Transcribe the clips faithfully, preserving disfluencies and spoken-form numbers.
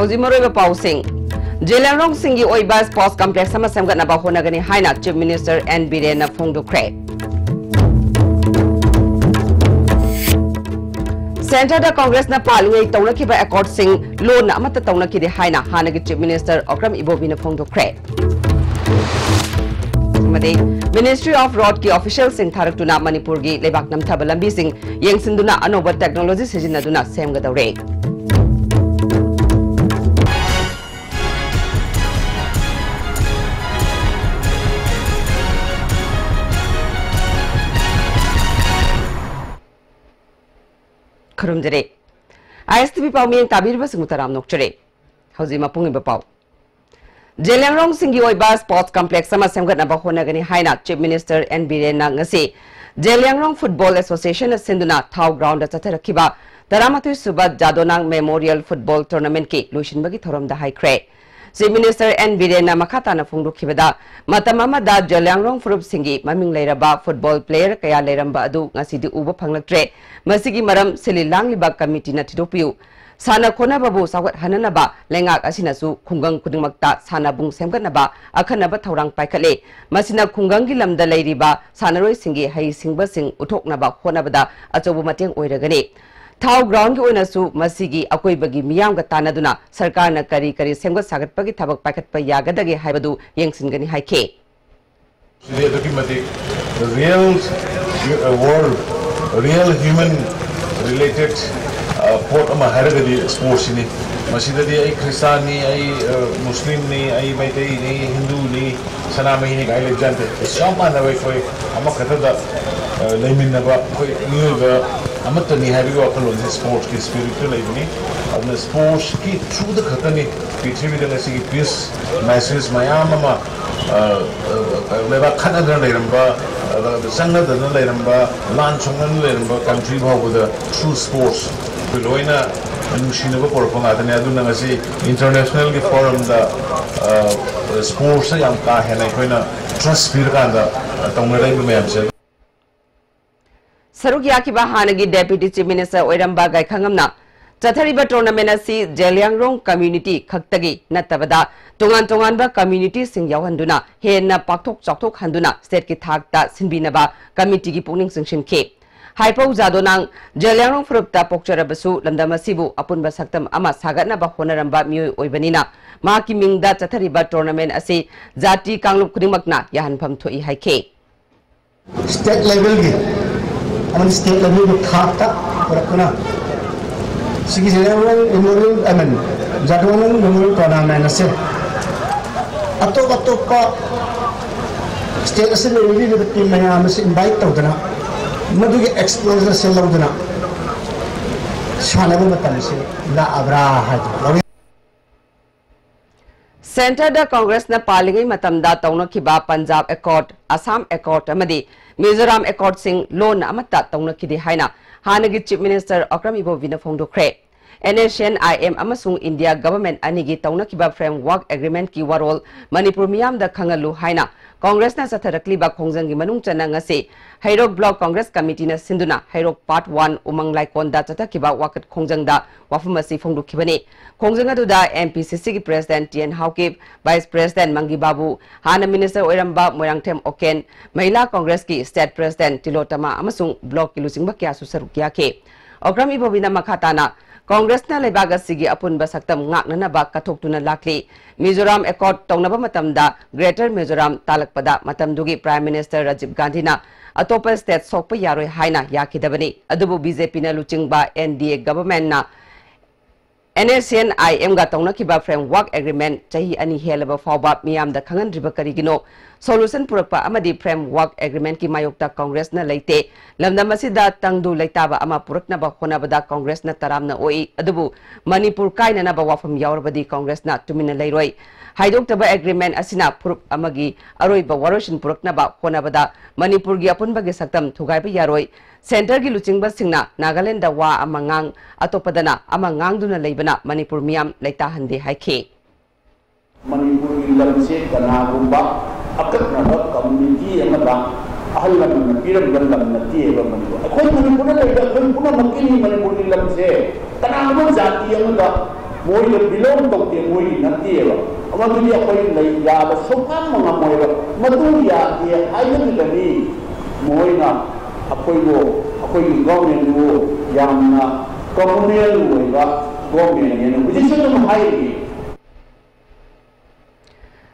ꯍꯧꯖꯤꯛ ꯃꯔꯨꯑꯣꯏꯕ ꯄꯥꯎꯁꯤꯡ꯫ ꯖꯦꯂꯤꯌꯥꯡꯔꯣꯡꯁꯤꯡꯒꯤ ꯑꯣꯏꯕ ꯁ꯭ꯄꯣꯔꯠꯁ ꯀꯝꯄ꯭ꯂꯦꯛꯁ ꯑꯃ ꯁꯦꯝꯒꯠꯅꯕ ꯍꯣꯠꯅꯒꯅꯤ ꯍꯥꯏꯅ ꯆꯤꯐ ꯃꯤꯅꯤꯁꯇꯔ ꯑꯦꯟ ꯕꯤꯔꯦꯟꯅ ꯐꯣꯡꯗꯣꯛꯈ꯭ꯔꯦ꯫ ꯁꯦꯟꯇꯔꯗ ꯀꯣꯡꯒ꯭ꯔꯦꯁꯅ ꯄꯥꯜꯂꯤꯉꯩ ꯇꯧꯅꯈꯤꯕ ꯑꯦꯀꯣꯔꯗꯁꯤꯡ ꯂꯣꯟꯅ ꯑꯃꯠꯇ ꯇꯧꯅꯈꯤꯗꯦ ꯍꯥꯏꯅ ꯍꯥꯟꯅꯒꯤ ꯆꯤꯐ ꯃꯤꯅꯤꯁꯇꯔ ꯑꯣꯀ꯭ꯔꯝ ꯏꯕꯣꯕꯤꯅ ꯐꯣꯡꯗꯣꯛꯈ꯭ꯔꯦ꯫ ꯑꯃꯗꯤ Ministry of Roadꯀꯤ officialꯁꯤꯡ ꯊꯥꯔꯛꯇꯨꯅ ꯃꯅꯤꯄꯨꯔꯒꯤ ꯂꯩꯕꯥꯛ ꯅꯝꯊꯕ ꯂꯝꯕꯤꯁꯤꯡ ꯌꯦꯡꯁꯤꯟꯗꯨꯅ ꯑꯅꯧꯕ technology ꯁꯤꯖꯤꯟꯅꯗꯨꯅ ꯁꯦꯝꯒꯗꯧꯔꯦ꯫ ꯈꯨꯔꯨꯝꯖꯔꯤ꯫ ꯑꯥꯏ ꯑꯦꯁ ꯇꯤ ꯚꯤ ꯄꯥꯎꯃꯤ ꯇꯥꯕꯤꯔꯤꯕꯁꯤꯡꯕꯨ ꯇꯔꯥꯝꯅ ꯑꯣꯛꯆꯔꯤ꯫ ꯍꯧꯖꯤꯛ ꯃꯄꯨꯡ ꯑꯣꯏꯕ ꯄꯥꯎ꯫ ꯖꯦꯂꯤꯌꯥꯡꯔꯣꯡꯁꯤꯡꯒꯤ ꯑꯣꯏꯕ ꯁ꯭ꯄꯣꯔꯠꯁ ꯀꯝꯄ꯭ꯂꯦꯛꯁ ꯑꯃ ꯁꯦꯝꯒꯠꯅꯕ ꯍꯣꯠꯅꯒꯅꯤ ꯍꯥꯏꯅ ꯆꯤꯐ ꯃꯤꯅꯤꯁꯇꯔ ꯑꯦꯟ ꯕꯤꯔꯦꯟꯅ ꯉꯁꯤ ꯖꯦꯂꯤꯌꯥꯡꯔꯣꯡ ꯐꯨꯠꯕꯣꯜ ꯑꯦꯁꯣꯁꯤꯌꯦꯁꯟꯅ ꯁꯤꯟꯗꯨꯅ ꯊꯥꯎ ꯒ꯭ꯔꯥꯎꯟꯗ ꯆꯠꯊꯔꯛꯈꯤꯕ ꯇꯔꯥꯃꯥꯊꯣꯏ ꯁꯨꯕ ꯖꯥꯗꯣꯅꯥꯡ ꯃꯦꯃꯣꯔꯤꯌꯦꯜ ꯐꯨꯠꯕꯣꯜ ꯇꯣꯔꯅꯥꯃꯦꯟꯠꯀꯤ ꯂꯣꯏꯁꯤꯟꯕꯒꯤ ꯊꯧꯔꯝꯗ ꯍꯥꯏꯈ꯭ꯔꯦ꯫ ꯆꯤꯐ ꯃꯤꯅꯤꯁꯇꯔ ꯑꯦꯟ ꯕꯤꯔꯦꯟꯅ ꯃꯈꯥ ꯇꯥꯅ ꯐꯣꯡꯗꯣꯛꯈꯤꯕꯗ, ꯃꯇꯝ ꯑꯃꯗ ꯖꯦꯂꯤꯌꯥꯡꯔꯣꯡ ꯐꯨꯔꯨꯞꯁꯤꯡꯒꯤ ꯃꯃꯤꯡ ꯂꯩꯔꯕ ꯐꯨꯠꯕꯣꯜ ꯄ꯭ꯂꯦꯌꯔ ꯀꯌꯥ ꯂꯩꯔꯝꯕ ꯑꯗꯨ ꯉꯁꯤꯗꯤ ꯎꯕ ꯐꯪꯂꯛꯇ꯭ꯔꯦ꯫ ꯃꯁꯤꯒꯤ ꯃꯔꯝ ꯁꯤꯜꯂꯤ ꯂꯥꯡꯂꯤꯕ ꯀꯃꯤꯇꯤꯅ ꯊꯤꯗꯣꯛꯄꯤꯌꯨ꯫ ꯁꯥꯟꯅ ꯈꯣꯠꯅꯕꯕꯨ ꯆꯥꯎꯈꯠꯍꯟꯅꯅꯕ ꯂꯩꯉꯥꯛ ꯑꯁꯤꯅꯁꯨ ꯈꯨꯡꯒꯪ ꯈꯨꯗꯤꯡꯃꯛꯇ ꯁꯥꯟꯅꯕꯨꯡ ꯁꯦꯝꯒꯠꯅꯕ ꯑꯈꯟꯅꯕ ꯊꯧꯔꯥꯡ ꯄꯥꯏꯈꯠꯂꯦ꯫ ꯃꯁꯤꯅ ꯈꯨꯡꯒꯪꯒꯤ ꯂꯝꯗ ꯂꯩꯔꯤꯕ ꯁꯥꯟꯅꯔꯣꯏꯁꯤꯡꯒꯤ ꯍꯩꯁꯤꯡꯕꯁꯤꯡ ꯎꯠꯊꯣꯛꯅꯕ ꯍꯣꯠꯅꯕꯗ ꯑꯆꯧꯕ ꯃꯇꯦꯡ ꯑꯣꯏꯔꯒꯅꯤ꯫ ꯊꯥꯎ ꯒ꯭ꯔꯥꯎꯟꯒꯤ ꯑꯣꯏꯅꯁꯨ ꯃꯁꯤꯒꯤ ꯑꯀꯣꯏꯕꯒꯤ ꯃꯤꯌꯥꯝꯒ ꯇꯥꯟꯅꯗꯨꯅ ꯁꯔꯀꯥꯔꯅ ꯀꯔꯤ ꯀꯔꯤ ꯁꯦꯝꯒꯠ ꯁꯥꯒꯠꯄꯒꯤ ꯊꯕꯛ ꯄꯥꯏꯈꯠꯄ ꯌꯥꯒꯗꯒꯦ ꯍꯥꯏꯕꯗꯨ ꯌꯦꯡꯁꯤꯟꯒꯅꯤ ꯍꯥꯏꯈꯤ꯫ ꯁꯤꯗꯤ ꯑꯗꯨꯛꯀꯤ ꯃꯇꯤꯛ real world, real human related, ꯑ, ꯄꯣꯠ ꯑꯃ ꯍꯥꯏꯔꯒꯗꯤ ꯁ꯭ꯄꯣꯔꯠꯁꯤꯅꯤ꯫ ꯃꯁꯤꯗꯗꯤ ꯑꯩ ꯈ꯭ꯔꯤꯁꯇꯥꯟꯅꯤ, ꯑꯩ, ꯑ, ꯃꯨꯁꯂꯤꯝꯅꯤ, ꯑꯩ ꯃꯩꯇꯩꯅꯤ, ꯍꯤꯟꯗꯨꯅꯤ, ꯁꯅꯥꯃꯍꯤꯅꯤ ꯀꯥꯏ ꯂꯩꯕꯖꯥꯠ ꯅꯠꯇꯦ꯫ ꯆꯞ ꯃꯥꯟꯅꯕ ꯑꯩꯈꯣꯏ ꯑꯃꯈꯛꯇꯗ, ꯑ, ꯂꯩꯃꯤꯟꯅꯕ ꯑꯩꯈꯣꯏ ꯃꯤꯑꯣꯏꯕ ꯑꯃꯠꯇꯅꯤ ꯍꯥꯏꯕꯒꯤ ꯋꯥꯈꯜꯂꯣꯟꯁꯦ ꯁ꯭ꯄꯣꯔꯠꯁꯀꯤ ꯁ꯭ꯄꯤꯔꯤꯠꯇ ꯂꯩꯕꯅꯤ꯫ ꯑꯗꯨꯅ ꯁ꯭ꯄꯣꯔꯠꯁꯀꯤ ꯊ꯭ꯔꯨꯗ ꯈꯛꯇꯅꯤ ꯄ꯭ꯔꯤꯊꯤꯕꯤꯗ ꯉꯁꯤꯒꯤ ꯄꯤꯁ ꯃꯦꯁꯦꯖ ꯃꯌꯥꯝ ꯑꯃ, ꯑ, ꯑ, ꯂꯩꯕꯥꯛ ꯈꯠꯅꯗꯅ ꯂꯩꯔꯝꯕ, ꯑ, ꯆꯪꯅꯗꯅ ꯂꯩꯔꯝꯕ, ꯂꯥꯟ ꯁꯣꯛꯅꯗꯅ ꯂꯩꯔꯝꯕ ꯀꯟꯇ꯭ꯔꯤ ꯐꯥꯎꯕꯗ ꯊ꯭ꯔꯨ ꯁ꯭ꯄꯣꯔꯠꯁ ꯑꯩꯈꯣꯏ ꯂꯣꯏꯅ ꯅꯨꯡꯁꯤꯅꯕ ꯄꯨꯔꯛꯄ ꯉꯥꯛꯇꯅꯤ꯫ ꯑꯗꯨꯅ ꯉꯁꯤ ꯏꯟꯇꯔꯅꯦꯁꯅꯦꯜꯒꯤ ꯐꯣꯔꯝꯗ, ꯑ, ꯁ꯭ꯄꯣꯔꯠꯁꯇ ꯌꯥꯝ ꯀꯥ ꯍꯦꯟꯅ ꯑꯩꯈꯣꯏꯅ ꯇ꯭ꯔꯁ ꯄꯤꯔꯀꯥꯟꯗ ꯇꯧꯅꯔꯛꯏꯕ ꯃꯌꯥꯝꯁꯦ꯫ ꯁꯔꯨꯛ ꯌꯥꯈꯤꯕ ꯍꯥꯟꯅꯒꯤ ꯗꯦꯄ꯭ꯌꯨꯇꯤ ꯆꯤꯐ ꯃꯤꯅꯤꯁꯇꯔ ꯑꯣꯏꯔꯝꯕ ꯒꯥꯏꯈꯪꯉꯝꯅ ꯆꯠꯊꯔꯤꯕ tournament ꯑꯁꯤ ꯖꯦꯂꯤꯌꯥꯡꯔꯣꯡ community ꯈꯛꯇꯒꯤ ꯅꯠꯇꯕꯗ ꯇꯣꯉꯥꯟ ꯇꯣꯉꯥꯟꯕ communityꯁꯤꯡ ꯌꯥꯎꯍꯟꯗꯨꯅ ꯍꯦꯟꯅ ꯄꯥꯛꯊꯣꯛ ꯆꯥꯎꯊꯣꯛꯍꯟꯗꯨꯅ stateꯀꯤ ꯊꯥꯛꯇ ꯁꯤꯟꯕꯤꯅꯕ committeeꯒꯤ ꯄꯨꯛꯅꯤꯡ ꯆꯤꯡꯁꯤꯟꯈꯤ꯫ ꯍꯥꯏꯄꯧ ꯖꯥꯗꯣꯅꯥꯡ ꯖꯦꯂꯤꯌꯥꯡꯔꯣꯡ ꯐꯨꯔꯨꯞꯇ ꯄꯣꯛꯆꯔꯕꯁꯨ ꯂꯝꯗꯝ ꯑꯁꯤꯕꯨ ꯑꯄꯨꯟꯕ ꯁꯛꯇꯝ ꯑꯃ ꯁꯥꯒꯠꯅꯕ ꯍꯣꯠꯅꯔꯝꯕ ꯃꯤꯑꯣꯏ ꯑꯣꯏꯕꯅꯤꯅ ꯃꯍꯥꯛꯀꯤ ꯃꯤꯡꯗ ꯆꯠꯊꯔꯤꯕ tournament ꯑꯁꯤ ꯖꯥꯇꯤ ꯀꯥꯡꯂꯨꯞ ꯈꯨꯗꯤꯡꯃꯛꯅ ꯌꯥꯍꯟꯐꯝ ꯊꯣꯛꯏ ꯍꯥꯏꯈꯤ꯫ State levelꯒꯤ ꯑꯃꯗꯤ state levelꯒꯤ ꯊꯥꯛꯇ ꯄꯨꯔꯛꯇꯨꯅ ꯁꯤꯒꯤ Zeliangrong Memorial, I mean, ꯖꯥꯗꯣꯅꯥꯡ Memorial Tournament ꯑꯁꯦ ꯑꯇꯣꯞ ꯑꯇꯣꯞꯄ state ꯑꯁꯤꯗ ꯂꯩꯕꯤꯔꯤꯕ team ꯃꯌꯥꯝ ꯑꯁꯤ invite ꯇꯧꯗꯅ ꯃꯗꯨꯒꯤ exposure ꯑꯁꯤ ꯂꯧꯗꯨꯅ ꯁꯥꯟꯅꯕ ꯃꯇꯝ ꯑꯁꯤ ꯂꯥꯛꯑꯕ꯭ꯔꯥ ꯍꯥꯏꯗꯅ ꯂꯧꯏ꯫ Centreꯗ Congressꯅ ꯄꯥꯜꯂꯤꯉꯩ ꯃꯇꯝꯗ ꯇꯧꯅꯈꯤꯕ Punjab Accord, Assam Accord ꯑꯃꯗꯤ Mizoram Accordꯁꯤꯡ ꯂꯣꯟꯅ ꯑꯃꯠꯇ ꯇꯧꯅꯈꯤꯗꯦ ꯍꯥꯏꯅ ꯍꯥꯟꯅꯒꯤ Chief Minister ꯑꯣꯀ꯭ꯔꯝ ꯏꯕꯣꯕꯤꯅ ꯐꯣꯡꯗꯣꯛꯈ꯭ꯔꯦ꯫ NSCN-IM ꯑꯃꯁꯨꯡ India Government ꯑꯅꯤꯒꯤ ꯇꯧꯅꯈꯤꯕ Framework Agreementꯀꯤ ꯋꯥꯔꯣꯜ ꯃꯅꯤꯄꯨꯔ ꯃꯤꯌꯥꯝꯗ ꯈꯪꯍꯜꯂꯨ ꯍꯥꯏꯅ Congressꯅ ꯆꯠꯊꯔꯛꯂꯤꯕ ꯈꯣꯡꯖꯪꯒꯤ ꯃꯅꯨꯡ ꯆꯟꯅ ꯉꯁꯤ ꯍꯩꯔꯣꯛ Block Congress Committeeꯅ ꯁꯤꯟꯗꯨꯅ ꯍꯩꯔꯣꯛ Part One ꯎꯃꯪ ꯂꯥꯏꯀꯣꯟꯗ ꯆꯠꯊꯈꯤꯕ ꯋꯥꯀꯠ ꯈꯣꯡꯖꯪꯗ ꯋꯥꯐꯝ ꯑꯁꯤ ꯐꯣꯡꯗꯣꯛꯈꯤꯕꯅꯤ꯫ ꯈꯣꯡꯖꯪ ꯑꯗꯨꯗ MPCCꯒꯤ President T N Haokip, Vice President ꯃꯪꯒꯤ ꯕꯥꯕꯨ, ꯍꯥꯟꯅ Minister ꯑꯣꯏꯔꯝꯕ ꯃꯣꯏꯔꯥꯡꯊꯦꯝ ꯑꯣꯀꯦꯟ, ꯃꯍꯤꯂꯥ Congressꯀꯤ State President ꯇꯤꯂꯣꯇꯃꯥ ꯑꯃꯁꯨꯡ Blockꯀꯤ ꯂꯨꯆꯤꯡꯕ ꯀꯌꯥꯁꯨ ꯁꯔꯨꯛ ꯌꯥꯈꯤ꯫ ꯑꯣꯀ꯭ꯔꯝ ꯏꯕꯣꯕꯤꯅ ꯃꯈꯥ ꯇꯥꯅ Congressꯅ ꯂꯩꯕꯥꯛ ꯑꯁꯤꯒꯤ ꯑꯄꯨꯟꯕ ꯁꯛꯇꯝ ꯉꯥꯛꯅꯅꯕ ꯀꯠꯊꯣꯛꯇꯨꯅ ꯂꯥꯛꯂꯤ꯫ Mizoram Accord ꯇꯧꯅꯕ ꯃꯇꯝꯗ Greater Mizoram ꯇꯥꯜꯂꯛꯄꯗ ꯃꯇꯝꯗꯨꯒꯤ Prime Minister Rajiv Gandhiꯅ ꯑꯇꯣꯞꯄ state ꯁꯣꯛꯄ ꯌꯥꯔꯣꯏ ꯍꯥꯏꯅ ꯌꯥꯈꯤꯗꯕꯅꯤ꯫ ꯑꯗꯨꯕꯨ BJPꯅ ꯂꯨꯆꯤꯡꯕ NDA Governmentꯅ NSCN-IMꯒ ꯇꯧꯅꯈꯤꯕ Framework Agreement ꯆꯍꯤ ꯑꯅꯤ ꯍꯦꯜꯂꯕ ꯐꯥꯎꯕ ꯃꯤꯌꯥꯝꯗ ꯈꯪꯍꯟꯗ꯭ꯔꯤꯕ ꯀꯔꯤꯒꯤꯅꯣ? Solution ꯄꯨꯔꯛꯄ ꯑꯃꯗꯤ Framework Agreementꯀꯤ ꯃꯥꯌꯣꯛꯇ Congressꯅ ꯂꯩꯇꯦ꯫ ꯂꯝꯗꯝ ꯑꯁꯤꯗ ꯇꯪꯗꯨ ꯂꯩꯇꯥꯕ ꯑꯃ ꯄꯨꯔꯛꯅꯕ ꯍꯣꯠꯅꯕꯗ Congressꯅ ꯇꯔꯥꯝꯅ ꯑꯣꯛꯏ, ꯑꯗꯨꯕꯨ ꯃꯅꯤꯄꯨꯔ ꯀꯥꯏꯅꯅꯕ ꯋꯥꯐꯝ ꯌꯥꯎꯔꯕꯗꯤ Congressꯅ ꯇꯨꯃꯤꯟꯅ ꯂꯩꯔꯣꯏ꯫ ꯍꯥꯏꯗꯣꯛꯇꯕ agreement ꯑꯁꯤꯅ ꯐꯨꯔꯨꯞ ꯑꯃꯒꯤ ꯑꯔꯣꯏꯕ ꯋꯥꯔꯣꯏꯁꯤꯟ ꯄꯨꯔꯛꯅꯕ ꯍꯣꯠꯅꯕꯗ ꯃꯅꯤꯄꯨꯔꯒꯤ ꯑꯄꯨꯟꯕꯒꯤ ꯁꯛꯇꯝ ꯊꯨꯒꯥꯏꯕ ꯌꯥꯔꯣꯏ꯫ Centreꯒꯤ ꯂꯨꯆꯤꯡꯕꯁꯤꯡꯅ ꯅꯥꯒꯥꯂꯦꯟꯗ ꯋꯥ ꯑꯃ ꯉꯥꯡ, ꯑꯇꯣꯞꯄꯗꯅ ꯑꯃ ꯉꯥꯡꯗꯨꯅ ꯂꯩꯕꯅ ꯃꯅꯤꯄꯨꯔ ꯃꯤꯌꯥꯝ ꯂꯩꯇꯥꯍꯟꯗꯦ ꯍꯥꯏꯈꯤ꯫ ꯃꯅꯤꯄꯨꯔꯒꯤ ꯂꯝꯁꯦ ꯀꯅꯥꯒꯨꯝꯕ ꯑꯀꯛꯅꯕ community ꯑꯃꯗ ꯑꯍꯜ ꯂꯃꯟꯅ ꯄꯤꯔꯝꯕ ꯂꯝ ꯅꯠꯇꯦꯕ ꯃꯅꯤꯄꯨꯔ꯫ ꯑꯩꯈꯣꯏ ꯃꯅꯤꯄꯨꯔꯗ ꯂꯩꯕ ꯑꯩꯈꯣꯏ ꯄꯨꯝꯅꯃꯛꯀꯤꯅꯤ ꯃꯅꯤꯄꯨꯔꯒꯤ ꯂꯝꯁꯦ꯫ ꯀꯅꯥ ꯑꯃ ꯖꯥꯇꯤ ꯑꯃꯗ ꯃꯣꯏꯅ ꯕꯤꯂꯣꯡ ꯇꯧꯗꯦ, ꯃꯣꯏꯒꯤ ꯅꯠꯇꯦꯕ꯫ ꯃꯗꯨꯗꯤ ꯑꯩꯈꯣꯏ ꯂꯩ ꯌꯥꯕ ꯁꯨꯡꯉꯝ ꯉꯝꯃꯣꯏꯕ꯫ ꯃꯗꯨ ꯌꯥꯗꯦ ꯍꯥꯏꯅꯔꯤꯕꯅꯤ꯫ ꯃꯣꯏꯅ ꯑꯩꯈꯣꯏꯕꯨ, ꯑꯩꯈꯣꯏꯒꯤ ꯒꯣꯔꯃꯦꯟꯕꯨ ꯌꯥꯝꯅ ꯀꯃꯨꯅꯦꯜ ꯑꯣꯏꯕ ꯒꯣꯔꯃꯦꯟꯅꯦꯅ ꯍꯧꯖꯤꯛꯁꯨ ꯑꯗꯨꯝ ꯍꯥꯏꯔꯤ꯫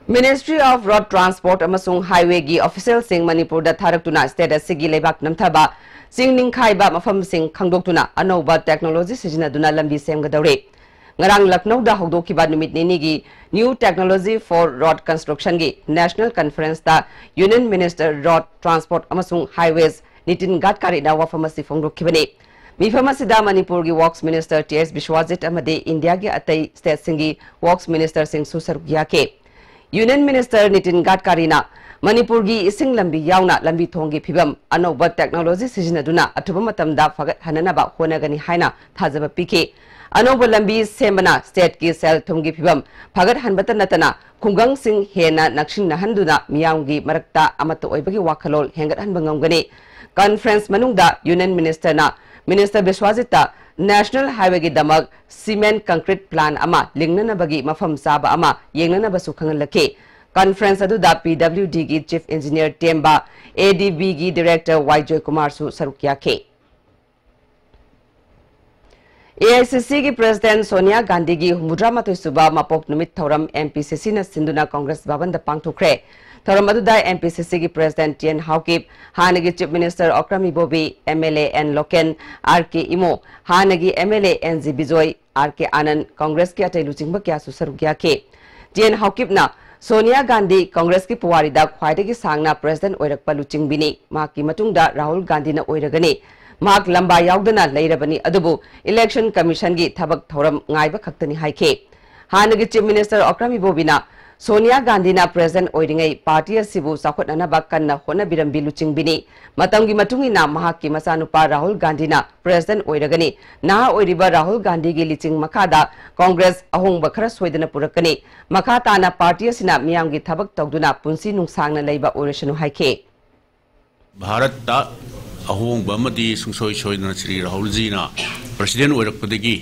Ministry of Road Transport ꯑꯃꯁꯨꯡ Highwayꯒꯤ officialꯁꯤꯡ ꯃꯅꯤꯄꯨꯔꯗ ꯊꯥꯔꯛꯇꯨꯅ state ꯑꯁꯤꯒꯤ ꯂꯩꯕꯥꯛ ꯅꯝꯊꯕ, ꯆꯤꯡ ꯅꯤꯡꯈꯥꯏꯕ ꯃꯐꯝꯁꯤꯡ ꯈꯪꯗꯣꯛꯇꯨꯅ ꯑꯅꯧꯕ technology ꯁꯤꯖꯤꯟꯅꯗꯨꯅ ꯂꯝꯕꯤ ꯁꯦꯝꯒꯗꯧꯔꯤ꯫ ꯉꯔꯥꯡ ꯂꯈꯅꯧꯗ ꯍꯧꯗꯣꯛꯈꯤꯕ ꯅꯨꯃꯤꯠ ꯅꯤꯅꯤꯒꯤ New Technology for Road Constructionꯒꯤ National Conferenceꯇ Union Minister Road Transport ꯑꯃꯁꯨꯡ Highways ꯅꯤꯇꯤꯟ ꯒꯗꯀꯥꯔꯤꯅ ꯋꯥꯐꯝ ꯑꯁꯤ ꯐꯣꯡꯗꯣꯛꯈꯤꯕꯅꯤ꯫ ꯃꯤꯐꯝ ꯑꯁꯤꯗ ꯃꯅꯤꯄꯨꯔꯒꯤ Works Minister ꯇꯤ ꯑꯦꯁ ꯕꯤꯁ꯭ꯋꯥꯖꯤꯠ ꯑꯃꯗꯤ ꯏꯟꯗꯤꯌꯥꯒꯤ ꯑꯇꯩ stateꯁꯤꯡꯒꯤ Works Ministerꯁꯤꯡꯁꯨ ꯁꯔꯨꯛ ꯌꯥꯈꯤ꯫ Union Minister ꯅꯤꯇꯤꯟ ꯒꯗꯀꯥꯔꯤꯅ ꯃꯅꯤꯄꯨꯔꯒꯤ ꯏꯁꯤꯡ ꯂꯝꯕꯤ ꯌꯥꯎꯅ ꯂꯝꯕꯤ ꯊꯣꯡꯒꯤ ꯐꯤꯕꯝ ꯑꯅꯧꯕ technology ꯁꯤꯖꯤꯟꯅꯗꯨꯅ ꯑꯊꯨꯕ ꯃꯇꯝꯗ ꯐꯒꯠꯍꯟꯅꯅꯕ ꯍꯣꯠꯅꯒꯅꯤ ꯍꯥꯏꯅ ꯊꯥꯖꯕ ꯄꯤꯈꯤ꯫ ꯑꯅꯧꯕ ꯂꯝꯕꯤ ꯁꯦꯝꯕꯅ stateꯀꯤ ꯁꯦꯜ ꯊꯨꯝꯒꯤ ꯐꯤꯕꯝ ꯐꯒꯠꯍꯟꯕꯇ ꯅꯠꯇꯅ ꯈꯨꯡꯒꯪꯁꯤꯡ ꯍꯦꯟꯅ ꯅꯛꯁꯤꯟꯅꯍꯟꯗꯨꯅ ꯃꯤꯌꯥꯝꯒꯤ ꯃꯔꯛꯇ ꯑꯃꯠꯇ ꯑꯣꯏꯕꯒꯤ ꯋꯥꯈꯜꯂꯣꯟ ꯍꯦꯟꯒꯠꯍꯟꯕ ꯉꯝꯒꯅꯤ꯫ Conference ꯃꯅꯨꯡꯗ Union Ministerꯅ Minister ꯕꯤꯁ꯭ꯋꯥꯖꯤꯠꯇ National Highwayꯒꯤꯗꯃꯛ cement concrete plan ꯑꯃ ꯂꯤꯡꯅꯅꯕꯒꯤ ꯃꯐꯝ ꯆꯥꯕ ꯑꯃ ꯌꯦꯡꯅꯅꯕꯁꯨ ꯈꯪꯍꯜꯂꯛꯈꯤ꯫ Conference ꯑꯗꯨꯗ ꯄꯤ ꯗꯕ꯭ꯂꯤꯎ ꯗꯤꯒꯤ Chief Engineer ꯇꯦꯝꯕ, ꯑꯦ ꯗꯤ ꯕꯤꯒꯤ Director ꯋꯥꯏ ꯖꯣꯏꯀꯨꯃꯥꯔꯁꯨ ꯁꯔꯨꯛ ꯌꯥꯈꯤ꯫ ꯑꯦ ꯑꯥꯏ ꯁꯤ ꯁꯤꯒꯤ President ꯁꯣꯅꯤꯌꯥ ꯒꯥꯟꯙꯤꯒꯤ ꯍꯨꯝꯐꯨꯇꯔꯥ ꯃꯥꯊꯣꯏ ꯁꯨꯕ ꯃꯄꯣꯛ ꯅꯨꯃꯤꯠ ꯊꯧꯔꯝ ꯑꯦꯝ ꯄꯤ ꯁꯤ ꯁꯤꯅ ꯁꯤꯟꯗꯨꯅ Congress ꯚꯕꯟꯗ ꯄꯥꯡꯊꯣꯛꯈ꯭ꯔꯦ꯫ ꯊꯧꯔꯝ ꯑꯗꯨꯗ ꯑꯦꯝ ꯄꯤ ꯁꯤ ꯁꯤꯒꯤ President ꯇꯤ ꯑꯦꯟ ꯍꯥꯎꯀꯤꯞ, ꯍꯥꯟꯅꯒꯤ Chief Minister Okram Ibobi, M L A N Loken, R K Imo, ꯍꯥꯟꯅꯒꯤ M L A N G Bijoy, R K Anand, Congressꯀꯤ ꯑꯇꯩ ꯂꯨꯆꯤꯡꯕ ꯀꯌꯥꯁꯨ ꯁꯔꯨꯛ ꯌꯥꯈꯤ꯫ ꯇꯤ ꯑꯦꯟ ꯍꯥꯎꯀꯤꯞꯅ ꯁꯣꯅꯤꯌꯥ ꯒꯥꯟꯙꯤ Congressꯀꯤ ꯄꯨꯋꯥꯔꯤꯗ ꯈ꯭ꯋꯥꯏꯗꯒꯤ ꯁꯥꯡꯅ President ꯑꯣꯏꯔꯛꯄ ꯂꯨꯆꯤꯡꯕꯤꯅꯤ꯫ ꯃꯍꯥꯛꯀꯤ ꯃꯇꯨꯡꯗ ꯔꯥꯍꯨꯜ ꯒꯥꯟꯙꯤꯅ ꯑꯣꯏꯔꯒꯅꯤ꯫ ꯃꯍꯥꯛ ꯂꯝꯕꯥ ꯌꯥꯎꯗꯅ ꯂꯩꯔꯕꯅꯤ, ꯑꯗꯨꯕꯨ Election Commissionꯒꯤ ꯊꯕꯛ ꯊꯧꯔꯝ ꯉꯥꯏꯕ ꯈꯛꯇꯅꯤ ꯍꯥꯏꯈꯤ꯫ ꯍꯥꯟꯅꯒꯤ Chief Minister ꯑꯣꯀ꯭ꯔꯝ ꯏꯕꯣꯕꯤꯅ ꯁꯣꯅꯤꯌꯥ ꯒꯥꯟꯙꯤꯅ President ꯑꯣꯏꯔꯤꯉꯩ party ꯑꯁꯤꯕꯨ ꯆꯥꯎꯈꯠꯅꯅꯕ ꯀꯟꯅ ꯍꯣꯠꯅꯕꯤꯔꯝꯕꯤ ꯂꯨꯆꯤꯡꯕꯤꯅꯤ꯫ ꯃꯇꯝꯒꯤ ꯃꯇꯨꯡ ꯏꯟꯅ ꯃꯍꯥꯛꯀꯤ ꯃꯆꯥꯅꯨꯄꯥ ꯔꯥꯍꯨꯜ ꯒꯥꯟꯙꯤꯅ President ꯑꯣꯏꯔꯒꯅꯤ꯫ ꯅꯍꯥ ꯑꯣꯏꯔꯤꯕ ꯔꯥꯍꯨꯜ ꯒꯥꯟꯙꯤꯒꯤ ꯂꯤꯆꯤꯡ ꯃꯈꯥꯗ Congress ꯑꯍꯣꯡꯕ ꯈꯔ ꯁꯣꯏꯗꯅ ꯄꯨꯔꯛꯀꯅꯤ꯫ ꯃꯈꯥ ꯇꯥꯅ party ꯑꯁꯤꯅ ꯃꯤꯌꯥꯝꯒꯤ ꯊꯕꯛ ꯇꯧꯗꯨꯅ ꯄꯨꯟꯁꯤ ꯅꯨꯡꯁꯥꯡꯅ ꯂꯩꯕ ꯑꯣꯏꯔꯁꯅꯨ ꯍꯥꯏꯈꯤ꯫ ꯚꯥꯔꯠꯇ ꯑꯍꯣꯡꯕ ꯑꯃꯗꯤ ꯁꯨꯡꯁꯣꯏ ꯁꯣꯏꯗꯅ ꯁ꯭ꯔꯤ ꯔꯥꯍꯨꯜꯖꯤꯅ President ꯑꯣꯏꯔꯛꯄꯗꯒꯤ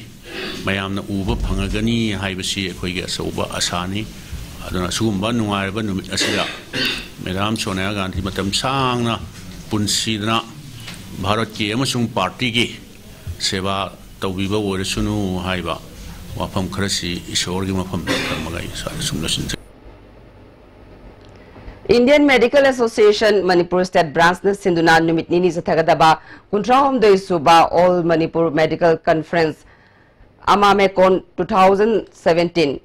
ꯃꯌꯥꯝꯅ ꯎꯕ ꯐꯪꯉꯒꯅꯤ ꯍꯥꯏꯕꯁꯤ ꯑꯩꯈꯣꯏꯒꯤ ꯑꯆꯧꯕ ꯑꯁꯥꯅꯤ꯫ ꯑꯗꯨꯅ ꯑꯁꯤꯒꯨꯝꯕ ꯅꯨꯡꯉꯥꯏꯔꯕ ꯅꯨꯃꯤꯠ ꯑꯁꯤꯗ ꯃꯦꯗꯥꯝ ꯁꯣꯅꯤꯌꯥ ꯒꯥꯟꯙꯤ ꯃꯇꯝ ꯁꯥꯡꯅ ꯄꯨꯟꯁꯤꯗꯅ ꯚꯥꯔꯠꯀꯤ ꯑꯃꯁꯨꯡ ꯄꯥꯔꯇꯤꯒꯤ ꯁꯦꯕꯥ ꯇꯧꯕꯤꯕ ꯑꯣꯏꯔꯁꯅꯨ ꯍꯥꯏꯕ ꯋꯥꯐꯝ ꯈꯔꯁꯤ ꯏꯁꯣꯔꯒꯤ ꯃꯐꯝꯗ ꯊꯝꯃꯒ ꯑꯩ ꯁ꯭ꯋꯥꯏꯗ ꯁꯨꯝ ꯂꯣꯏꯁꯤꯟꯖꯒꯦ꯫ Indian Medical Association Manipur State Branch ꯅ ꯁꯤꯟꯗꯨꯅ ꯅꯨꯃꯤꯠ ꯅꯤꯅꯤ ꯆꯠꯊꯒꯗꯕ ꯀꯨꯟꯊ꯭ꯔꯥꯍꯨꯝꯗꯣꯏ ꯁꯨꯕ All Manipur Medical Conference, ꯑꯃꯥꯃꯦꯀꯣꯟ two thousand seventeen,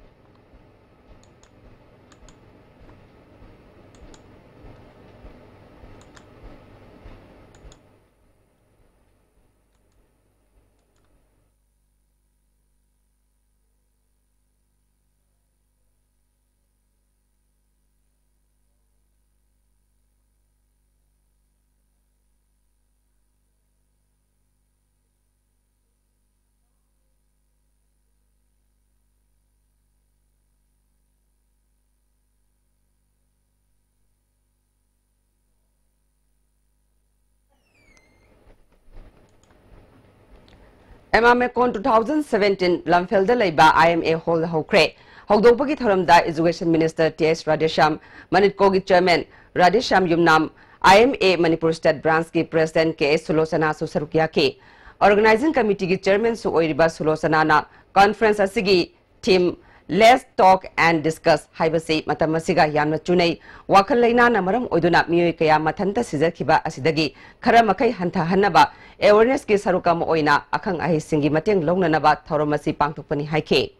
ꯑꯦꯃꯥꯃꯦꯀꯣꯟ two thousand seventeen ꯂꯝꯐꯦꯜꯗ ꯂꯩꯕ I M A Hall ꯍꯧꯈ꯭ꯔꯦ꯫ ꯍꯧꯗꯣꯛꯄꯒꯤ ꯊꯧꯔꯝꯗ Education Minister T S Radheshyam, ꯃꯅꯤꯠꯀꯣꯒꯤ Chairman Radheshyam Yumnam, I M A Manipur State Branch ꯀꯤ President K S ꯁꯨꯂꯣꯆꯅꯥꯁꯨ ꯁꯔꯨꯛ ꯌꯥꯈꯤ꯫ Organizing Committee ꯒꯤ Chairman ꯁꯨ ꯑꯣꯏꯔꯤꯕ ꯁꯨꯂꯣꯆꯅꯥꯅ conference ꯑꯁꯤꯒꯤ theme "Let's Talk and Discuss" ꯍꯥꯏꯕꯁꯤ ꯃꯇꯝ ꯑꯁꯤꯒ ꯌꯥꯝꯅ ꯆꯨꯅꯩ꯫ ꯋꯥꯈꯜ ꯂꯩꯅꯥꯅ ꯃꯔꯝ ꯑꯣꯏꯗꯨꯅ ꯃꯤꯑꯣꯏ ꯀꯌꯥ ꯃꯊꯟꯇ ꯁꯤꯖꯈꯤꯕ ꯑꯁꯤꯗꯒꯤ ꯈꯔ ꯃꯈꯩ ꯍꯟꯊꯍꯟꯅꯕ awareness ꯀꯤ ꯁꯔꯨꯛ ꯑꯃ ꯑꯣꯏꯅ ꯑꯈꯪ ꯑꯍꯩꯁꯤꯡꯒꯤ ꯃꯇꯦꯡ ꯂꯧꯅꯅꯕ ꯊꯧꯔꯝ ꯑꯁꯤ ꯄꯥꯡꯊꯣꯛꯄꯅꯤ ꯍꯥꯏꯈꯤ꯫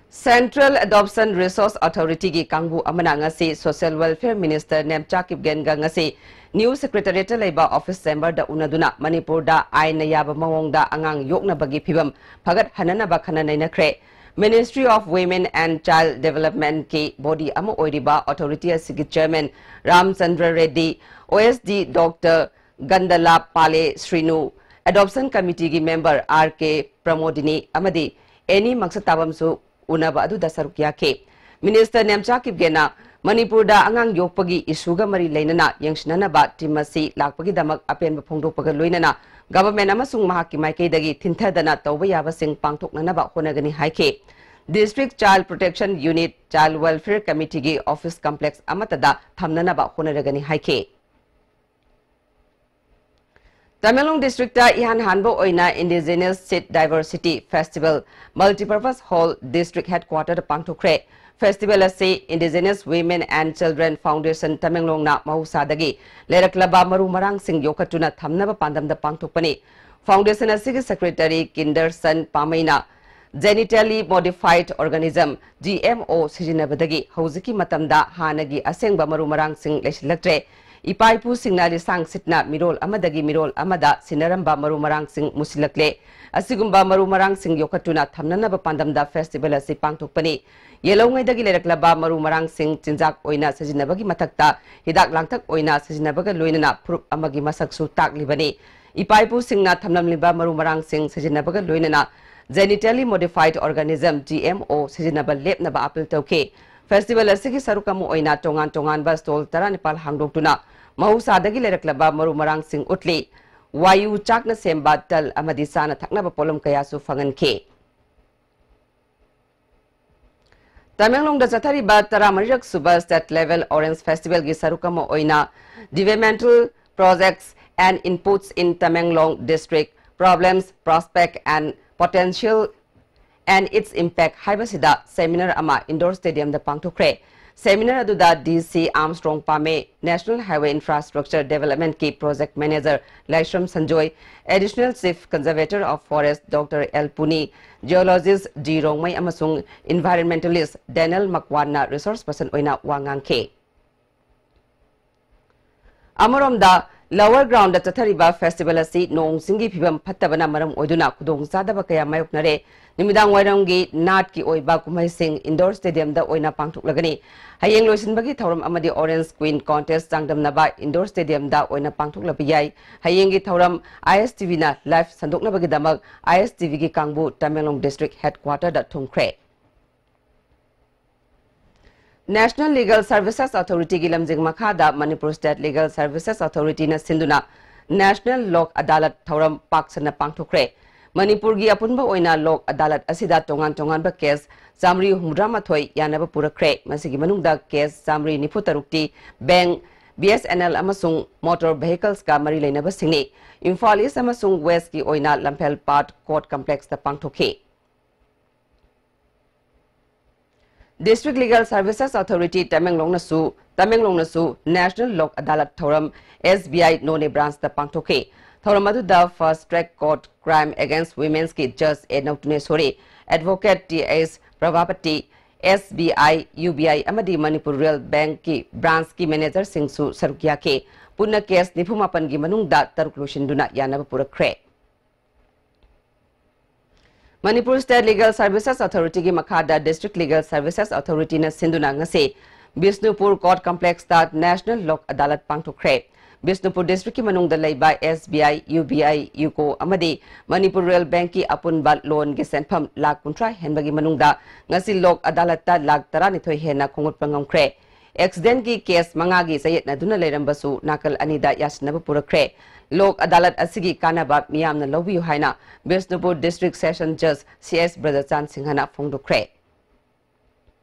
Central Adoption Resource Authority ꯒꯤ ꯀꯥꯡꯕꯨ ꯑꯃꯅ ꯉꯁꯤ Social Welfare Minister ꯅꯦꯝꯆꯥ ꯀꯤꯞꯒꯦꯟꯒ ꯉꯁꯤ New Secretariat ꯇ ꯂꯩꯕ office chamber ꯗ ꯎꯅꯗꯨꯅ ꯃꯅꯤꯄꯨꯔꯗ ꯑꯥꯏꯟꯅ ꯌꯥꯕ ꯃꯑꯣꯡꯗ ꯑꯉꯥꯡ ꯌꯣꯛꯅꯕꯒꯤ ꯐꯤꯚꯝ ꯐꯒꯠꯍꯟꯅꯅꯕ ꯈꯟꯅ ꯅꯩꯅꯈ꯭ꯔꯦ꯫ Ministry of Women and Child Development ꯀꯤ body ꯑꯃ ꯑꯣꯏꯔꯤꯕ authority ꯑꯁꯤꯒꯤ Chairman ꯔꯥꯝꯆꯟꯗ꯭ꯔ Reddy, O S D Doctor ꯒꯟꯗꯂꯥ Pale ꯁ꯭ꯔꯤꯅꯨ, Adoption Committee ꯒꯤ member R K ꯄ꯭ꯔꯃꯣꯗꯤꯅꯤ ꯑꯃꯗꯤ ꯑꯦꯅꯤ ꯃꯛꯁꯇꯥꯕꯝꯁꯨ ꯎꯅꯕ ꯑꯗꯨꯗ ꯁꯔꯨꯛ ꯌꯥꯈꯤ꯫ Minister ꯅꯦꯝꯆꯥ ꯀꯤꯞꯒꯦꯅ ꯃꯅꯤꯄꯨꯔꯗ ꯑꯉꯥꯡ ꯌꯣꯛꯄꯒꯤ ꯏꯁꯨꯒ ꯃꯔꯤ ꯂꯩꯅꯅ ꯌꯦꯡꯁꯤꯟꯅꯅꯕ ꯇꯤꯝ ꯑꯁꯤ ꯂꯥꯛꯄꯒꯤꯗꯃꯛ ꯑꯄꯦꯟꯕ ꯐꯣꯡꯗꯣꯛꯄꯒ ꯂꯣꯏꯅꯅ ꯒꯚꯔꯟꯃꯦꯟꯠ ꯑꯃꯁꯨꯡ ꯃꯍꯥꯛꯀꯤ ꯃꯥꯏꯀꯩꯗꯒꯤ ꯊꯤꯟꯊꯗꯅ ꯇꯧꯕ ꯌꯥꯕꯁꯤꯡ ꯄꯥꯡꯊꯣꯛꯅꯅꯕ ꯍꯣꯠꯅꯒꯅꯤ ꯍꯥꯏꯈꯤ꯫ District Child Protection Unit, Child Welfare Committeeꯒꯤ office complex ꯑꯃꯠꯇꯗ ꯊꯝꯅꯅꯕ ꯍꯣꯠꯅꯔꯒꯅꯤ ꯍꯥꯏꯈꯤ꯫ ꯇꯃꯦꯡꯂꯣꯡ districtꯇ ꯏꯍꯥꯟ ꯍꯥꯟꯕ ꯑꯣꯏꯅ Indigenous Seed Diversity Festival Multipurpose Hall district headquarterꯗ ꯄꯥꯡꯊꯣꯛꯈ꯭ꯔꯦ꯫ Festival ꯑꯁꯤ Indigenous Women and Children Foundation ꯇꯃꯦꯡꯂꯣꯡꯅ ꯃꯍꯧꯁꯥꯗꯒꯤ ꯂꯩꯔꯛꯂꯕ ꯃꯔꯨ ꯃꯔꯥꯡꯁꯤꯡ ꯌꯣꯛꯈꯠꯇꯨꯅ ꯊꯝꯅꯕ ꯄꯥꯟꯗꯝꯗ ꯄꯥꯡꯊꯣꯛꯄꯅꯤ꯫ Foundation ꯑꯁꯤꯒꯤ secretary ꯀꯤꯟꯗꯔꯁꯟ ꯄꯥꯃꯩꯅ genetically modified organism, G M O, ꯁꯤꯖꯤꯟꯅꯕꯗꯒꯤ ꯍꯧꯖꯤꯛꯀꯤ ꯃꯇꯝꯗ ꯍꯥꯟꯅꯒꯤ ꯑꯁꯦꯡꯕ ꯃꯔꯨ ꯃꯔꯥꯡꯁꯤꯡ ꯂꯩꯁꯤꯜꯂꯛꯇ꯭ꯔꯦ꯫ ꯏꯄꯥ ꯏꯄꯨꯁꯤꯡꯅ ꯂꯤꯁꯥꯡ ꯁꯤꯠꯅ ꯃꯤꯔꯣꯜ ꯑꯃꯗꯒꯤ ꯃꯤꯔꯣꯜ ꯑꯃꯗ ꯁꯤꯟꯅꯔꯝꯕ ꯃꯔꯨ ꯃꯔꯥꯡꯁꯤꯡ ꯃꯨꯁꯤꯜꯂꯛꯂꯦ꯫ ꯑꯁꯤꯒꯨꯝꯕ ꯃꯔꯨ ꯃꯔꯥꯡꯁꯤꯡ ꯌꯣꯛꯈꯠꯇꯨꯅ ꯊꯝꯅꯅꯕ ꯄꯥꯟꯗꯝꯗ festival ꯑꯁꯤ ꯄꯥꯡꯊꯣꯛꯄꯅꯤ꯫ ꯌꯦꯜꯍꯧꯉꯩꯗꯒꯤ ꯂꯩꯔꯛꯂꯕ ꯃꯔꯨ ꯃꯔꯥꯡꯁꯤꯡ ꯆꯤꯟꯖꯥꯛ ꯑꯣꯏꯅ ꯁꯤꯖꯤꯟꯅꯕꯒꯤ ꯃꯊꯛꯇ ꯍꯤꯗꯥꯛ ꯂꯥꯡꯊꯛ ꯑꯣꯏꯅ ꯁꯤꯖꯤꯟꯅꯕꯒ ꯂꯣꯏꯅꯅ ꯐꯨꯔꯨꯞ ꯑꯃꯒꯤ ꯃꯁꯛꯁꯨ ꯇꯥꯛꯂꯤꯕꯅꯤ꯫ ꯏꯄꯥ ꯏꯄꯨꯁꯤꯡꯅ ꯊꯝꯂꯝꯂꯤꯕ ꯃꯔꯨ ꯃꯔꯥꯡꯁꯤꯡ ꯁꯤꯖꯤꯟꯅꯕꯒ ꯂꯣꯏꯅꯅ genetically modified organism, G M O, ꯁꯤꯖꯤꯟꯅꯕ ꯂꯦꯞꯅꯕ appeal ꯇꯧꯈꯤ꯫ Festival ꯑꯁꯤꯒꯤ ꯁꯔꯨꯛ ꯑꯃ ꯑꯣꯏꯅ ꯇꯣꯉꯥꯟ ꯇꯣꯉꯥꯟꯕ stall ꯇꯔꯥꯅꯤꯄꯥꯜ ꯍꯥꯡꯗꯣꯛꯇꯨꯅ ꯃꯍꯧꯁꯥꯗꯒꯤ ꯂꯩꯔꯛꯂꯕ ꯃꯔꯨ ꯃꯔꯥꯡꯁꯤꯡ ꯎꯠꯂꯤ꯫ ꯋꯥꯌꯨ, ꯆꯥꯛꯅ ꯁꯦꯝꯕ ꯇꯜ ꯑꯃꯗꯤ ꯆꯥꯅ ꯊꯛꯅꯕ ꯄꯣꯠꯂꯝ ꯀꯌꯥꯁꯨ ꯐꯪꯍꯟꯈꯤ꯫ ꯇꯃꯦꯡꯂꯣꯡꯗ ꯆꯠꯊꯔꯤꯕ ꯇꯔꯥꯃꯔꯤꯔꯛ ꯁꯨꯕ State Level Orange Festivalꯒꯤ ꯁꯔꯨꯛ ꯑꯃ ꯑꯣꯏꯅ Developmental Projects and Inputs in Tamenglong District, Problems, Prospect and Potential and Its Impact ꯍꯥꯏꯕꯁꯤꯗ seminar ꯑꯃ indoor stadiumꯗ ꯄꯥꯡꯊꯣꯛꯈ꯭ꯔꯦ꯫ Seminar ꯑꯗꯨꯗ D C Armstrong Pame, National Highway Infrastructure Developmentꯀꯤ Project Manager Laishram Sanjoy, Additional Chief Conservator of Forest Doctor L Puni, Geologist D Rongmei ꯑꯃꯁꯨꯡ Environmentalist Daniel Makwanꯅ resource person ꯑꯣꯏꯅ ꯋꯥ ꯉꯥꯡꯈꯤ꯫ ꯑꯃꯔꯣꯝꯗ, Lower Groundꯗ ꯆꯠꯊꯔꯤꯕ festival ꯑꯁꯤ ꯅꯣꯡ ꯆꯤꯡꯒꯤ ꯐꯤꯕꯝ ꯐꯠꯇꯕꯅ ꯃꯔꯝ ꯑꯣꯏꯗꯨꯅ ꯈꯨꯗꯣꯡꯆꯥꯗꯕ ꯀꯌꯥ ꯃꯥꯌꯣꯛꯅꯔꯦ꯫ ꯅꯨꯃꯤꯗꯥꯡ ꯋꯥꯏꯔꯝꯒꯤ ꯅꯥꯠꯀꯤ ꯑꯣꯏꯕ ꯀꯨꯝꯍꯩꯁꯤꯡ indoor stadiumꯗ ꯑꯣꯏꯅ ꯄꯥꯡꯊꯣꯛꯂꯒꯅꯤ꯫ ꯍꯌꯦꯡ ꯂꯣꯏꯁꯤꯟꯕꯒꯤ ꯊꯧꯔꯝ ꯑꯃꯗꯤ Orange Queen Contest ꯆꯥꯡꯗꯝꯅꯕ indoor stadiumꯗ ꯑꯣꯏꯅ ꯄꯥꯡꯊꯣꯛꯂꯕ ꯌꯥꯏ꯫ ꯍꯌꯦꯡꯒꯤ ꯊꯧꯔꯝ I S T Vꯅ live ꯁꯟꯗꯣꯛꯅꯕꯒꯤꯗꯃꯛ I S T Vꯒꯤ ꯀꯥꯡꯕꯨ Tamenglong district headquarterꯗ ꯊꯨꯡꯈ꯭ꯔꯦ꯫ National Legal Services Authority ꯒꯤ ꯂꯝꯖꯤꯡ ꯃꯈꯥꯗ Manipur State Legal Services Authority ꯅ ꯁꯤꯟꯗꯨꯅ National Lok Adalat ꯊꯧꯔꯝ ꯄꯥꯛ ꯁꯟꯅ ꯄꯥꯡꯊꯣꯛꯈ꯭ꯔꯦ꯫ ꯃꯅꯤꯄꯨꯔꯒꯤ ꯑꯄꯨꯟꯕ ꯑꯣꯏꯅ ꯂꯣꯛ ꯑꯗꯥꯂꯠ ꯑꯁꯤꯗ ꯇꯣꯉꯥꯟ ꯇꯣꯉꯥꯟꯕ ꯀꯦꯁ ꯆꯥꯃꯔꯤ ꯍꯨꯝꯐꯨꯇꯔꯥ ꯃꯥꯊꯣꯏ ꯌꯥꯅꯕ ꯄꯨꯔꯛꯈ꯭ꯔꯦ꯫ ꯃꯁꯤꯒꯤ ꯃꯅꯨꯡꯗ ꯀꯦꯁ ꯆꯥꯃꯔꯤ ꯅꯤꯐꯨ ꯇꯔꯨꯛꯇꯤ bank, B S N L ꯑꯃꯁꯨꯡ ꯃꯣꯇꯣꯔ ꯚꯦꯍꯤꯀꯜꯁꯀ ꯃꯔꯤ ꯂꯩꯅꯕꯁꯤꯡꯅꯤ꯫ ꯏꯝꯐꯥꯜ ꯏꯁ ꯑꯃꯁꯨꯡ ꯋꯦꯁꯀꯤ ꯑꯣꯏꯅ ꯂꯝꯐꯦꯜ ꯄꯥꯠ ꯀꯣꯔꯠ ꯀꯝꯄ꯭ꯂꯦꯛꯁꯇ ꯄꯥꯡꯊꯣꯛꯈꯤ꯫ District Legal Services Authority ꯇꯃꯦꯡꯂꯣꯡꯅꯁꯨ, ꯇꯃꯦꯡꯂꯣꯡꯅꯁꯨ National ꯂꯣꯛ ꯑꯗꯥꯂꯠ ꯊꯧꯔꯝ ꯑꯦꯁ ꯕꯤ ꯑꯥꯏ ꯅꯣꯅꯦ ꯕ꯭ꯔꯥꯟꯁꯇ ꯄꯥꯡꯊꯣꯛꯈꯤ꯫ ꯊꯧꯔꯝ ꯑꯗꯨꯗ Fast Track Court Crime Against Women's ꯀꯤ ꯖꯖ ꯑꯦ ꯅꯧꯇꯨꯅꯦꯁꯣꯔꯤ, ꯑꯦꯗꯚꯣꯀꯦꯠ ꯇꯤ ꯑꯦꯁ ꯄ꯭ꯔꯚꯥꯄꯇꯤ, ꯑꯦꯁ ꯕꯤ ꯑꯥꯏ, ꯌꯨ ꯕꯤ ꯑꯥꯏ ꯑꯃꯗꯤ ꯃꯅꯤꯄꯨꯔ ꯔꯨꯔꯦꯜ ꯕꯦꯡꯛꯀꯤ ꯕ꯭ꯔꯥꯟꯁꯀꯤ ꯃꯦꯅꯦꯖꯔꯁꯤꯡꯁꯨ ꯁꯔꯨꯛ ꯌꯥꯈꯤ꯫ ꯄꯨꯟꯅ ꯀꯦꯁ ꯅꯤꯐꯨ ꯃꯥꯄꯟꯒꯤ ꯃꯅꯨꯡꯗ ꯇꯔꯨꯛ ꯂꯣꯏꯁꯤꯟꯗꯨꯅ ꯌꯥꯅꯕ ꯄꯨꯔꯛꯈ꯭ꯔꯦ꯫ Manipur State Legal Services Authority ꯒꯤ ꯃꯈꯥꯗ District Legal Services Authority ꯅ ꯁꯤꯟꯗꯨꯅ ꯉꯁꯤ ꯕꯤꯁꯅꯨꯄꯨꯔ ꯀꯣꯔꯠ ꯀꯝꯄ꯭ꯂꯦꯛꯁꯇ National ꯂꯣꯛ ꯑꯗꯥꯂꯠ ꯄꯥꯡꯊꯣꯛꯈ꯭ꯔꯦ꯫ ꯕꯤꯁꯅꯨꯄꯨꯔ ꯗꯤꯁꯇ꯭ꯔꯤꯛꯀꯤ ꯃꯅꯨꯡꯗ ꯂꯩꯕ ꯑꯦꯁ ꯕꯤ ꯑꯥꯏ, ꯌꯨ ꯕꯤ ꯑꯥꯏ, ꯌꯨꯀꯣ ꯑꯃꯗꯤ ꯃꯅꯤꯄꯨꯔ ꯔꯨꯔꯦꯜ ꯕꯦꯡꯛꯀꯤ ꯑꯄꯨꯟꯕ ꯂꯣꯟꯒꯤ ꯁꯦꯟꯐꯝ ꯂꯥꯈ ꯀꯨꯟꯊ꯭ꯔꯥ ꯍꯦꯟꯕꯒꯤ ꯃꯅꯨꯡꯗ ꯉꯁꯤ ꯂꯣꯛ ꯑꯗꯥꯂꯠꯇ ꯂꯥꯈ ꯇꯔꯥꯅꯤꯊꯣꯏ ꯍꯦꯟꯅ ꯈꯣꯡꯎꯠꯄ ꯉꯝꯈ꯭ꯔꯦ꯫ ꯑꯦꯛꯁꯤꯗꯦꯟꯠꯀꯤ ꯀꯦꯁ ꯃꯉꯥꯒꯤ ꯆꯌꯦꯠꯅꯗꯨꯅ ꯂꯩꯔꯝꯕꯁꯨ ꯅꯥꯀꯜ ꯑꯅꯤꯗ ꯌꯥꯁꯤꯟꯅꯕ ꯄꯨꯔꯛꯈ꯭ꯔꯦ꯫ ꯂꯣꯛ ꯑꯗꯥꯂꯠ ꯑꯁꯤꯒꯤ ꯀꯥꯟꯅꯕ ꯃꯤꯌꯥꯝꯅ ꯂꯧꯕꯤꯌꯨ ꯍꯥꯏꯅ Bishnupur district session ꯖꯖ C S ꯕ꯭ꯔꯖꯆꯥꯟ ꯁꯤꯡꯍꯅ ꯐꯣꯡꯗꯣꯛꯈ꯭ꯔꯦ꯫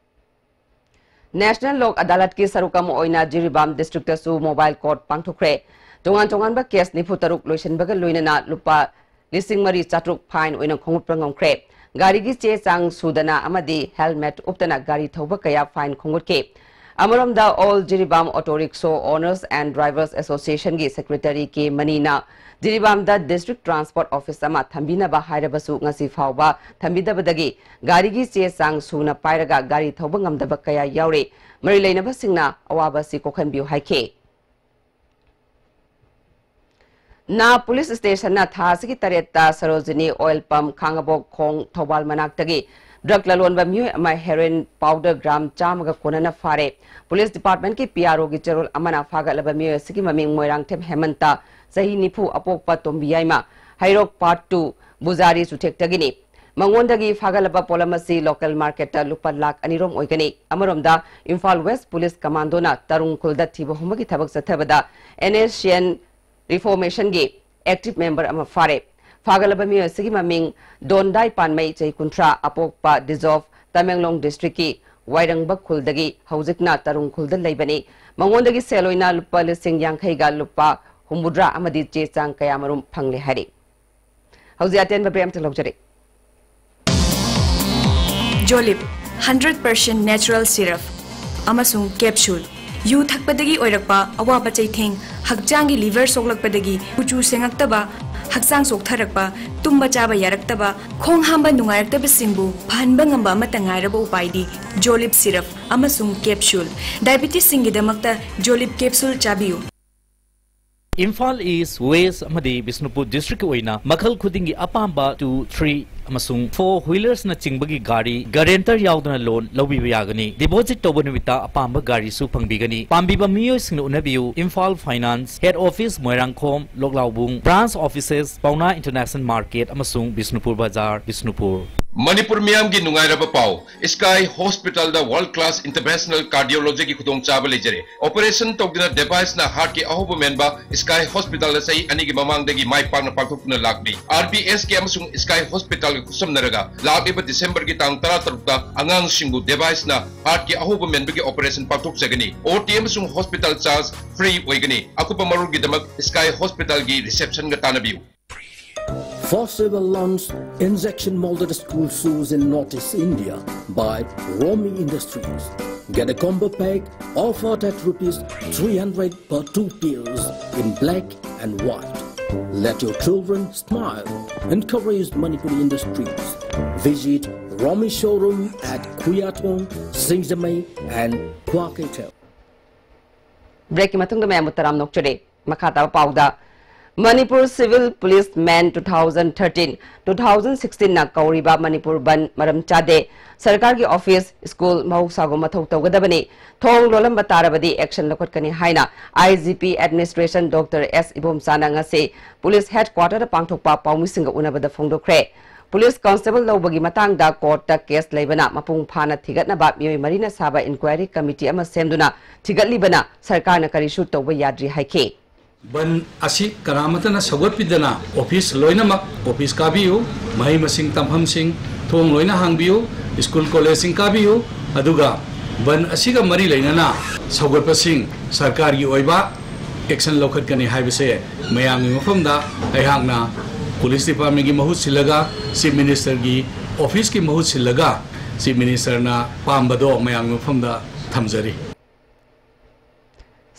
ꯅꯦꯁꯅꯦꯜ ꯂꯣꯛ ꯑꯗꯥꯂꯠꯀꯤ ꯁꯔꯨꯛ ꯑꯃ ꯑꯣꯏꯅ ꯖꯤꯔꯤꯕꯥꯝ ꯗꯤꯁꯇ꯭ꯔꯤꯛꯇꯁꯨ ꯃꯣꯕꯥꯏꯜ ꯀꯣꯔꯠ ꯄꯥꯡꯊꯣꯛꯈ꯭ꯔꯦ꯫ ꯇꯣꯉꯥꯟ ꯇꯣꯉꯥꯟꯕ ꯀꯦꯁ ꯅꯤꯐꯨ ꯇꯔꯨꯛ ꯂꯣꯏꯁꯤꯟꯕꯒ ꯂꯣꯏꯅꯅ ꯂꯨꯄꯥ ꯂꯤꯁꯤꯡ ꯃꯔꯤ ꯆꯥꯇ꯭ꯔꯨꯛ ꯐꯥꯏꯟ ꯑꯣꯏꯅ ꯈꯣꯝꯒꯠꯄ ꯉꯝꯈ꯭ꯔꯦ꯫ ꯒꯥꯔꯤꯒꯤ ꯆꯦ ꯆꯥꯡ ꯁꯨꯗꯅ ꯑꯃꯗꯤ ꯍꯦꯜꯃꯦꯠ ꯎꯞꯇꯅ ꯒꯥꯔꯤ ꯊꯧꯕ ꯀꯌꯥ ꯐꯥꯏꯟ ꯈꯣꯝꯒꯠꯈꯤ꯫ ꯑꯃꯔꯣꯝꯗ All Jiribam Auto Rickshaw Owners and Drivers Association ꯒꯤ ꯁꯦꯀ꯭ꯔꯦꯇꯔꯤ ꯀꯦ ꯃꯅꯤꯅ ꯖꯤꯔꯤꯕꯥꯝꯗ ꯗꯤꯁꯇ꯭ꯔꯤꯛ ꯇ꯭ꯔꯥꯟꯁꯄꯣꯔꯠ ꯑꯣꯐꯤꯁ ꯑꯃ ꯊꯝꯕꯤꯅꯕ ꯍꯥꯏꯔꯕꯁꯨ ꯉꯁꯤ ꯐꯥꯎꯕ ꯊꯝꯕꯤꯗꯕꯗꯒꯤ ꯒꯥꯔꯤꯒꯤ ꯆꯦ ꯆꯥꯡ ꯁꯨꯅ ꯄꯥꯏꯔꯒ ꯒꯥꯔꯤ ꯊꯧꯕ ꯉꯝꯗꯕ ꯀꯌꯥ ꯌꯥꯎꯔꯤ꯫ ꯃꯔꯤ ꯂꯩꯅꯕꯁꯤꯡꯅ ꯑꯋꯥꯕ ꯑꯁꯤ ꯀꯣꯛꯍꯟꯕꯤꯌꯨ ꯍꯥꯏꯈꯤ꯫ ꯅꯥ ꯄꯨꯂꯤꯁ ꯁ꯭ꯇꯦꯁꯟꯅ ꯊꯥ ꯑꯁꯤꯒꯤ ꯇꯔꯦꯠꯇ ꯁꯔꯣꯖꯤꯅꯤ ꯑꯣꯏꯜ ꯄꯝꯞ, ꯈꯥꯉꯕꯣꯛ ꯈꯣꯡ, ꯊꯧꯕꯥꯜ ꯃꯅꯥꯛꯇꯒꯤ ꯗ꯭ꯔꯒ ꯂꯂꯣꯟꯕ ꯃꯤꯑꯣꯏ ꯑꯃ ꯍꯦꯔꯣꯏꯟ ꯄꯥꯎꯗꯔ ꯒ꯭ꯔꯥꯝ ꯆꯥꯝꯃꯒ ꯀꯣꯟꯅꯅ ꯐꯥꯔꯦ꯫ ꯄꯨꯂꯤꯁ ꯗꯤꯄꯥꯔꯠꯃꯦꯟꯠꯀꯤ ꯄꯤ ꯑꯥꯔ ꯑꯣꯒꯤ ꯆꯦꯔꯣꯜ ꯑꯃꯅ ꯐꯥꯒꯠꯂꯕ ꯃꯤꯑꯣꯏ ꯑꯁꯤꯒꯤ ꯃꯃꯤꯡ ꯃꯣꯏꯔꯥꯡꯊꯦꯝ ꯍꯦꯃꯟꯇ, ꯆꯍꯤ ꯅꯤꯐꯨ, ꯑꯄꯣꯛꯄ ꯇꯣꯝꯕꯤꯌꯥꯏꯃ, ꯍꯩꯔꯣꯛ ꯄꯥꯔꯠ ꯇꯨ, ꯕꯨꯖꯥꯔꯤ ꯆꯨꯊꯦꯛꯇꯒꯤꯅꯤ꯫ ꯃꯉꯣꯟꯗꯒꯤ ꯐꯥꯒꯠꯂꯕ ꯄꯣꯠꯂꯝ ꯑꯁꯤ local marketꯇ ꯂꯨꯄꯥ ꯂꯥꯈ ꯑꯅꯤ ꯔꯣꯝ ꯑꯣꯏꯒꯅꯤ꯫ ꯑꯃꯔꯣꯝꯗ, ꯏꯝꯐꯥꯜ West Police Commandoꯅ ꯇꯔꯨꯡ ꯈꯨꯜꯗ ꯊꯤꯕ ꯍꯨꯝꯕꯒꯤ ꯊꯕꯛ ꯆꯠꯊꯕꯗ N S C N Reformationꯒꯤ active member ꯑꯃ ꯐꯥꯔꯦ꯫ ꯐꯥꯒꯠꯂꯕ ꯃꯤꯑꯣꯏ ꯑꯁꯤꯒꯤ ꯃꯃꯤꯡ ꯗꯣꯟꯗꯥꯏ ꯄꯥꯟꯃꯩ, ꯆꯍꯤ ꯀꯨꯟꯊ꯭ꯔꯥ, ꯑꯄꯣꯛꯄ ꯗꯤꯖꯣꯞ, ꯇꯃꯦꯡꯂꯣꯡ districtꯀꯤ ꯋꯥꯏꯔꯪꯕ ꯈꯨꯜꯗꯒꯤ, ꯍꯧꯖꯤꯛꯅ ꯇꯔꯨꯡ ꯈꯨꯜꯗ ꯂꯩꯕꯅꯤ꯫ ꯃꯉꯣꯟꯗꯒꯤ ꯁꯦꯜ ꯑꯣꯏꯅ ꯂꯨꯄꯥ ꯂꯤꯁꯤꯡ ꯌꯥꯡꯈꯩꯒ ꯂꯨꯄꯥ ꯍꯨꯝꯐꯨꯇꯔꯥ ꯑꯃꯗꯤ ꯆꯦ ꯆꯥꯡ ꯀꯌꯥꯃꯔꯨꯝ ꯐꯪꯂꯦ ꯍꯥꯏꯔꯤ꯫ ꯍꯧꯖꯤꯛ ꯑꯇꯦꯟꯕ break ꯑꯃꯇ ꯂꯧꯖꯔꯤ꯫ Jolib, hundred percent natural syrup ꯑꯃꯁꯨꯡ capsule꯫ ꯌꯨ ꯊꯛꯄꯗꯒꯤ ꯑꯣꯏꯔꯛꯄ ꯑꯋꯥꯕ ꯆꯩꯊꯦꯡ, ꯍꯛꯆꯥꯡꯒꯤ liver ꯁꯣꯛꯂꯛꯄꯗꯒꯤ ꯀꯨꯆꯨ ꯁꯦꯡꯉꯛꯇꯕ, ꯍꯛꯆꯥꯡ ꯆꯣꯛꯊꯔꯛꯄ, ꯇꯨꯝꯕ ꯆꯥꯕ ꯌꯥꯔꯛꯇꯕ, ꯈꯣꯡ ꯍꯥꯝꯕ ꯅꯨꯡꯉꯥꯏꯔꯛꯇꯕꯁꯤꯡꯕꯨ ꯐꯍꯟꯕ ꯉꯝꯕ ꯑꯃꯠꯇ ꯉꯥꯏꯔꯕ ꯎꯄꯥꯏꯗꯤ Jolib syrup ꯑꯃꯁꯨꯡ capsule꯫ Diabetesꯁꯤꯡꯒꯤꯗꯃꯛꯇ Jolib capsule ꯆꯥꯕꯤꯌꯨ꯫ ꯏꯝꯐꯥꯜ ꯏꯁ, ꯋꯦꯁ ꯑꯃꯗꯤ ꯕꯤꯁꯅꯨꯄꯨꯔ districtꯀꯤ ꯑꯣꯏꯅ ꯃꯈꯜ ꯈꯨꯗꯤꯡꯒꯤ ꯑꯄꯥꯝꯕ two, three ꯑꯃꯁꯨꯡ four wheelersꯅꯆꯤꯡꯕꯒꯤ ꯒꯥꯔꯤ guarantor ꯌꯥꯎꯗꯅ loan ꯂꯧꯕꯤꯕ ꯌꯥꯒꯅꯤ꯫ Deposit ꯇꯧꯕ ꯅꯨꯃꯤꯠꯇ ꯑꯄꯥꯝꯕ ꯒꯥꯔꯤꯁꯨ ꯐꯪꯕꯤꯒꯅꯤ꯫ ꯄꯥꯝꯕꯤꯕ ꯃꯤꯑꯣꯏꯁꯤꯡꯅ ꯎꯅꯕꯤꯌꯨ, Imphal Finance, Head Office, Moirangkhom, ꯂꯣꯛꯂꯥꯎꯕꯨꯡ, branch offices, ꯄꯥꯎꯅꯥ International Market ꯑꯃꯁꯨꯡ ꯕꯤꯁꯅꯨꯄꯨꯔ ꯕꯖꯥꯔ, ꯕꯤꯁꯅꯨꯄꯨꯔ꯫ ꯃꯅꯤꯄꯨꯔ ꯃꯤꯌꯥꯝꯒꯤ ꯅꯨꯡꯉꯥꯏꯔꯕ ꯄꯥꯎ꯫ Sky Hospitalꯗ world class interventional cardiologyꯒꯤ ꯈꯨꯗꯣꯡꯆꯥꯕ ꯂꯩꯖꯔꯦ꯫ Operation ꯇꯧꯗꯨꯅ deviceꯅ heartꯀꯤ ꯑꯍꯧꯕ ꯃꯦꯟꯕ Sky Hospitalꯗ ꯆꯍꯤ ꯑꯅꯤꯒꯤ ꯃꯃꯥꯡꯗꯒꯤ ꯃꯥꯏ ꯄꯥꯛꯅ ꯄꯥꯡꯊꯣꯛꯇꯨꯅ ꯂꯥꯛꯂꯤ꯫ R B S K ꯑꯃꯁꯨꯡ Sky Hospitalꯒ ꯈꯨꯠꯁꯝꯅꯔꯒ ꯂꯥꯛꯂꯤꯕ Decemberꯒꯤ ꯇꯥꯡ ꯇꯔꯥꯇꯔꯨꯛꯇ ꯑꯉꯥꯡꯁꯤꯡꯕꯨ deviceꯅ heartꯀꯤ ꯑꯍꯧꯕ ꯃꯦꯟꯕꯒꯤ operation ꯄꯥꯡꯊꯣꯛꯆꯒꯅꯤ꯫ O T ꯑꯃꯁꯨꯡ hospital charge free ꯑꯣꯏꯒꯅꯤ꯫ ꯑꯀꯨꯞꯄ ꯃꯔꯣꯜꯒꯤꯗꯃꯛ Sky Hospitalꯒꯤ receptionꯒ ꯇꯥꯟꯅꯕꯤꯌꯨ꯫ First ever launch injection molded school shoes in Northeast India by Romi Industries. Get a combo pack offered at rupees three hundred per two pairs in black and white. Let your children smile. Encourage Manipuri Industries. Visit Romi showroom at Khuyatong, Singjamei and Kwaketel. Breakꯀꯤ ꯃꯇꯨꯡꯗ ꯃꯌꯥꯝꯕꯨ ꯇꯔꯥꯝꯅ ꯑꯣꯛꯆꯔꯤ꯫ ꯃꯈꯥ ꯇꯥꯕ ꯄꯥꯎꯗ, Manipur Civil Police Man two thousand thirteen, two thousand sixteenꯅ ꯀꯧꯔꯤꯕ Manipur ꯕꯟ ꯃꯔꯝ ꯆꯥꯗꯦ꯫ ꯁꯔꯀꯥꯔꯒꯤ office, school ꯃꯍꯧꯁꯥꯒꯨꯝ ꯃꯊꯧ ꯇꯧꯒꯗꯕꯅꯤ꯫ ꯊꯣꯡ ꯂꯣꯜꯂꯝꯕ ꯇꯥꯔꯕꯗꯤ action ꯂꯧꯈꯠꯀꯅꯤ ꯍꯥꯏꯅ I G P Administration Doctor S ꯏꯕꯣꯝꯆꯥꯅ ꯉꯁꯤ police headquarterꯗ ꯄꯥꯡꯊꯣꯛꯄ ꯄꯥꯎꯃꯤꯁꯤꯡꯒ ꯎꯅꯕꯗ ꯐꯣꯡꯗꯣꯛꯈ꯭ꯔꯦ꯫ ꯄꯨꯂꯤꯁ ꯀꯣꯟꯁꯇꯦꯕꯜ ꯂꯧꯕꯒꯤ ꯃꯇꯥꯡꯗ ꯀꯣꯔꯠꯇ ꯀꯦꯁ ꯂꯩꯕꯅ ꯃꯄꯨꯡ ꯐꯥꯅ ꯊꯤꯒꯠꯅꯕ ꯃꯤꯑꯣꯏ ꯃꯔꯤꯅ ꯁꯥꯕ ꯏꯟꯀ꯭ꯋꯥꯏꯔꯤ ꯀꯃꯤꯇꯤ ꯑꯃ ꯁꯦꯝꯗꯨꯅ ꯊꯤꯒꯠꯂꯤꯕꯅ ꯁꯔꯀꯥꯔꯅ ꯀꯔꯤꯁꯨ ꯇꯧꯕ ꯌꯥꯗ꯭ꯔꯤ ꯍꯥꯏꯈꯤ꯫ ꯕꯟ ꯑꯁꯤ ꯀꯅꯥꯃꯠꯇꯅ ꯁꯧꯒꯠꯄꯤꯗꯅ ꯑꯣꯐꯤꯁ ꯂꯣꯏꯅꯃꯛ ꯑꯣꯐꯤꯁ ꯀꯥꯕꯤꯌꯨ, ꯃꯍꯩ ꯃꯁꯤꯡ ꯇꯝꯐꯝꯁꯤꯡ ꯊꯣꯡ ꯂꯣꯏꯅ ꯍꯥꯡꯕꯤꯌꯨ, ꯁ꯭ꯀꯨꯜ ꯀꯣꯂꯦꯖꯁꯤꯡ ꯀꯥꯕꯤꯌꯨ, ꯑꯗꯨꯒ ꯕꯟ ꯑꯁꯤꯒ ꯃꯔꯤ ꯂꯩꯅꯅ ꯁꯧꯒꯠꯄꯁꯤꯡ ꯁꯔꯀꯥꯔꯒꯤ ꯑꯣꯏꯕ ꯑꯦꯛꯁꯟ ꯂꯧꯈꯠꯀꯅꯤ ꯍꯥꯏꯕꯁꯦ ꯃꯌꯥꯝꯒꯤ ꯃꯐꯝꯗ ꯑꯩꯍꯥꯛꯅ ꯄꯨꯂꯤꯁ ꯗꯤꯄꯥꯔꯠꯃꯦꯟꯒꯤ ꯃꯍꯨꯠ ꯁꯤꯜꯂꯒ ꯆꯤꯐ ꯃꯤꯅꯤꯁꯇꯔꯒꯤ ꯑꯣꯐꯤꯁꯀꯤ ꯃꯍꯨꯠ ꯁꯤꯜꯂꯒ ꯆꯤꯐ ꯃꯤꯅꯤꯁꯇꯔꯅ ꯄꯥꯝꯕꯗꯣ ꯃꯌꯥꯝꯒꯤ ꯃꯐꯝꯗ ꯊꯝꯖꯔꯤ꯫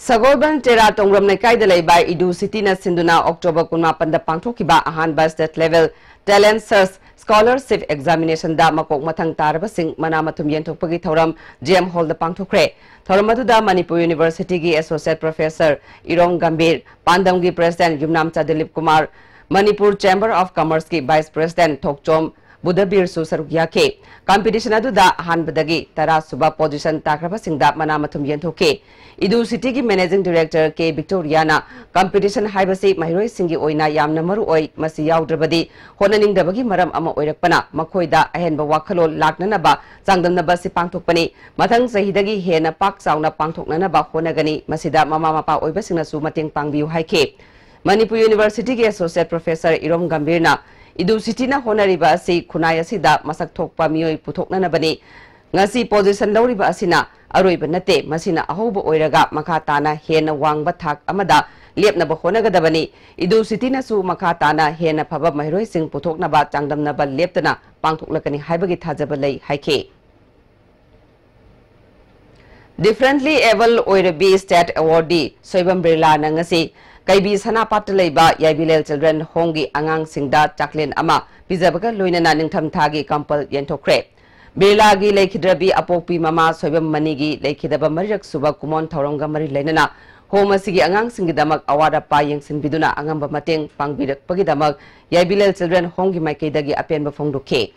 ꯁꯒꯣꯜꯕꯟ ꯇꯦꯔꯥ ꯇꯣꯡꯕ꯭ꯔꯝ ꯂꯩꯀꯥꯏꯗ ꯂꯩꯕ ꯏꯗꯨ ꯁꯤꯇꯤꯅ ꯁꯤꯟꯗꯨꯅ ꯑꯣꯛꯇꯣꯕꯔ ꯀꯨꯟꯃꯥꯄꯟꯗ ꯄꯥꯡꯊꯣꯛꯈꯤꯕ ꯑꯍꯥꯟꯕ state level talent search scholarship ꯑꯦꯛꯖꯥꯃꯤꯅꯦꯁꯟꯗ ꯃꯀꯣꯛ ꯃꯊꯪ ꯇꯥꯔꯕꯁꯤꯡ ꯃꯅꯥ ꯃꯊꯨꯝ ꯌꯦꯟꯊꯣꯛꯄꯒꯤ ꯊꯧꯔꯝ ꯖꯤ ꯑꯦꯝ ꯍꯣꯜꯗ ꯄꯥꯡꯊꯣꯛꯈ꯭ꯔꯦ꯫ ꯊꯧꯔꯝ ꯑꯗꯨꯗ ꯃꯅꯤꯄꯨꯔ ꯌꯨꯅꯤꯚꯔꯁꯤꯇꯤꯒꯤ ꯑꯦꯁꯣꯁꯤꯌꯦꯠ ꯄ꯭ꯔꯣꯐꯦꯁꯔ ꯏꯔꯣꯝ ꯒꯝꯚꯤꯔ, ꯄꯥꯟꯗꯝꯒꯤ president Yumnamcha Dilip Kumar, Manipur chamber of ꯀꯃꯔꯁꯀꯤ ꯚꯥꯏꯁ ꯄ꯭ꯔꯦꯁꯤꯗꯦꯟꯠ ꯊꯣꯛꯆꯣꯝ ꯕꯨꯙꯕꯤꯔꯁꯨ ꯁꯔꯨꯛ ꯌꯥꯈꯤ꯫ ꯀꯝꯄꯤꯇꯤꯁꯟ ꯑꯗꯨꯗ ꯑꯍꯥꯟꯕꯗꯒꯤ ꯇꯔꯥ ꯁꯨꯕ ꯄꯣꯖꯤꯁꯟ ꯇꯥꯈ꯭ꯔꯕꯁꯤꯡꯗ ꯃꯅꯥ ꯃꯊꯨꯝ ꯌꯦꯟꯊꯣꯛꯈꯤ꯫ ꯏꯗꯨ ꯁꯤꯇꯤꯒꯤ ꯃꯦꯅꯦꯖꯤꯡ ꯗꯤꯔꯦꯛꯇꯔ ꯀꯦ ꯚꯤꯛꯇꯣꯔꯤꯌꯥꯅ ꯀꯝꯄꯤꯇꯤꯁꯟ ꯍꯥꯏꯕꯁꯤ ꯃꯍꯩꯔꯣꯏꯁꯤꯡꯒꯤ ꯑꯣꯏꯅ ꯌꯥꯝꯅ ꯃꯔꯨ ꯑꯣꯏ, ꯃꯁꯤ ꯌꯥꯎꯗ꯭ꯔꯕꯗꯤ ꯍꯣꯠꯅꯅꯤꯡꯗꯕꯒꯤ ꯃꯔꯝ ꯑꯃ ꯑꯣꯏꯔꯛꯄꯅ ꯃꯈꯣꯏꯗ ꯑꯍꯦꯟꯕ ꯋꯥꯈꯜꯂꯣꯟ ꯂꯥꯛꯅꯅꯕ ꯆꯥꯡꯗꯝꯅꯕ ꯑꯁꯤ ꯄꯥꯡꯊꯣꯛꯄꯅꯤ꯫ ꯃꯊꯪ ꯆꯍꯤꯗꯒꯤ ꯍꯦꯟꯅ ꯄꯥꯛ ꯆꯥꯎꯅ ꯄꯥꯡꯊꯣꯛꯅꯅꯕ ꯍꯣꯠꯅꯒꯅꯤ꯫ ꯃꯁꯤꯗ ꯃꯃꯥ ꯃꯄꯥ ꯑꯣꯏꯕꯁꯤꯡꯅꯁꯨ ꯃꯇꯦꯡ ꯄꯥꯡꯕꯤꯌꯨ ꯍꯥꯏꯈꯤ꯫ ꯃꯅꯤꯄꯨꯔ ꯌꯨꯅꯤꯚꯔꯁꯤꯇꯤꯒꯤ ꯑꯦꯁꯣꯁꯤꯌꯦꯠ ꯄ꯭ꯔꯣꯐꯦꯁꯔ ꯏꯔꯣꯝ ꯒꯝꯚꯤꯔꯅ ꯏꯗꯨ ꯁꯤꯇꯤꯅ ꯍꯣꯠꯅꯔꯤꯕ ꯑꯁꯤ ꯈꯨꯟꯅꯥꯏ ꯑꯁꯤꯗ ꯃꯁꯛ ꯊꯣꯛꯄ ꯃꯤꯑꯣꯏ ꯄꯨꯊꯣꯛꯅꯅꯕꯅꯤ꯫ ꯉꯁꯤ ꯄꯣꯖꯤꯁꯟ ꯂꯧꯔꯤꯕ ꯑꯁꯤꯅ ꯑꯔꯣꯏꯕ ꯅꯠꯇꯦ, ꯃꯁꯤꯅ ꯑꯍꯧꯕ ꯑꯣꯏꯔꯒ ꯃꯈꯥ ꯇꯥꯅ ꯍꯦꯟꯅ ꯋꯥꯡꯕ ꯊꯥꯛ ꯑꯃꯗ ꯂꯦꯞꯅꯕ ꯍꯣꯠꯅꯒꯗꯕꯅꯤ꯫ ꯏꯗꯨ ꯁꯤꯇꯤꯅꯁꯨ ꯃꯈꯥ ꯇꯥꯅ ꯍꯦꯟꯅ ꯐꯕ ꯃꯍꯩꯔꯣꯏꯁꯤꯡ ꯄꯨꯊꯣꯛꯅꯕ ꯆꯥꯡꯗꯝꯅꯕ ꯂꯦꯞꯇꯅ ꯄꯥꯡꯊꯣꯛꯂꯛꯀꯅꯤ ꯍꯥꯏꯕꯒꯤ ꯊꯥꯖꯕ ꯂꯩ ꯍꯥꯏꯈꯤ꯫ ꯗꯤꯐꯔꯦꯟꯠꯂꯤ ꯑꯦꯕꯜ ꯑꯣꯏꯔꯕꯤ ꯁ꯭ꯇꯦꯠ ꯑꯦꯋꯥꯔꯗꯤ ꯁꯣꯏꯕꯝ ꯕꯤꯔꯂꯥꯅ ꯉꯁꯤ ꯀꯩꯕꯤ ꯁꯅꯥꯄꯥꯠꯇ ꯂꯩꯕ ꯌꯥꯏꯕꯤꯂꯦꯜ ꯆꯤꯜꯗ꯭ꯔꯦꯟ ꯍꯣꯝꯒꯤ ꯑꯉꯥꯡꯁꯤꯡꯗ ꯆꯥꯛꯂꯦꯟ ꯑꯃ ꯄꯤꯖꯕꯒ ꯂꯣꯏꯅꯅ ꯅꯤꯡꯊꯝꯊꯥꯒꯤ ꯀꯝꯄꯜ ꯌꯦꯟꯊꯣꯛꯈ꯭ꯔꯦ꯫ ꯕꯤꯔꯂꯥꯒꯤ ꯂꯩꯈꯤꯗ꯭ꯔꯕꯤ ꯑꯄꯣꯛꯄꯤ ꯃꯃꯥ ꯁꯣꯏꯕꯝ ꯃꯅꯤꯒꯤ ꯂꯩꯈꯤꯗꯕ ꯃꯔꯤꯔꯛ ꯁꯨꯕ ꯀꯨꯃꯣꯟ ꯊꯧꯔꯝꯒ ꯃꯔꯤ ꯂꯩꯅꯅ ꯍꯣꯝ ꯑꯁꯤꯒꯤ ꯑꯉꯥꯡꯁꯤꯡꯒꯤꯗꯃꯛ ꯑꯋꯥꯠ ꯑꯄꯥ ꯌꯦꯡꯁꯤꯟꯕꯤꯗꯨꯅ ꯑꯉꯝꯕ ꯃꯇꯦꯡ ꯄꯥꯡꯕꯤꯔꯛꯄꯒꯤꯗꯃꯛ ꯌꯥꯏꯕꯤꯂꯦꯜ ꯆꯤꯜꯗ꯭ꯔꯦꯟ ꯍꯣꯝꯒꯤ ꯃꯥꯏꯀꯩꯗꯒꯤ ꯑꯄꯦꯟꯕ ꯐꯣꯡꯗꯣꯛꯈꯤ꯫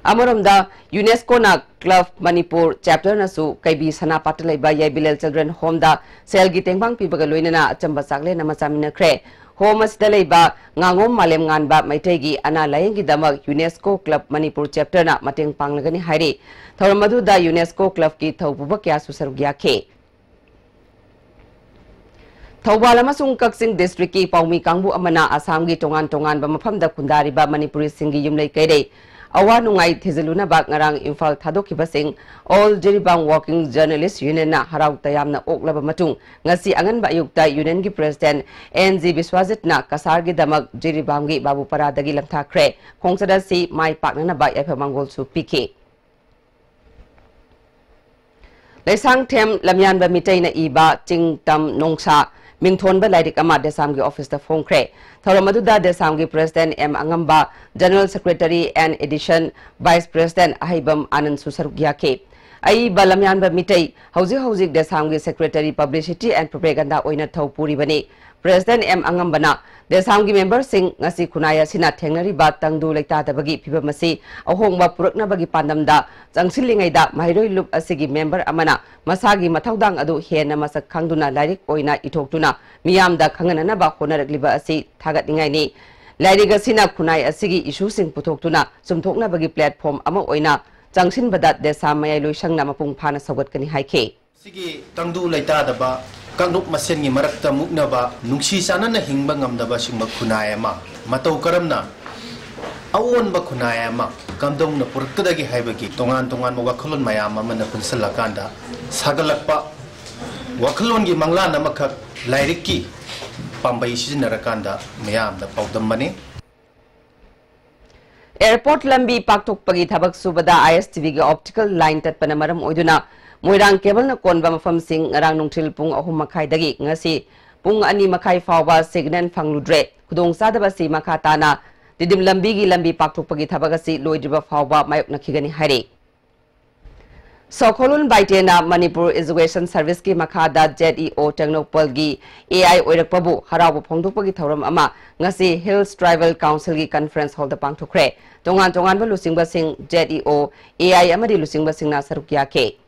ꯑꯃꯔꯣꯝꯗ, ꯌꯨꯅꯦꯁꯀꯣꯅ ꯀ꯭ꯂꯕ ꯃꯅꯤꯄꯨꯔ ꯆꯦꯞꯇꯔꯅꯁꯨ ꯀꯩꯕꯤ ꯁꯅꯥꯄꯥꯠꯇ ꯂꯩꯕ ꯌꯥꯏꯕꯤꯂꯦꯜ ꯆꯤꯜꯗ꯭ꯔꯦꯟ ꯍꯣꯝꯗ ꯁꯦꯜꯒꯤ ꯇꯦꯡꯕꯥꯡ ꯄꯤꯕꯒ ꯂꯣꯏꯅꯅ ꯑꯆꯝꯕ ꯆꯥꯛꯂꯦꯟ ꯑꯃ ꯆꯥꯃꯤꯟꯅꯈ꯭ꯔꯦ꯫ ꯍꯣꯝ ꯑꯁꯤꯗ ꯂꯩꯕ ꯉꯥꯉꯣꯝ ꯃꯥꯂꯦꯝꯉꯥꯟꯕ ꯃꯩꯇꯩꯒꯤ ꯑꯅꯥ ꯂꯥꯌꯦꯡꯒꯤꯗꯃꯛ ꯌꯨꯅꯦꯁꯀꯣ ꯀ꯭ꯂꯕ ꯃꯅꯤꯄꯨꯔ ꯆꯦꯞꯇꯔꯅ ꯃꯇꯦꯡ ꯄꯥꯡꯂꯒꯅꯤ ꯍꯥꯏꯔꯤ꯫ ꯊꯧꯔꯝ ꯑꯗꯨꯗ ꯌꯨꯅꯦꯁꯀꯣ ꯀ꯭ꯂꯕꯀꯤ ꯊꯧꯄꯨꯕ ꯀꯌꯥꯁꯨ ꯁꯔꯨꯛ ꯌꯥꯈꯤ꯫ ꯊꯧꯕꯥꯜ ꯑꯃꯁꯨꯡ ꯀꯛꯆꯤꯡ ꯗꯤꯁꯇ꯭ꯔꯤꯛꯀꯤ ꯄꯥꯎꯃꯤ ꯀꯥꯡꯕꯨ ꯑꯃꯅ ꯑꯁꯥꯝꯒꯤ ꯇꯣꯉꯥꯟ ꯇꯣꯉꯥꯟꯕ ꯃꯐꯝꯗ ꯈꯨꯟꯗꯥꯔꯤꯕ ꯃꯅꯤꯄꯨꯔꯤꯁꯤꯡꯒꯤ ꯌꯨꯝꯂꯩ ꯀꯩꯔꯩ ꯑꯋꯥ ꯅꯨꯡꯉꯥꯏ ꯊꯤꯖꯤꯜꯂꯨꯅꯕ ꯉꯔꯥꯡ Imphal ꯊꯥꯗꯣꯛꯈꯤꯕꯁꯤꯡ All Jiribam Working Journalist Unionꯅ ꯍꯔꯥꯎ ꯇꯌꯥꯝꯅ ꯑꯣꯛꯂꯕ ꯃꯇꯨꯡ, ꯉꯁꯤ ꯑꯉꯟꯕ ꯑꯌꯨꯛꯇ ꯌꯨꯅꯤꯌꯟꯒꯤ ꯄ꯭ꯔꯦꯁꯤꯗꯦꯟꯠ ꯑꯦꯟ ꯖꯤ ꯕꯤꯁ꯭ꯋꯥꯖꯤꯠꯅ ꯀꯁꯥꯔꯒꯤꯗꯃꯛ ꯖꯤꯔꯤꯕꯥꯝꯒꯤ ꯕꯥꯕꯨꯄꯥꯔꯥꯗꯒꯤ ꯂꯪꯊꯥꯈ꯭ꯔꯦ꯫ ꯈꯣꯡꯆꯠ ꯑꯁꯤ ꯃꯥꯏ ꯄꯥꯛꯅꯅꯕ ꯌꯥꯏꯐ ꯃꯪꯒꯣꯜꯁꯨ ꯄꯤꯈꯤ꯫ ꯂꯩꯁꯥꯡꯊꯦꯝ ꯂꯝꯌꯥꯟꯕ ꯃꯤꯇꯩꯅ ꯏꯕ ꯆꯤꯡ ꯇꯝ ꯅꯣꯡꯁꯥ ꯃꯤꯡꯊꯣꯟꯕ ꯂꯥꯏꯔꯤꯛ ꯑꯃ ꯗꯦꯁꯥꯝꯒꯤ ꯑꯣꯐꯤꯁꯇ ꯐꯣꯡꯈ꯭ꯔꯦ꯫ ꯊꯧꯔꯝ ꯑꯗꯨꯗ ꯗꯦꯁꯥꯝꯒꯤ president M Angamba, general secretary N Edison, vice president Aheibam ꯑꯥꯅꯟꯗꯁꯨ ꯁꯔꯨꯛ ꯌꯥꯈꯤ꯫ ꯑꯏꯕ ꯂꯝꯌꯥꯟꯕ ꯃꯤꯇꯩ ꯍꯧꯖꯤꯛ ꯍꯧꯖꯤꯛ ꯗꯦꯁꯥꯝꯒꯤ ꯁꯦꯀ꯭ꯔꯦꯇꯔꯤ ꯄꯕ꯭ꯂꯤꯁꯤꯇꯤ ꯑꯦꯟ ꯄ꯭ꯔꯣꯄꯦꯒꯟꯗꯥ ꯑꯣꯏꯅ ꯊꯧ ꯄꯨꯔꯤꯕꯅꯤ꯫ ꯄ꯭ꯔꯦꯁꯤꯗꯦꯟꯠ ꯑꯦꯝ ꯑꯉꯝꯕꯅ ꯗꯦꯁꯥꯝꯒꯤ ꯃꯦꯝꯕꯔꯁꯤꯡ ꯉꯁꯤ ꯈꯨꯟꯅꯥꯏ ꯑꯁꯤꯅ ꯊꯦꯡꯅꯔꯤꯕ ꯇꯪꯗꯨ ꯂꯩꯇꯥꯗꯕꯒꯤ ꯐꯤꯚꯝ ꯑꯁꯤ ꯑꯍꯣꯡꯕ ꯄꯨꯔꯛꯅꯕꯒꯤ ꯄꯥꯟꯗꯝꯗ ꯆꯪꯁꯤꯜꯂꯤꯉꯩꯗ ꯃꯍꯩꯔꯣꯏ ꯂꯨꯞ ꯑꯁꯤꯒꯤ ꯃꯦꯝꯕꯔ ꯑꯃꯅ ꯃꯁꯥꯒꯤ ꯃꯊꯧꯗꯥꯡ ꯑꯗꯨ ꯍꯦꯟꯅ ꯃꯁꯛ ꯈꯪꯗꯨꯅ ꯂꯥꯏꯔꯤꯛ ꯑꯣꯏꯅ ꯏꯊꯣꯛꯇꯨꯅ ꯃꯤꯌꯥꯝꯗ ꯈꯪꯍꯟꯅꯅꯕ ꯍꯣꯠꯅꯔꯛꯂꯤꯕ ꯑꯁꯤ ꯊꯥꯒꯠꯅꯤꯡꯉꯥꯏꯅꯤ꯫ ꯂꯥꯏꯔꯤꯛ ꯑꯁꯤꯅ ꯈꯨꯟꯅꯥꯏ ꯑꯁꯤꯒꯤ ꯏꯁꯨꯁꯤꯡ ꯄꯨꯊꯣꯛꯇꯨꯅ ꯆꯨꯝꯊꯣꯛꯅꯕꯒꯤ ꯄ꯭ꯂꯦꯠꯐꯣꯔꯝ ꯑꯃ ꯑꯣꯏꯅ ꯆꯪꯁꯤꯟꯕꯗ ꯗꯦꯁꯥꯝ ꯃꯌꯥꯏ ꯂꯣꯏꯁꯪꯅ ꯃꯄꯨꯡ ꯐꯥꯅ ꯁꯧꯒꯠꯀꯅꯤ ꯍꯥꯏꯈꯤ꯫ ꯁꯤꯒꯤ ꯇꯪꯗꯨ ꯂꯩꯇꯥꯗꯕ ꯀꯥꯡꯂꯨꯞ ꯃꯁꯦꯟꯒꯤ ꯃꯔꯛꯇ ꯃꯨꯛꯅꯕ, ꯅꯨꯡꯁꯤ ꯆꯥꯟꯅꯅ ꯍꯤꯡꯕ ꯉꯝꯗꯕ ꯑꯁꯤꯒꯨꯝꯕ ꯈꯨꯟꯅꯥꯏ ꯑꯃ ꯃꯇꯧ ꯀꯔꯝꯅ ꯑꯑꯣꯟꯕ ꯈꯨꯟꯅꯥꯏ ꯑꯃ ꯀꯝꯗꯧꯅ ꯄꯨꯔꯛꯀꯗꯒꯦ ꯍꯥꯏꯕꯒꯤ ꯇꯣꯉꯥꯟ ꯇꯣꯉꯥꯟꯕ ꯋꯥꯈꯜꯂꯣꯟ ꯃꯌꯥꯝ ꯑꯃꯅ ꯄꯨꯟꯁꯤꯜꯂꯀꯥꯟꯗ ꯁꯥꯒꯠꯂꯛꯄ ꯋꯥꯈꯜꯂꯣꯟꯒꯤ ꯃꯪꯂꯥꯟ ꯑꯃꯈꯛ ꯂꯥꯏꯔꯤꯛꯀꯤ ꯄꯥꯝꯕꯩ ꯁꯤꯖꯤꯟꯅꯔꯀꯥꯟꯗ ꯃꯤꯌꯥꯝꯗ ꯄꯥꯎꯗꯝꯕꯅꯤ꯫ ꯑꯦꯌꯔꯄꯣꯔꯠ ꯂꯝꯕꯤ ꯄꯥꯛꯊꯣꯛꯄꯒꯤ ꯊꯕꯛ ꯁꯨꯕꯗ ꯑꯥꯏ ꯑꯦꯁ ꯇꯤ ꯚꯤꯒꯤ ꯑꯣꯞꯇꯤꯀꯦꯜ ꯂꯥꯏꯟ ꯇꯠꯄꯅ ꯃꯔꯝ ꯑꯣꯏꯗꯨꯅ ꯃꯣꯏꯔꯥꯡ ꯀꯦꯕꯜꯅ ꯀꯣꯟꯕ ꯃꯐꯝꯁꯤꯡ ꯉꯔꯥꯡ ꯅꯨꯡꯊꯤꯜ ꯄꯨꯡ ꯑꯍꯨꯝ ꯃꯈꯥꯏꯗꯒꯤ ꯉꯁꯤ ꯄꯨꯡ ꯑꯅꯤ ꯃꯈꯥꯏ ꯐꯥꯎꯕ ꯁꯤꯒꯅꯦꯜ ꯐꯪꯂꯨꯗ꯭ꯔꯦ꯫ ꯈꯨꯗꯣꯡꯆꯥꯗꯕ ꯑꯁꯤ ꯃꯈꯥ ꯇꯥꯅ ꯇꯤꯗꯤꯝ ꯂꯝꯕꯤꯒꯤ ꯂꯝꯕꯤ ꯄꯥꯛꯊꯣꯛꯄꯒꯤ ꯊꯕꯛ ꯑꯁꯤ ꯂꯣꯏꯗ꯭ꯔꯤꯕ ꯐꯥꯎꯕ ꯃꯥꯌꯣꯛꯅꯈꯤꯒꯅꯤ ꯍꯥꯏꯔꯤ꯫ ꯁꯣꯈꯣꯂꯨꯟ ꯕꯥꯏꯇꯦꯅ ꯃꯅꯤꯄꯨꯔ ꯏꯖꯨꯀꯦꯁꯟ ꯁꯔꯚꯤꯁꯀꯤ ꯃꯈꯥꯗ ꯖꯦꯠ ꯏ ꯑꯣ ꯇꯦꯡꯅꯧꯄꯜꯒꯤ ꯑꯦ ꯑꯥꯏ ꯑꯣꯏꯔꯛꯄꯕꯨ ꯍꯔꯥꯎꯕ ꯐꯣꯡꯗꯣꯛꯄꯒꯤ ꯊꯧꯔꯝ ꯑꯃ ꯉꯁꯤ ꯍꯤꯜꯁ ꯇ꯭ꯔꯥꯏꯕꯦꯜ ꯀꯥꯎꯟꯁꯤꯜꯒꯤ ꯀꯟꯐꯔꯦꯟꯁ ꯍꯣꯜꯗ ꯄꯥꯡꯊꯣꯛꯈ꯭ꯔꯦ꯫ ꯇꯣꯉꯥꯟ ꯇꯣꯉꯥꯟꯕ ꯂꯨꯆꯤꯡꯕꯁꯤꯡ, ꯖꯦꯠ ꯏ ꯑꯣ, ꯑꯦ ꯑꯥꯏ ꯑꯃꯗꯤ ꯂꯨꯆꯤꯡꯕꯁꯤꯡꯅ ꯁꯔꯨꯛ ꯌꯥꯈꯤ꯫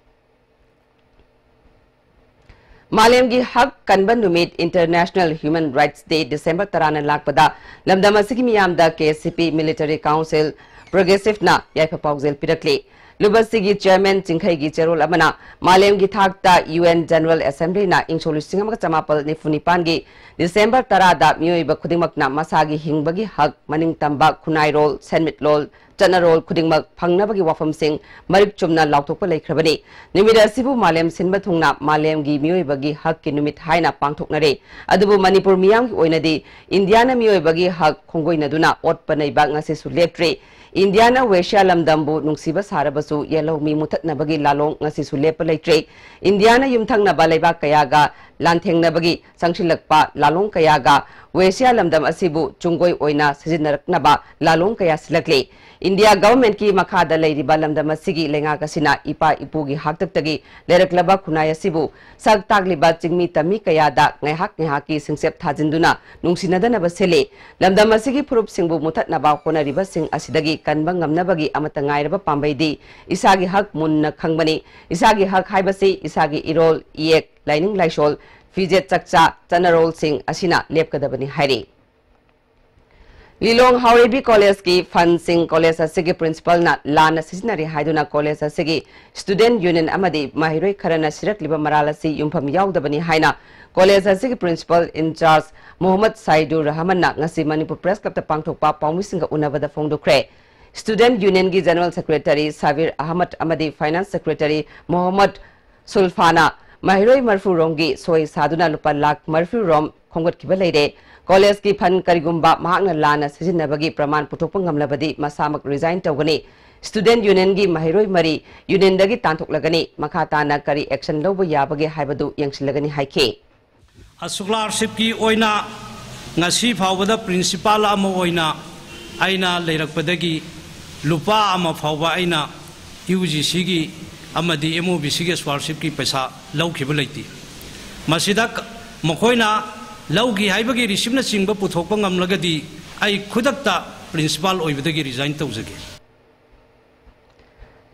ꯃꯥꯂꯦꯝꯒꯤ ꯍꯛ ꯀꯟꯕ ꯅꯨꯃꯤꯠ, International Human Rights Day, December ꯇꯔꯥꯅ ꯂꯥꯛꯄꯗ ꯂꯝꯗꯝ ꯑꯁꯤꯒꯤ ꯃꯤꯌꯥꯝꯗ K C P Military Council Progressiveꯅ ꯌꯥꯏꯐ ꯄꯥꯎꯖꯦꯜ ꯄꯤꯔꯛꯂꯤ꯫ ꯂꯨꯞ ꯑꯁꯤꯒꯤ chairman ꯆꯤꯡꯈꯩꯒꯤ ꯆꯦꯔꯣꯜ ꯑꯃꯅ ꯃꯥꯂꯦꯝꯒꯤ ꯊꯥꯛꯇ U N General Assemblyꯅ ꯏꯪ ꯁꯣꯛ ꯂꯤꯁꯤꯡ ꯑꯃꯒ ꯆꯃꯥꯄꯜ ꯅꯤꯐꯨ ꯅꯤꯄꯥꯟꯒꯤ ꯗꯤꯁꯦꯝꯕꯔ ꯇꯔꯥꯗ ꯃꯤꯑꯣꯏꯕ ꯈꯨꯗꯤꯡꯃꯛꯅ ꯃꯁꯥꯒꯤ ꯍꯤꯡꯕꯒꯤ ꯍꯛ, ꯃꯅꯤꯡ ꯇꯝꯕ, ꯈꯨꯟꯅꯥꯏꯔꯣꯜ, ꯁꯦꯟꯃꯤꯠꯂꯣꯜ, ꯆꯠꯅꯔꯣꯜ ꯈꯨꯗꯤꯡꯃꯛ ꯐꯪꯅꯕꯒꯤ ꯋꯥꯐꯝꯁꯤꯡ ꯃꯔꯤꯛ ꯆꯨꯝꯅ ꯂꯥꯎꯊꯣꯛꯄ ꯂꯩꯈ꯭ꯔꯕꯅꯤ꯫ ꯅꯨꯃꯤꯠ ꯑꯁꯤꯕꯨ ꯃꯥꯂꯦꯝ ꯁꯤꯟꯕ ꯊꯨꯡꯅ ꯃꯥꯂꯦꯝꯒꯤ ꯃꯤꯑꯣꯏꯕꯒꯤ ꯍꯛꯀꯤ ꯅꯨꯃꯤꯠ ꯍꯥꯏꯅ ꯄꯥꯡꯊꯣꯛꯅꯔꯤ꯫ ꯑꯗꯨꯕꯨ ꯃꯅꯤꯄꯨꯔ ꯃꯤꯌꯥꯝꯒꯤ ꯑꯣꯏꯅꯗꯤ ꯏꯟꯗꯤꯌꯥꯅ ꯃꯤꯑꯣꯏꯕꯒꯤ ꯍꯛ ꯈꯣꯡꯒꯣꯏꯅꯗꯨꯅ ꯑꯣꯠꯄ ꯅꯩꯕ ꯉꯁꯤꯁꯨ ꯂꯦꯞꯇ꯭ꯔꯤ꯫ ꯏꯟꯗꯤꯌꯥꯅ ꯋꯦꯁꯤꯌꯥ ꯂꯝꯗꯝꯕꯨ ꯅꯨꯡꯁꯤꯕ ꯁꯥꯔꯕꯁꯨ ꯌꯦꯜꯍꯧꯃꯤ ꯃꯨꯊꯠꯅꯕꯒꯤ ꯂꯥꯂꯣꯡ ꯉꯁꯤꯁꯨ ꯂꯦꯞꯄ ꯂꯩꯇ꯭ꯔꯤ꯫ ꯏꯟꯗꯤꯌꯥꯅ ꯌꯨꯝꯊꯪꯅꯕ ꯂꯩꯕꯥꯛ ꯀꯌꯥꯒ ꯂꯥꯟꯊꯦꯡꯅꯕꯒꯤ ꯆꯪꯁꯤꯜꯂꯛꯄ ꯂꯥꯂꯣꯡ ꯀꯌꯥꯒ ꯋꯦꯁꯤꯌꯥ ꯂꯝꯗꯝ ꯑꯁꯤꯕꯨ ꯆꯨꯡꯒꯣꯏ ꯑꯣꯏꯅ ꯁꯤꯖꯤꯟꯅꯔꯛꯅꯕ ꯂꯥꯂꯣꯡ ꯀꯌꯥ ꯁꯤꯜꯂꯛꯂꯤ꯫ ꯏꯟꯗꯤꯌꯥ governmentꯀꯤ ꯃꯈꯥꯗ ꯂꯩꯔꯤꯕ ꯂꯝꯗꯝ ꯑꯁꯤꯒꯤ ꯂꯩꯉꯥꯛ ꯑꯁꯤꯅ ꯏꯄꯥ ꯏꯄꯨꯒꯤ ꯍꯥꯛꯇꯛꯇꯒꯤ ꯂꯩꯔꯛꯂꯕ ꯈꯨꯟꯅꯥꯏ ꯑꯁꯤꯕꯨ ꯁꯛ ꯇꯥꯛꯂꯤꯕ ꯆꯤꯡꯃꯤ ꯇꯝꯃꯤ ꯀꯌꯥꯗ ꯉꯥꯏꯍꯥꯛ ꯉꯥꯏꯍꯥꯛꯀꯤ ꯁꯤꯡꯆꯦꯞ ꯊꯥꯖꯤꯟꯗꯨꯅ ꯅꯨꯡꯁꯤꯅꯗꯅꯕ ꯁꯤꯜꯂꯤ꯫ ꯂꯝꯗꯝ ꯑꯁꯤꯒꯤ ꯐꯨꯔꯨꯞꯁꯤꯡꯕꯨ ꯃꯨꯊꯠꯅꯕ ꯍꯣꯠꯅꯔꯤꯕꯁꯤꯡ ꯑꯁꯤꯗꯒꯤ ꯀꯟꯕ ꯉꯝꯅꯕꯒꯤ ꯑꯃꯠꯇ ꯉꯥꯏꯔꯕ ꯄꯥꯝꯕꯩꯗꯤ ꯏꯁꯥꯒꯤ ꯍꯛ ꯃꯨꯟꯅ ꯈꯪꯕꯅꯤ꯫ ꯏꯁꯥꯒꯤ ꯍꯛ ꯍꯥꯏꯕꯁꯤ ꯏꯁꯥꯒꯤ ꯏꯔꯣꯜ, ꯏꯌꯦꯛ, ꯂꯥꯏꯅꯤꯡ ꯂꯥꯏꯁꯣꯜ, ꯐꯤꯖꯦꯠ ꯆꯛꯆꯥ, ꯆꯠꯅꯔꯣꯜꯁꯤꯡ ꯑꯁꯤꯅ ꯂꯦꯞꯀꯗꯕꯅꯤ ꯍꯥꯏꯔꯤ꯫ ꯂꯤꯂꯣꯡ ꯍꯥꯎꯔꯩꯕꯤ ꯀꯣꯂꯦꯖꯀꯤ ꯐꯟꯁꯤꯡ ꯀꯣꯂꯦꯖ ꯑꯁꯤꯒꯤ ꯄ꯭ꯔꯤꯟꯁꯤꯄꯥꯜꯅ ꯂꯥꯟꯅ ꯁꯤꯖꯤꯟꯅꯔꯦ ꯍꯥꯏꯗꯨꯅ ꯀꯣꯂꯦꯖ ꯑꯁꯤꯒꯤ ꯁ꯭ꯇꯨꯗꯦꯟꯠ ꯌꯨꯅꯤꯌꯟ ꯑꯃꯗꯤ ꯃꯍꯩꯔꯣꯏ ꯈꯔꯅ ꯁꯤꯔꯛꯂꯤꯕ ꯃꯔꯥꯜ ꯑꯁꯤ ꯌꯨꯝꯐꯝ ꯌꯥꯎꯗꯕꯅꯤ ꯍꯥꯏꯅ ꯀꯣꯂꯦꯖ ꯑꯁꯤꯒꯤ ꯄ꯭ꯔꯤꯟꯁꯤꯄꯥꯜ ꯏꯟꯆꯥꯔꯖ ꯃꯣꯍꯝꯃꯗ ꯁꯥꯏꯗꯨꯔ ꯔꯍꯃꯟꯅ ꯉꯁꯤ ꯃꯅꯤꯄꯨꯔ ꯄ꯭ꯔꯦꯁ ꯀ꯭ꯂꯕꯇ ꯄꯥꯡꯊꯣꯛꯄ ꯄꯥꯎꯃꯤꯁꯤꯡꯒ ꯎꯅꯕꯗ ꯐꯣꯡꯗꯣꯛꯈ꯭ꯔꯦ꯫ ꯁ꯭ꯇꯨꯗꯦꯟꯠ ꯌꯨꯅꯤꯌꯟꯒꯤ ꯖꯦꯅꯔꯦꯜ ꯁꯦꯀ꯭ꯔꯦꯇꯔꯤ ꯁꯥꯕꯤꯔ ꯑꯍꯃꯗ ꯑꯃꯗꯤ ꯐꯥꯏꯅꯥꯟꯁ ꯁꯦꯀ꯭ꯔꯦꯇꯔꯤ ꯃꯣꯍꯝꯃꯗ ꯁꯨꯜꯐꯥꯅ ꯃꯍꯩꯔꯣꯏ ꯃꯔꯤꯐꯨ ꯔꯣꯝꯒꯤ ꯁꯣꯏ ꯁꯥꯗꯨꯅ ꯂꯨꯄꯥ ꯂꯥꯈ ꯃꯔꯤꯐꯨ ꯔꯣꯝ ꯈꯣꯝꯒꯠꯈꯤꯕ ꯂꯩꯔꯦ꯫ ꯀꯣꯂꯦꯖꯀꯤ ꯐꯟ ꯀꯔꯤꯒꯨꯝꯕ ꯃꯍꯥꯛꯅ ꯂꯥꯟꯅ ꯁꯤꯖꯤꯟꯅꯕꯒꯤ ꯄ꯭ꯔꯃꯥꯟ ꯄꯨꯊꯣꯛꯄ ꯉꯝꯂꯕꯗꯤ ꯃꯁꯥꯃꯛ ꯔꯤꯖꯥꯏꯟ ꯇꯧꯒꯅꯤ꯫ ꯁ꯭ꯇꯨꯗꯦꯟꯠ ꯌꯨꯅꯤꯌꯟꯒꯤ ꯃꯍꯩꯔꯣꯏ ꯃꯔꯤ ꯌꯨꯅꯤꯌꯟꯗꯒꯤ ꯇꯥꯟꯊꯣꯛꯂꯒꯅꯤ꯫ ꯃꯈꯥ ꯇꯥꯅ ꯀꯔꯤ ꯑꯦꯛꯁꯟ ꯂꯧꯕ ꯌꯥꯕꯒꯦ ꯍꯥꯏꯕꯗꯨ ꯌꯦꯡꯁꯤꯜꯂꯒꯅꯤ ꯍꯥꯏꯈꯤ꯫ ꯁ꯭ꯀꯣꯂꯥꯔꯁꯤꯞꯀꯤ ꯑꯣꯏꯅ ꯉꯁꯤ ꯐꯥꯎꯕꯗ ꯄ꯭ꯔꯤꯟꯁꯤꯄꯥꯜ ꯑꯃ ꯑꯣꯏꯅ ꯑꯩꯅ ꯂꯩꯔꯛꯄꯗꯒꯤ ꯂꯨꯄꯥ ꯑꯃ ꯐꯥꯎꯕ ꯑꯩꯅ ꯌꯨ ꯖꯤ ꯁꯤꯒꯤ ꯑꯃꯗꯤ ꯑꯦꯝ ꯑꯣ ꯕꯤ ꯁꯤꯒꯤ ꯁ꯭ꯀꯣꯂꯥꯔꯁꯤꯞꯀꯤ ꯄꯩꯁꯥ ꯂꯧꯈꯤꯕ ꯂꯩꯇꯦ꯫ ꯃꯁꯤꯗ ꯃꯈꯣꯏꯅ ꯂꯧꯈꯤ ꯍꯥꯏꯕꯒꯤ ꯔꯤꯁꯤꯞꯅꯆꯤꯡꯕ ꯄꯨꯊꯣꯛꯄ ꯉꯝꯂꯒꯗꯤ ꯑꯩ ꯈꯨꯗꯛꯇ ꯄ꯭ꯔꯤꯟꯁꯤꯄꯥꯜ ꯑꯣꯏꯕꯗꯒꯤ ꯔꯤꯖꯥꯏꯟ ꯇꯧꯖꯒꯦ꯫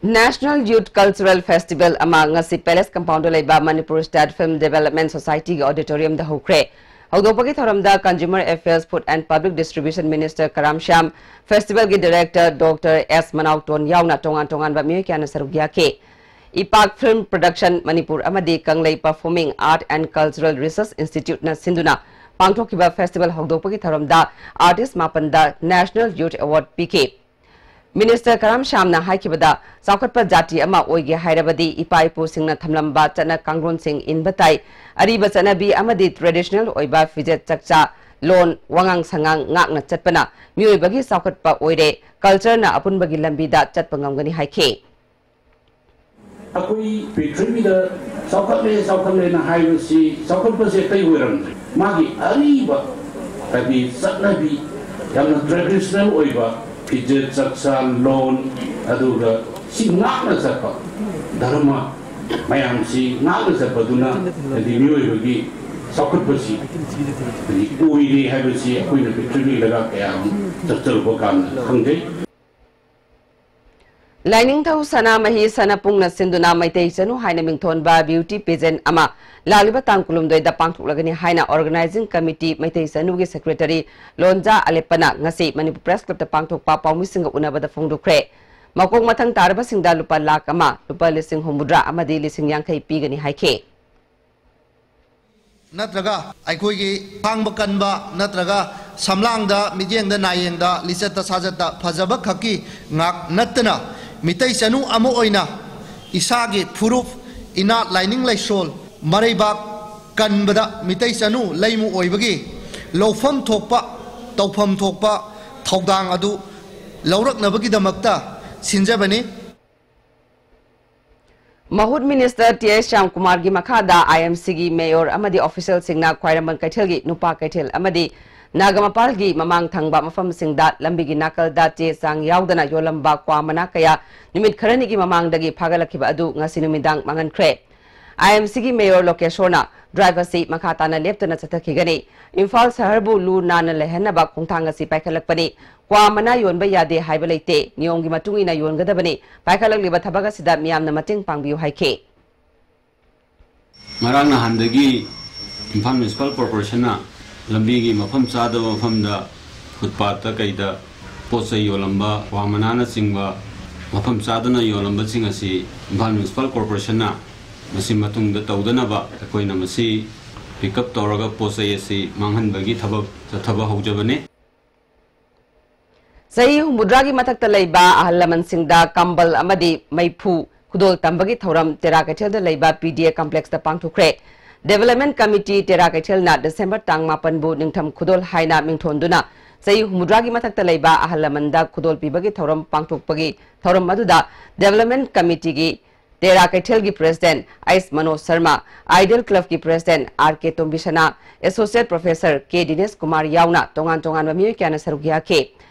National Youth Cultural Festival ꯑꯃ ꯉꯁꯤ Palace Compoundꯗ ꯂꯩꯕ Manipur State Film Development Societyꯒꯤ auditoriumꯗ ꯍꯧꯈ꯭ꯔꯦ꯫ ꯍꯧꯗꯣꯛꯄꯒꯤ ꯊꯧꯔꯝꯗ Consumer Affairs, Food and Public Distribution Minister Karam Shyam, festivalꯒꯤ director Doctor S ꯃꯅꯥꯎꯇꯣꯟ ꯌꯥꯎꯅ ꯇꯣꯉꯥꯟ ꯇꯣꯉꯥꯟꯕ ꯃꯤꯑꯣꯏ ꯀꯌꯥꯅ ꯁꯔꯨꯛ ꯌꯥꯈꯤ꯫ ꯏꯄꯥꯛ Film Production ꯃꯅꯤꯄꯨꯔ ꯑꯃꯗꯤ ꯀꯪꯂꯩ Performing Art and Cultural Research Instituteꯅ ꯁꯤꯟꯗꯨꯅ ꯄꯥꯡꯊꯣꯛꯈꯤꯕ festival ꯍꯧꯗꯣꯛꯄꯒꯤ ꯊꯧꯔꯝꯗ artist ꯃꯥꯄꯟꯗ National Youth Award ꯄꯤꯈꯤ꯫ Minister ꯀꯔꯥꯝ ꯁ꯭ꯌꯥꯝꯅ ꯍꯥꯏꯈꯤꯕꯗ, ꯆꯥꯎꯈꯠꯄ ꯖꯥꯇꯤ ꯑꯃ ꯑꯣꯏꯒꯦ ꯍꯥꯏꯔꯕꯗꯤ ꯏꯄꯥ ꯏꯄꯨꯁꯤꯡꯅ ꯊꯝꯂꯝꯕ ꯆꯠꯅ ꯀꯥꯡꯂꯣꯟꯁꯤꯡ ꯏꯟꯕ ꯇꯥꯏ, ꯑꯔꯤꯕ ꯆꯠꯅꯕꯤ ꯑꯃꯗꯤ traditional ꯑꯣꯏꯕ ꯐꯤꯖꯦꯠ ꯆꯛꯆꯥ, ꯂꯣꯟ, ꯋꯥꯉꯥꯡ ꯁꯉꯥꯡ ꯉꯥꯛꯅ ꯆꯠꯄꯅ ꯃꯤꯑꯣꯏꯕꯒꯤ ꯆꯥꯎꯈꯠꯄ ꯑꯣꯏꯔꯦ, cultureꯅ ꯑꯄꯨꯟꯕꯒꯤ ꯂꯝꯕꯤꯗ ꯆꯠꯄ ꯉꯝꯒꯅꯤ ꯍꯥꯏꯈꯤ꯫ ꯑꯩꯈꯣꯏ ꯄ꯭ꯔꯤꯊꯤꯕꯤꯗ ꯆꯥꯎꯈꯠꯂꯦ, ꯆꯥꯎꯈꯠꯂꯦꯅ ꯍꯥꯏꯕꯁꯤ ꯆꯥꯎꯈꯠꯄꯁꯦ ꯑꯇꯩ ꯑꯣꯏꯔꯝꯗ꯭ꯔꯦ꯫ ꯃꯥꯒꯤ ꯑꯔꯤꯕ, ꯍꯥꯏꯗꯤ ꯆꯠꯅꯕꯤ, ꯌꯥꯝꯅ traditional ꯑꯣꯏꯕ ꯐꯤꯖꯦꯠ ꯆꯛꯆꯥ ꯂꯣꯟ, ꯑꯗꯨꯒ ꯁꯤ ꯉꯥꯛꯅ ꯆꯠꯄ, ꯙꯔꯃ ꯃꯌꯥꯝꯁꯤ ꯉꯥꯛꯅ ꯆꯠꯄꯗꯨꯅ ꯍꯥꯏꯗꯤ ꯃꯤꯑꯣꯏꯕꯒꯤ ꯆꯥꯎꯈꯠꯄꯁꯤ ꯍꯥꯏꯗꯤ ꯑꯣꯏꯔꯦ ꯍꯥꯏꯕꯁꯤ ꯑꯩꯈꯣꯏꯅ ꯄ꯭ꯔꯤꯊꯤꯕꯤ ꯂꯩꯕꯥꯛ ꯀꯌꯥ ꯑꯃ ꯆꯠꯆꯔꯨꯕ ꯀꯥꯟꯗ ꯈꯪꯖꯩ꯫ ꯂꯥꯏꯅꯤꯡꯊꯧ ꯁꯅꯥꯃꯍꯤ ꯁꯅꯥꯄꯨꯡꯅ ꯁꯤꯟꯗꯨꯅ ꯃꯩꯇꯩ ꯆꯅꯨ ꯍꯥꯏꯅ ꯃꯤꯡꯊꯣꯟꯕ beauty pageant ꯑꯃ ꯂꯥꯛꯂꯤꯕ ꯇꯥꯡ ꯀꯨꯟꯍꯨꯝꯗꯣꯏꯗ ꯄꯥꯡꯊꯣꯛꯂꯒꯅꯤ ꯍꯥꯏꯅ organizing committee ꯃꯩꯇꯩ ꯆꯅꯨꯒꯤ secretary ꯂꯣꯟꯖꯥ ꯑꯂꯦꯞꯄꯅ ꯉꯁꯤ ꯃꯅꯤꯄꯨꯔ Press Clubꯇ ꯄꯥꯡꯊꯣꯛꯄ ꯄꯥꯎꯃꯤꯁꯤꯡꯒ ꯎꯅꯕꯗ ꯐꯣꯡꯗꯣꯛꯈ꯭ꯔꯦ꯫ ꯃꯀꯣꯛ ꯃꯊꯪ ꯇꯥꯔꯕꯁꯤꯡꯗ ꯂꯨꯄꯥ ꯂꯥꯈ ꯑꯃ, ꯂꯨꯄꯥ ꯂꯤꯁꯤꯡ ꯍꯨꯝꯐꯨꯇꯔꯥ ꯑꯃꯗꯤ ꯂꯤꯁꯤꯡ ꯌꯥꯡꯈꯩ ꯄꯤꯒꯅꯤ ꯍꯥꯏꯈꯤ꯫ ꯅꯠꯇ꯭ꯔꯒ ꯑꯩꯈꯣꯏꯒꯤ ꯈꯥꯡꯕ ꯀꯟꯕ ꯅꯠꯇ꯭ꯔꯒ ꯁꯝꯂꯥꯡꯗ, ꯃꯤꯠꯌꯦꯡꯗ, ꯅꯥꯌꯦꯡꯗ, ꯂꯤꯆꯠꯇ ꯁꯥꯖꯠꯇ ꯐꯖꯕ ꯈꯛꯀꯤ ꯉꯥꯛ ꯅꯠꯇꯅ ꯃꯤꯇꯩ ꯆꯅꯨ ꯑꯃ ꯑꯣꯏꯅ ꯏꯁꯥꯒꯤ ꯐꯨꯔꯨꯞ, ꯏꯅꯥꯠ, ꯂꯥꯏꯅꯤꯡ ꯂꯥꯏꯁꯣꯜ, ꯃꯔꯩꯕꯥꯛ ꯀꯟꯕꯗ ꯃꯤꯇꯩ ꯆꯅꯨ ꯂꯩꯃ ꯑꯣꯏꯕꯒꯤ ꯂꯧꯐꯝ ꯊꯣꯛꯄ, ꯇꯧꯐꯝ ꯊꯣꯛꯄ ꯊꯧꯗꯥꯡ ꯑꯗꯨ ꯂꯧꯔꯛꯅꯕꯒꯤꯗꯃꯛꯇ ꯁꯤꯟꯖꯕꯅꯤ꯫ ꯃꯍꯨꯠ ꯃꯤꯅꯤꯁꯇꯔ ꯇꯤ ꯑꯦꯁ ꯁ꯭ꯌꯥꯝꯀꯨꯃꯥꯔꯒꯤ ꯃꯈꯥꯗ ꯑꯥꯏ ꯑꯦꯝ ꯁꯤꯒꯤ ꯃꯦꯌꯣꯔ ꯑꯃꯗꯤ ꯑꯣꯐꯤꯁꯤꯌꯦꯜꯁꯤꯡꯅ ꯈ꯭ꯋꯥꯏꯔꯝꯕꯟ ꯀꯩꯊꯦꯜꯒꯤ ꯅꯨꯄꯥ ꯀꯩꯊꯦꯜ ꯑꯃꯗꯤ ꯅꯥꯒꯥꯃꯄꯥꯜꯒꯤ ꯃꯃꯥꯡ ꯊꯪꯕ ꯃꯐꯝꯁꯤꯡꯗ ꯂꯝꯕꯤꯒꯤ ꯅꯥꯀꯜꯗ ꯆꯦ ꯆꯥꯡ ꯌꯥꯎꯗꯅ ꯌꯣꯜꯂꯝꯕ ꯀ꯭ꯋꯥ ꯃꯅꯥ ꯀꯌꯥ ꯅꯨꯃꯤꯠ ꯈꯔꯅꯤꯒꯤ ꯃꯃꯥꯡꯗꯒꯤ ꯐꯥꯒꯠꯂꯛꯈꯤꯕ ꯑꯗꯨ ꯉꯁꯤ ꯅꯨꯃꯤꯗꯥꯡ ꯃꯥꯡꯍꯟꯈ꯭ꯔꯦ꯫ ꯑꯥꯏ ꯑꯦꯝ ꯁꯤꯒꯤ ꯃꯦꯌꯔ ꯂꯣꯀꯦꯁꯣꯔꯅ ꯗ꯭ꯔꯥꯏꯚ ꯑꯁꯤ ꯃꯈꯥ ꯇꯥꯅ ꯂꯦꯞꯇꯅ ꯆꯠꯊꯈꯤꯒꯅꯤ꯫ ꯏꯝꯐꯥꯜ ꯁꯍꯔꯕꯨ ꯂꯨ ꯅꯥꯟꯅ ꯂꯩꯍꯟꯅꯕ ꯈꯣꯡꯊꯥꯡ ꯑꯁꯤ ꯄꯥꯏꯈꯠꯂꯛꯄꯅꯤ꯫ ꯀ꯭ꯋꯥ ꯃꯅꯥ ꯌꯣꯟꯕ ꯌꯥꯗꯦ ꯍꯥꯏꯕ ꯂꯩꯇꯦ, ꯅꯤꯌꯣꯝꯒꯤ ꯃꯇꯨꯡ ꯏꯟꯅ ꯌꯣꯟꯒꯗꯕꯅꯤ꯫ ꯄꯥꯏꯈꯠꯂꯛꯂꯤꯕ ꯊꯕꯛ ꯑꯁꯤꯗ ꯃꯤꯌꯥꯝꯅ ꯃꯇꯦꯡ ꯄꯥꯡꯕꯤꯌꯨ ꯍꯥꯏꯈꯤ꯫ ꯉꯔꯥꯡ ꯅꯍꯥꯟꯗꯒꯤ ꯏꯝꯐꯥꯜ ꯃ꯭ꯌꯨꯅꯤꯁꯤꯄꯥꯜ ꯀꯣꯔꯄꯣꯔꯦꯁꯟꯅ ꯂꯝꯕꯤꯒꯤ ꯃꯐꯝ ꯆꯥꯗꯕ ꯃꯐꯝꯗ, ꯐꯨꯠꯄꯥꯠꯇ ꯀꯩꯗ ꯄꯣꯠ ꯆꯩ ꯌꯣꯜꯂꯝꯕ, ꯀ꯭ꯋꯥ ꯃꯅꯥꯅꯆꯤꯡꯕ ꯃꯐꯝ ꯆꯥꯗꯅ ꯌꯣꯜꯂꯝꯕꯁꯤꯡ ꯑꯁꯤ ꯏꯝꯐꯥꯜ ꯃ꯭ꯌꯨꯅꯤꯁꯤꯄꯥꯜ ꯀꯣꯔꯄꯣꯔꯦꯁꯟꯅ ꯃꯁꯤ ꯃꯇꯨꯡꯗ ꯇꯧꯗꯅꯕ ꯑꯩꯈꯣꯏꯅ ꯃꯁꯤ ꯄꯤꯛ ꯑꯞ ꯇꯧꯔꯒ ꯄꯣꯠ ꯆꯩ ꯑꯁꯤ ꯃꯥꯡꯍꯟꯕꯒꯤ ꯊꯕꯛ ꯆꯠꯊꯕ ꯍꯧꯖꯕꯅꯤ꯫ ꯆꯍꯤ ꯍꯨꯝꯐꯨꯇꯔꯥꯒꯤ ꯃꯊꯛꯇ ꯂꯩꯕ ꯑꯍꯜ ꯂꯃꯟꯁꯤꯡꯗ ꯀꯝꯕꯜ ꯑꯃꯗꯤ ꯃꯩꯐꯨ ꯈꯨꯗꯣꯜ ꯇꯝꯕꯒꯤ ꯊꯧꯔꯝ ꯇꯦꯔꯥ ꯀꯩꯊꯦꯜꯗ ꯂꯩꯕ ꯄꯤ ꯗꯤ ꯑꯦ ꯀꯝꯄ꯭ꯂꯦꯛꯁꯇ ꯄꯥꯡꯊꯣꯛꯈ꯭ꯔꯦ꯫ ꯗꯤꯕꯦꯂꯞꯃꯦꯟꯠ ꯀꯃꯤꯇꯤ ꯇꯦꯔꯥ ꯀꯩꯊꯦꯜꯅ ꯗꯤꯁꯦꯝꯕꯔ ꯇꯥꯡ ꯃꯥꯄꯟꯕꯨ ꯅꯤꯡꯊꯝ ꯈꯨꯗꯣꯜ ꯍꯥꯏꯅ ꯃꯤꯡꯊꯣꯟꯗꯨꯅ ꯆꯍꯤ ꯍꯨꯝꯐꯨꯇꯔꯥꯒꯤ ꯃꯊꯛꯇ ꯂꯩꯕ ꯑꯍꯜ ꯂꯃꯟꯗ ꯈꯨꯗꯣꯜ ꯄꯤꯕꯒꯤ ꯊꯧꯔꯝ ꯄꯥꯡꯊꯣꯛꯄꯒꯤ ꯊꯧꯔꯝ ꯑꯗꯨꯗ ꯗꯤꯕꯦꯂꯞꯃꯦꯟꯠ ꯀꯃꯤꯇꯤꯒꯤ ꯇꯦꯔꯥ ꯀꯩꯊꯦꯜꯒꯤ ꯄ꯭ꯔꯦꯁꯤꯗꯦꯟꯠ ꯑꯩꯁ ꯃꯅꯣꯖ ꯁꯔꯃ, ꯑꯥꯏꯗꯤꯌꯦꯜ ꯀ꯭ꯂꯕꯀꯤ ꯄ꯭ꯔꯦꯁꯤꯗꯦꯟꯠ ꯑꯥꯔ ꯀꯦ ꯇꯣꯝꯕꯤꯁꯅꯥ, ꯑꯦꯁꯣꯁꯤꯌꯦꯠ ꯄ꯭ꯔꯣꯐꯦꯁꯔ ꯀꯦ ꯗꯤꯅꯦꯁ ꯀꯨꯃꯥꯔ ꯌꯥꯎꯅ ꯇꯣꯉꯥꯟ ꯇꯣꯉꯥꯟꯕ ꯃꯤꯑꯣꯏ ꯀꯌꯥꯅ ꯁꯔꯨꯛ ꯌꯥꯈꯤ꯫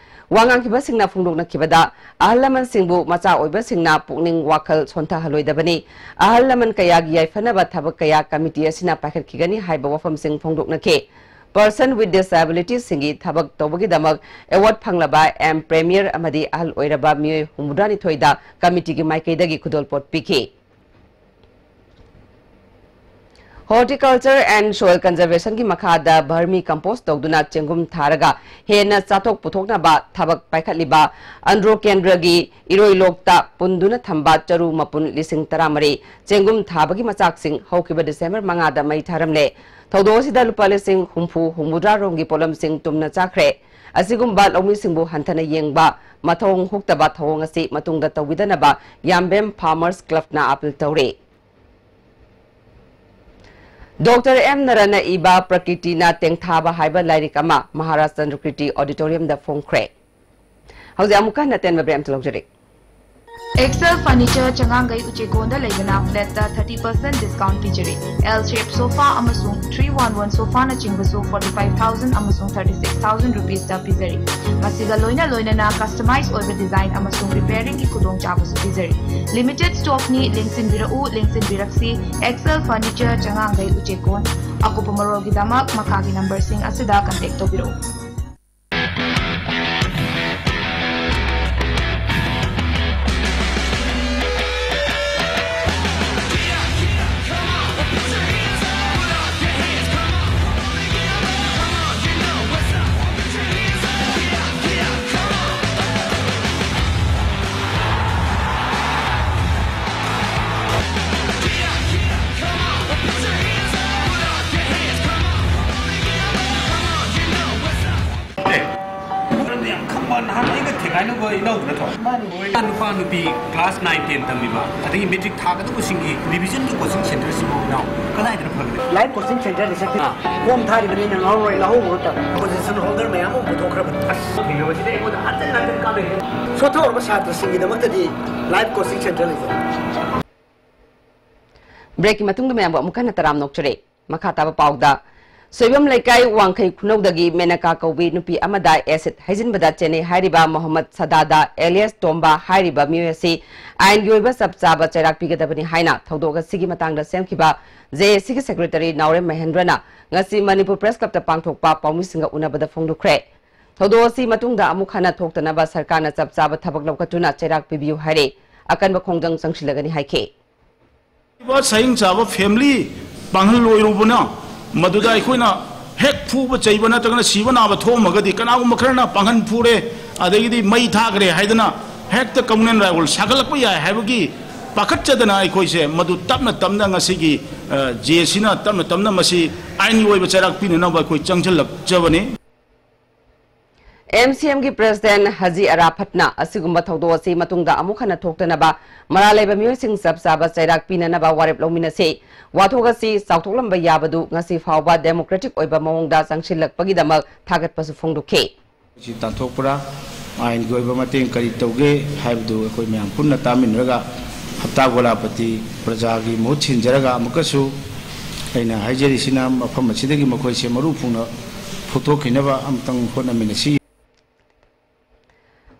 ꯋꯥ ꯉꯥꯡꯈꯤꯕꯁꯤꯡꯅ ꯐꯣꯡꯗꯣꯛꯅꯈꯤꯕꯗ, ꯑꯍꯜ ꯂꯃꯟꯁꯤꯡꯕꯨ ꯃꯆꯥ ꯑꯣꯏꯕꯁꯤꯡꯅ ꯄꯨꯛꯅꯤꯡ ꯋꯥꯈꯜ ꯁꯣꯟꯊꯍꯜꯂꯣꯏꯗꯕꯅꯤ, ꯑꯍꯜ ꯂꯃꯟ ꯀꯌꯥꯒꯤ ꯌꯥꯏꯐꯅꯕ ꯊꯕꯛ ꯀꯌꯥ ꯀꯃꯤꯇꯤ ꯑꯁꯤꯅ ꯄꯥꯏꯈꯠꯈꯤꯒꯅꯤ ꯍꯥꯏꯕ ꯋꯥꯐꯝꯁꯤꯡ ꯐꯣꯡꯗꯣꯛꯅꯈꯤ꯫ Person with Disabilitiesꯁꯤꯡꯒꯤ ꯊꯕꯛ ꯇꯧꯕꯒꯤꯗꯃꯛ ꯑꯦꯋꯥꯔꯗ ꯐꯪꯂꯕ ꯑꯦꯝ ꯄ꯭ꯔꯦꯃꯤꯌꯔ ꯑꯃꯗꯤ ꯑꯍꯜ ꯑꯣꯏꯔꯕ ꯃꯤꯑꯣꯏ ꯍꯨꯝꯐꯨꯇꯔꯥꯅꯤꯊꯣꯏꯗ ꯀꯃꯤꯇꯤꯒꯤ ꯃꯥꯏꯀꯩꯗꯒꯤ ꯈꯨꯗꯣꯜꯄꯣꯠ ꯄꯤꯈꯤ꯫ Horticulture and Soil Conservationꯒꯤ ꯃꯈꯥꯗ vermi compost ꯇꯧꯗꯨꯅ ꯆꯦꯡꯒꯨꯝ ꯊꯥꯔꯒ ꯍꯦꯟꯅ ꯆꯥꯊꯣꯛ ꯄꯨꯊꯣꯛꯅꯕ ꯊꯕꯛ ꯄꯥꯏꯈꯠꯂꯤꯕ ꯑꯟꯗ꯭ꯔꯣ ꯀꯦꯟꯗ꯭ꯔꯒꯤ ꯏꯔꯣꯏꯂꯣꯛꯇ ꯄꯨꯟꯗꯨꯅ ꯊꯝꯕ ꯆꯔꯨ ꯃꯄꯨꯟ ꯂꯤꯁꯤꯡ ꯇꯔꯥꯃꯔꯤ ꯆꯦꯡꯒꯨꯝ ꯊꯥꯕꯒꯤ ꯃꯆꯥꯛꯁꯤꯡ ꯍꯧꯈꯤꯕ ꯗꯤꯁꯦꯝꯕꯔ ꯃꯉꯥꯗ ꯃꯩ ꯊꯥꯔꯝꯂꯦ꯫ ꯊꯧꯗꯣꯛ ꯑꯁꯤꯗ ꯂꯨꯄꯥ ꯂꯤꯁꯤꯡ ꯍꯨꯝꯐꯨ ꯍꯨꯝꯐꯨꯇꯔꯥ ꯔꯣꯝꯒꯤ ꯄꯣꯠꯂꯝꯁꯤꯡ ꯇꯨꯝꯅ ꯆꯥꯈ꯭ꯔꯦ꯫ ꯑꯁꯤꯒꯨꯝꯕ ꯂꯧꯃꯤꯁꯤꯡꯕꯨ ꯍꯟꯊꯅ ꯌꯦꯡꯕ, ꯃꯊꯣꯡ ꯍꯨꯛꯇꯕ ꯊꯧꯑꯣꯡ ꯑꯁꯤ ꯃꯇꯨꯡꯗ ꯇꯧꯕꯤꯗꯅꯕ ꯌꯥꯝꯕꯦꯝ Farmers Clubꯅ appeal ꯇꯧꯔꯤ꯫ ꯗꯣꯛꯇꯔ ꯑꯦꯝ ꯅꯔꯅ ꯏꯕ ꯄ꯭ꯔꯀꯤꯇꯤꯅ ꯇꯦꯡꯊꯥꯕ ꯍꯥꯏꯕ ꯂꯥꯏꯔꯤꯛ ꯑꯃ ꯃꯍꯥꯔꯥꯖ ꯆꯟꯗ꯭ꯔꯀꯤꯔꯇꯤ Auditoriumꯗ ꯐꯣꯡꯈ꯭ꯔꯦ꯫ ꯍꯧꯖꯤꯛ ꯑꯃꯨꯛꯀ ꯍꯟꯅ ꯑꯇꯦꯟꯕ break ꯑꯃꯇ ꯂꯧꯖꯔꯤ꯫ Excel Furniture ꯆꯉꯥꯡꯒꯩ ꯎꯆꯦꯀꯣꯟꯗ ꯂꯩꯕꯅ flat ꯇ thirty percent discount ꯄꯤꯖꯔꯤ꯫ L shape sofa ꯑꯃꯁꯨꯡ three one one sofa ꯅꯆꯤꯡꯕꯁꯨ forty five thousand ꯑꯃꯁꯨꯡ thirty six thousand rupees ꯇ ꯄꯤꯖꯔꯤ꯫ ꯃꯁꯤꯒ ꯂꯣꯏꯅ ꯂꯣꯏꯅꯅ customize ꯑꯣꯏꯕ design ꯑꯃꯁꯨꯡ repairing ꯒꯤ ꯈꯨꯗꯣꯡꯆꯥꯕꯁꯨ ꯄꯤꯖꯔꯤ꯫ Limited stock ꯅꯤ, ꯂꯦꯡꯁꯤꯟꯕꯤꯔꯛꯎ, ꯂꯦꯡꯁꯤꯟꯕꯤꯔꯛꯁꯤ꯫ Excel Furniture ꯆꯉꯥꯡꯒꯩ ꯎꯆꯦꯀꯣꯟ꯫ ꯑꯀꯨꯞꯄ ꯃꯔꯣꯜꯒꯤꯗꯃꯛ ꯃꯈꯥꯒꯤ number ꯁꯤꯡ ꯑꯁꯤꯗ contact ꯇꯧꯕꯤꯔꯛꯎ꯫ ꯑꯦ, ꯅꯪꯗꯤ ꯌꯥꯝ ꯈꯪꯕ, ꯅꯍꯥꯟ ꯑꯩꯒ ꯊꯦꯡꯒꯥꯏꯅꯕ ꯏꯅꯥꯎꯗꯨ ꯅꯠꯇ꯭ꯔꯣ? ꯃꯥꯅꯤ꯫ ꯅꯨꯄꯥ ꯅꯨꯄꯤ class nine ten ꯇꯝꯃꯤꯕ, ꯑꯗꯒꯤ matric ꯊꯥꯒꯗꯧꯕꯁꯤꯡꯒꯤ revision ꯒꯤ coaching center ꯁꯤꯕꯨ ꯏꯅꯥꯎ ꯀꯗꯥꯏꯗꯅ ꯐꯒꯅꯤ? Live coaching center ꯗ ꯆꯠꯀꯦ꯫ ꯑꯥ꯫ Form ꯊꯥꯔꯤꯕꯅꯤꯅ ꯉꯥꯎꯔꯣꯏ, ꯂꯧꯍꯧꯕ ꯃꯇꯝ position holder ꯃꯌꯥꯝ ꯑꯃ ꯄꯨꯊꯣꯛꯈ꯭ꯔꯕꯅꯤ꯫ ꯑꯁ, ꯊꯦꯡꯅꯕꯁꯤꯗ ꯑꯩꯉꯣꯟꯗ ꯍꯟꯖꯤꯟ ꯍꯟꯖꯤꯟ ꯀꯥꯟꯅꯩ꯫ ꯁꯣꯠꯊꯍꯧꯔꯕ ꯁꯥꯇ꯭ꯔꯁꯤꯡꯒꯤꯗꯃꯛꯇꯗꯤ live coaching center ꯂꯩꯖꯩ꯫ Break ꯀꯤ ꯃꯇꯨꯡꯗ ꯃꯌꯥꯝꯕꯨ ꯑꯃꯨꯛ ꯍꯟꯅ ꯇꯔꯥꯝꯅ ꯑꯣꯛꯆꯔꯤ꯫ ꯃꯈꯥ ꯇꯥꯕ ꯄꯥꯎꯗ, ꯁꯣꯏꯕꯝ ꯂꯩꯀꯥꯏ ꯋꯥꯡꯈꯩ ꯈꯨꯅꯧꯗꯒꯤ ꯃꯦꯅꯀꯥ ꯀꯧꯕꯤ ꯅꯨꯄꯤ ꯑꯃꯗ acid ꯍꯩꯖꯤꯟꯕꯗ ꯆꯦꯟꯅꯩ ꯍꯥꯏꯔꯤꯕ ꯃꯣꯍꯝꯃꯗ ꯁꯗꯥꯗꯥ alias ꯇꯣꯝꯕ ꯍꯥꯏꯔꯤꯕ ꯃꯤꯑꯣꯏ ꯑꯁꯤ ꯑꯥꯏꯟꯒꯤ ꯑꯣꯏꯕ ꯆꯞ ꯆꯥꯕ ꯆꯩꯔꯥꯛ ꯄꯤꯒꯗꯕꯅꯤ ꯍꯥꯏꯅ ꯊꯧꯗꯣꯛ ꯑꯁꯤꯒꯤ ꯃꯇꯥꯡꯗ ꯁꯦꯝꯈꯤꯕ J A C ꯒꯤ secretary ꯅꯥꯎꯔꯦꯝ ꯃꯍꯦꯟꯗ꯭ꯔꯅ ꯉꯁꯤ ꯃꯅꯤꯄꯨꯔ Press Club ꯇ ꯄꯥꯡꯊꯣꯛꯄ ꯄꯥꯎꯃꯤꯁꯤꯡꯒ ꯎꯅꯕꯗ ꯐꯣꯡꯗꯣꯛꯈ꯭ꯔꯦ꯫ ꯊꯧꯗꯣꯛ ꯑꯁꯤ ꯃꯇꯨꯡꯗ ꯑꯃꯨꯛ ꯍꯟꯅ ꯊꯣꯛꯇꯅꯕ ꯁꯔꯀꯥꯔꯅ ꯆꯞ ꯆꯥꯕ ꯊꯕꯛ ꯂꯧꯈꯠꯇꯨꯅ ꯆꯩꯔꯥꯛ ꯄꯤꯕꯤꯌꯨ ꯍꯥꯏꯔꯦ꯫ ꯑꯀꯟꯕ ꯈꯣꯡꯖꯪ ꯆꯪꯁꯤꯜꯂꯒꯅꯤ ꯍꯥꯏꯈꯤ꯫ ꯁꯍꯤꯡ ꯆꯥꯕ family ꯄꯥꯡꯍꯜ ꯑꯣꯏꯔꯨꯕꯅ, ꯃꯗꯨꯗ ꯑꯩꯈꯣꯏꯅ ꯍꯦꯛ ꯐꯨꯕ ꯆꯩꯕ ꯅꯠꯇ꯭ꯔꯒꯅ ꯁꯤꯕ ꯅꯥꯕ ꯊꯣꯛꯑꯝꯃꯒꯗꯤ, ꯀꯅꯥꯒꯨꯝꯕ ꯈꯔꯅ ꯄꯥꯡꯍꯟ ꯐꯨꯔꯦ, ꯑꯗꯒꯤꯗꯤ ꯃꯩ ꯊꯥꯈ꯭ꯔꯦ ꯍꯥꯏꯗꯅ ꯍꯦꯛꯇ ꯀꯃꯨꯅꯦꯜ ꯔꯥꯏꯋꯜ ꯁꯥꯒꯠꯂꯛꯄ ꯌꯥꯏ ꯍꯥꯏꯕꯒꯤ ꯄꯥꯈꯠꯆꯗꯅ ꯑꯩꯈꯣꯏꯁꯦ ꯃꯗꯨ ꯇꯞꯅ ꯇꯞꯅ ꯉꯁꯤꯒꯤ, ꯑ, J A C ꯅ ꯇꯞꯅ ꯇꯞꯅ ꯃꯁꯤ ꯑꯥꯏꯟꯒꯤ ꯑꯣꯏꯕ ꯆꯩꯔꯥꯛ ꯄꯤꯅꯅꯕ ꯑꯩꯈꯣꯏ ꯆꯪꯁꯤꯜꯂꯛꯆꯕꯅꯤ꯫ M C M ꯒꯤ President ꯍꯖꯤ ꯑꯔꯥꯐꯠꯅ ꯑꯁꯤꯒꯨꯝꯕ ꯊꯧꯗꯣꯛ ꯑꯁꯤ ꯃꯇꯨꯡꯗ ꯑꯃꯨꯛ ꯍꯟꯅ ꯊꯣꯛꯇꯅꯕ ꯃꯔꯥꯜ ꯂꯩꯕ ꯃꯤꯑꯣꯏꯁꯤꯡ ꯆꯞ ꯆꯥꯕ ꯆꯩꯔꯥꯛ ꯄꯤꯅꯅꯕ ꯋꯥꯔꯦꯞ ꯂꯧꯃꯤꯟꯅꯁꯤ꯫ ꯋꯥꯊꯣꯛ ꯑꯁꯤ ꯆꯥꯎꯊꯣꯛꯂꯝꯕ ꯌꯥꯕꯗꯨ ꯉꯁꯤ ꯐꯥꯎꯕ democratic ꯑꯣꯏꯕ ꯃꯑꯣꯡꯗ ꯆꯪꯁꯤꯜꯂꯛꯄꯒꯤꯗꯃꯛ ꯊꯥꯒꯠꯄꯁꯨ ꯐꯣꯡꯗꯣꯛꯈꯤ꯫ ꯁꯤ ꯇꯥꯟꯊꯣꯛꯄ꯭ꯔꯥ? ꯑꯥꯏꯟꯒꯤ ꯑꯣꯏꯕ ꯃꯇꯦꯡ ꯀꯔꯤ ꯇꯧꯒꯦ ꯍꯥꯏꯕꯗꯨ ꯑꯩꯈꯣꯏ ꯃꯌꯥꯝ ꯄꯨꯟꯅ ꯇꯥꯃꯤꯟꯅꯔꯒ ꯍꯞꯇꯥ ꯒꯣꯂꯥꯄꯇꯤ ꯄ꯭ꯔꯖꯥꯒꯤ ꯃꯍꯨꯠ ꯁꯤꯟꯖꯔꯒ ꯑꯃꯨꯛꯀꯁꯨ ꯑꯩꯅ ꯍꯥꯏꯖꯔꯤꯁꯤꯅ ꯃꯐꯝ ꯑꯁꯤꯗꯒꯤ ꯃꯈꯣꯏꯁꯦ ꯃꯔꯨ ꯐꯨꯡꯅ ꯐꯨꯊꯣꯛꯈꯤꯅꯕ ꯑꯃꯇꯪ ꯍꯣꯠꯅꯃꯤꯟꯅꯁꯤ꯫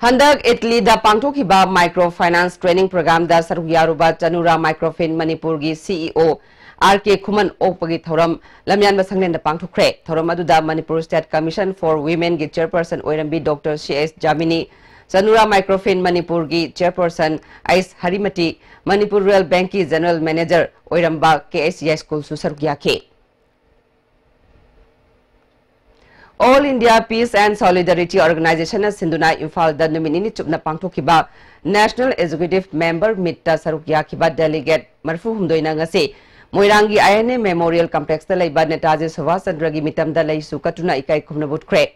ꯍꯟꯗꯛ ꯏꯇꯂꯤꯗ ꯄꯥꯡꯊꯣꯛꯈꯤꯕ ꯃꯥꯏꯀ꯭ꯔꯣ ꯐꯥꯏꯅꯥꯟꯁ ꯇ꯭ꯔꯦꯅꯤꯡ ꯄ꯭ꯔꯣꯒ꯭ꯔꯥꯝꯗ ꯁꯔꯨꯛ ꯌꯥꯔꯨꯕ ꯆꯅꯨꯔꯥ ꯃꯥꯏꯀ꯭ꯔꯣꯐꯤꯟ ꯃꯅꯤꯄꯨꯔꯒꯤ ꯁꯤꯏꯑꯣ ꯑꯥꯔ ꯀꯦ ꯈꯨꯃꯟ ꯑꯣꯛꯄꯒꯤ ꯊꯧꯔꯝ ꯂꯝꯌꯥꯟꯕ ꯁꯪꯂꯦꯟꯗ ꯄꯥꯡꯊꯣꯛꯈ꯭ꯔꯦ꯫ ꯊꯧꯔꯝ ꯑꯗꯨꯗ ꯃꯅꯤꯄꯨꯔ ꯁ꯭ꯇꯦꯠ ꯀꯃꯤꯁꯟ ꯐꯣꯔ ꯋꯤꯃꯦꯟꯒꯤ ꯆꯦꯌꯔꯄꯔꯁꯟ ꯑꯣꯏꯔꯝꯕꯤ ꯗꯣꯛꯇꯔ ꯁꯤ ꯑꯦꯁ ꯖꯥꯃꯤꯅꯤ, ꯆꯅꯨꯔꯥ ꯃꯥꯏꯀ꯭ꯔꯣꯐꯤꯟ ꯃꯅꯤꯄꯨꯔꯒꯤ ꯆꯦꯌꯔꯄꯔꯁꯟ ꯑꯩꯁ ꯍꯔꯤꯃꯇꯤ, ꯃꯅꯤꯄꯨꯔ ꯔꯨꯔꯦꯜ ꯕꯦꯡꯛꯀꯤ ꯖꯦꯅꯔꯦꯜ ꯃꯦꯅꯦꯖꯔ ꯑꯣꯏꯔꯝꯕ ꯀꯦ ꯑꯦꯁ ꯌꯥꯏꯁ꯭ꯀꯨꯜꯁꯨ ꯁꯔꯨꯛ ꯌꯥꯈꯤ꯫ All India Peace and Solidarity Organizationꯅ ꯁꯤꯟꯗꯨꯅ ꯏꯝꯐꯥꯜꯗ ꯅꯨꯃꯤꯠ ꯅꯤꯅꯤ ꯆꯨꯞꯅ ꯄꯥꯡꯊꯣꯛꯈꯤꯕ National Executive Member Meetꯇ ꯁꯔꯨꯛ ꯌꯥꯈꯤꯕ ꯗꯦꯂꯤꯒꯦꯠ ꯃꯔꯤꯐꯨ ꯍꯨꯝꯗꯣꯏꯅ ꯉꯁꯤ ꯃꯣꯏꯔꯥꯡꯒꯤ ꯑꯥꯏ ꯑꯦꯟ ꯑꯦ ꯃꯦꯃꯣꯔꯤꯌꯦꯜ ꯀꯝꯄ꯭ꯂꯦꯛꯁꯇ ꯂꯩꯕ ꯅꯦꯇꯥꯖꯤ ꯁꯨꯚꯥꯁ ꯆꯟꯗ꯭ꯔꯒꯤ ꯃꯤꯇꯝꯗ ꯂꯩꯁꯨ ꯀꯠꯇꯨꯅ ꯏꯀꯥꯏ ꯈꯨꯝꯅꯕ ꯎꯠꯈ꯭ꯔꯦ꯫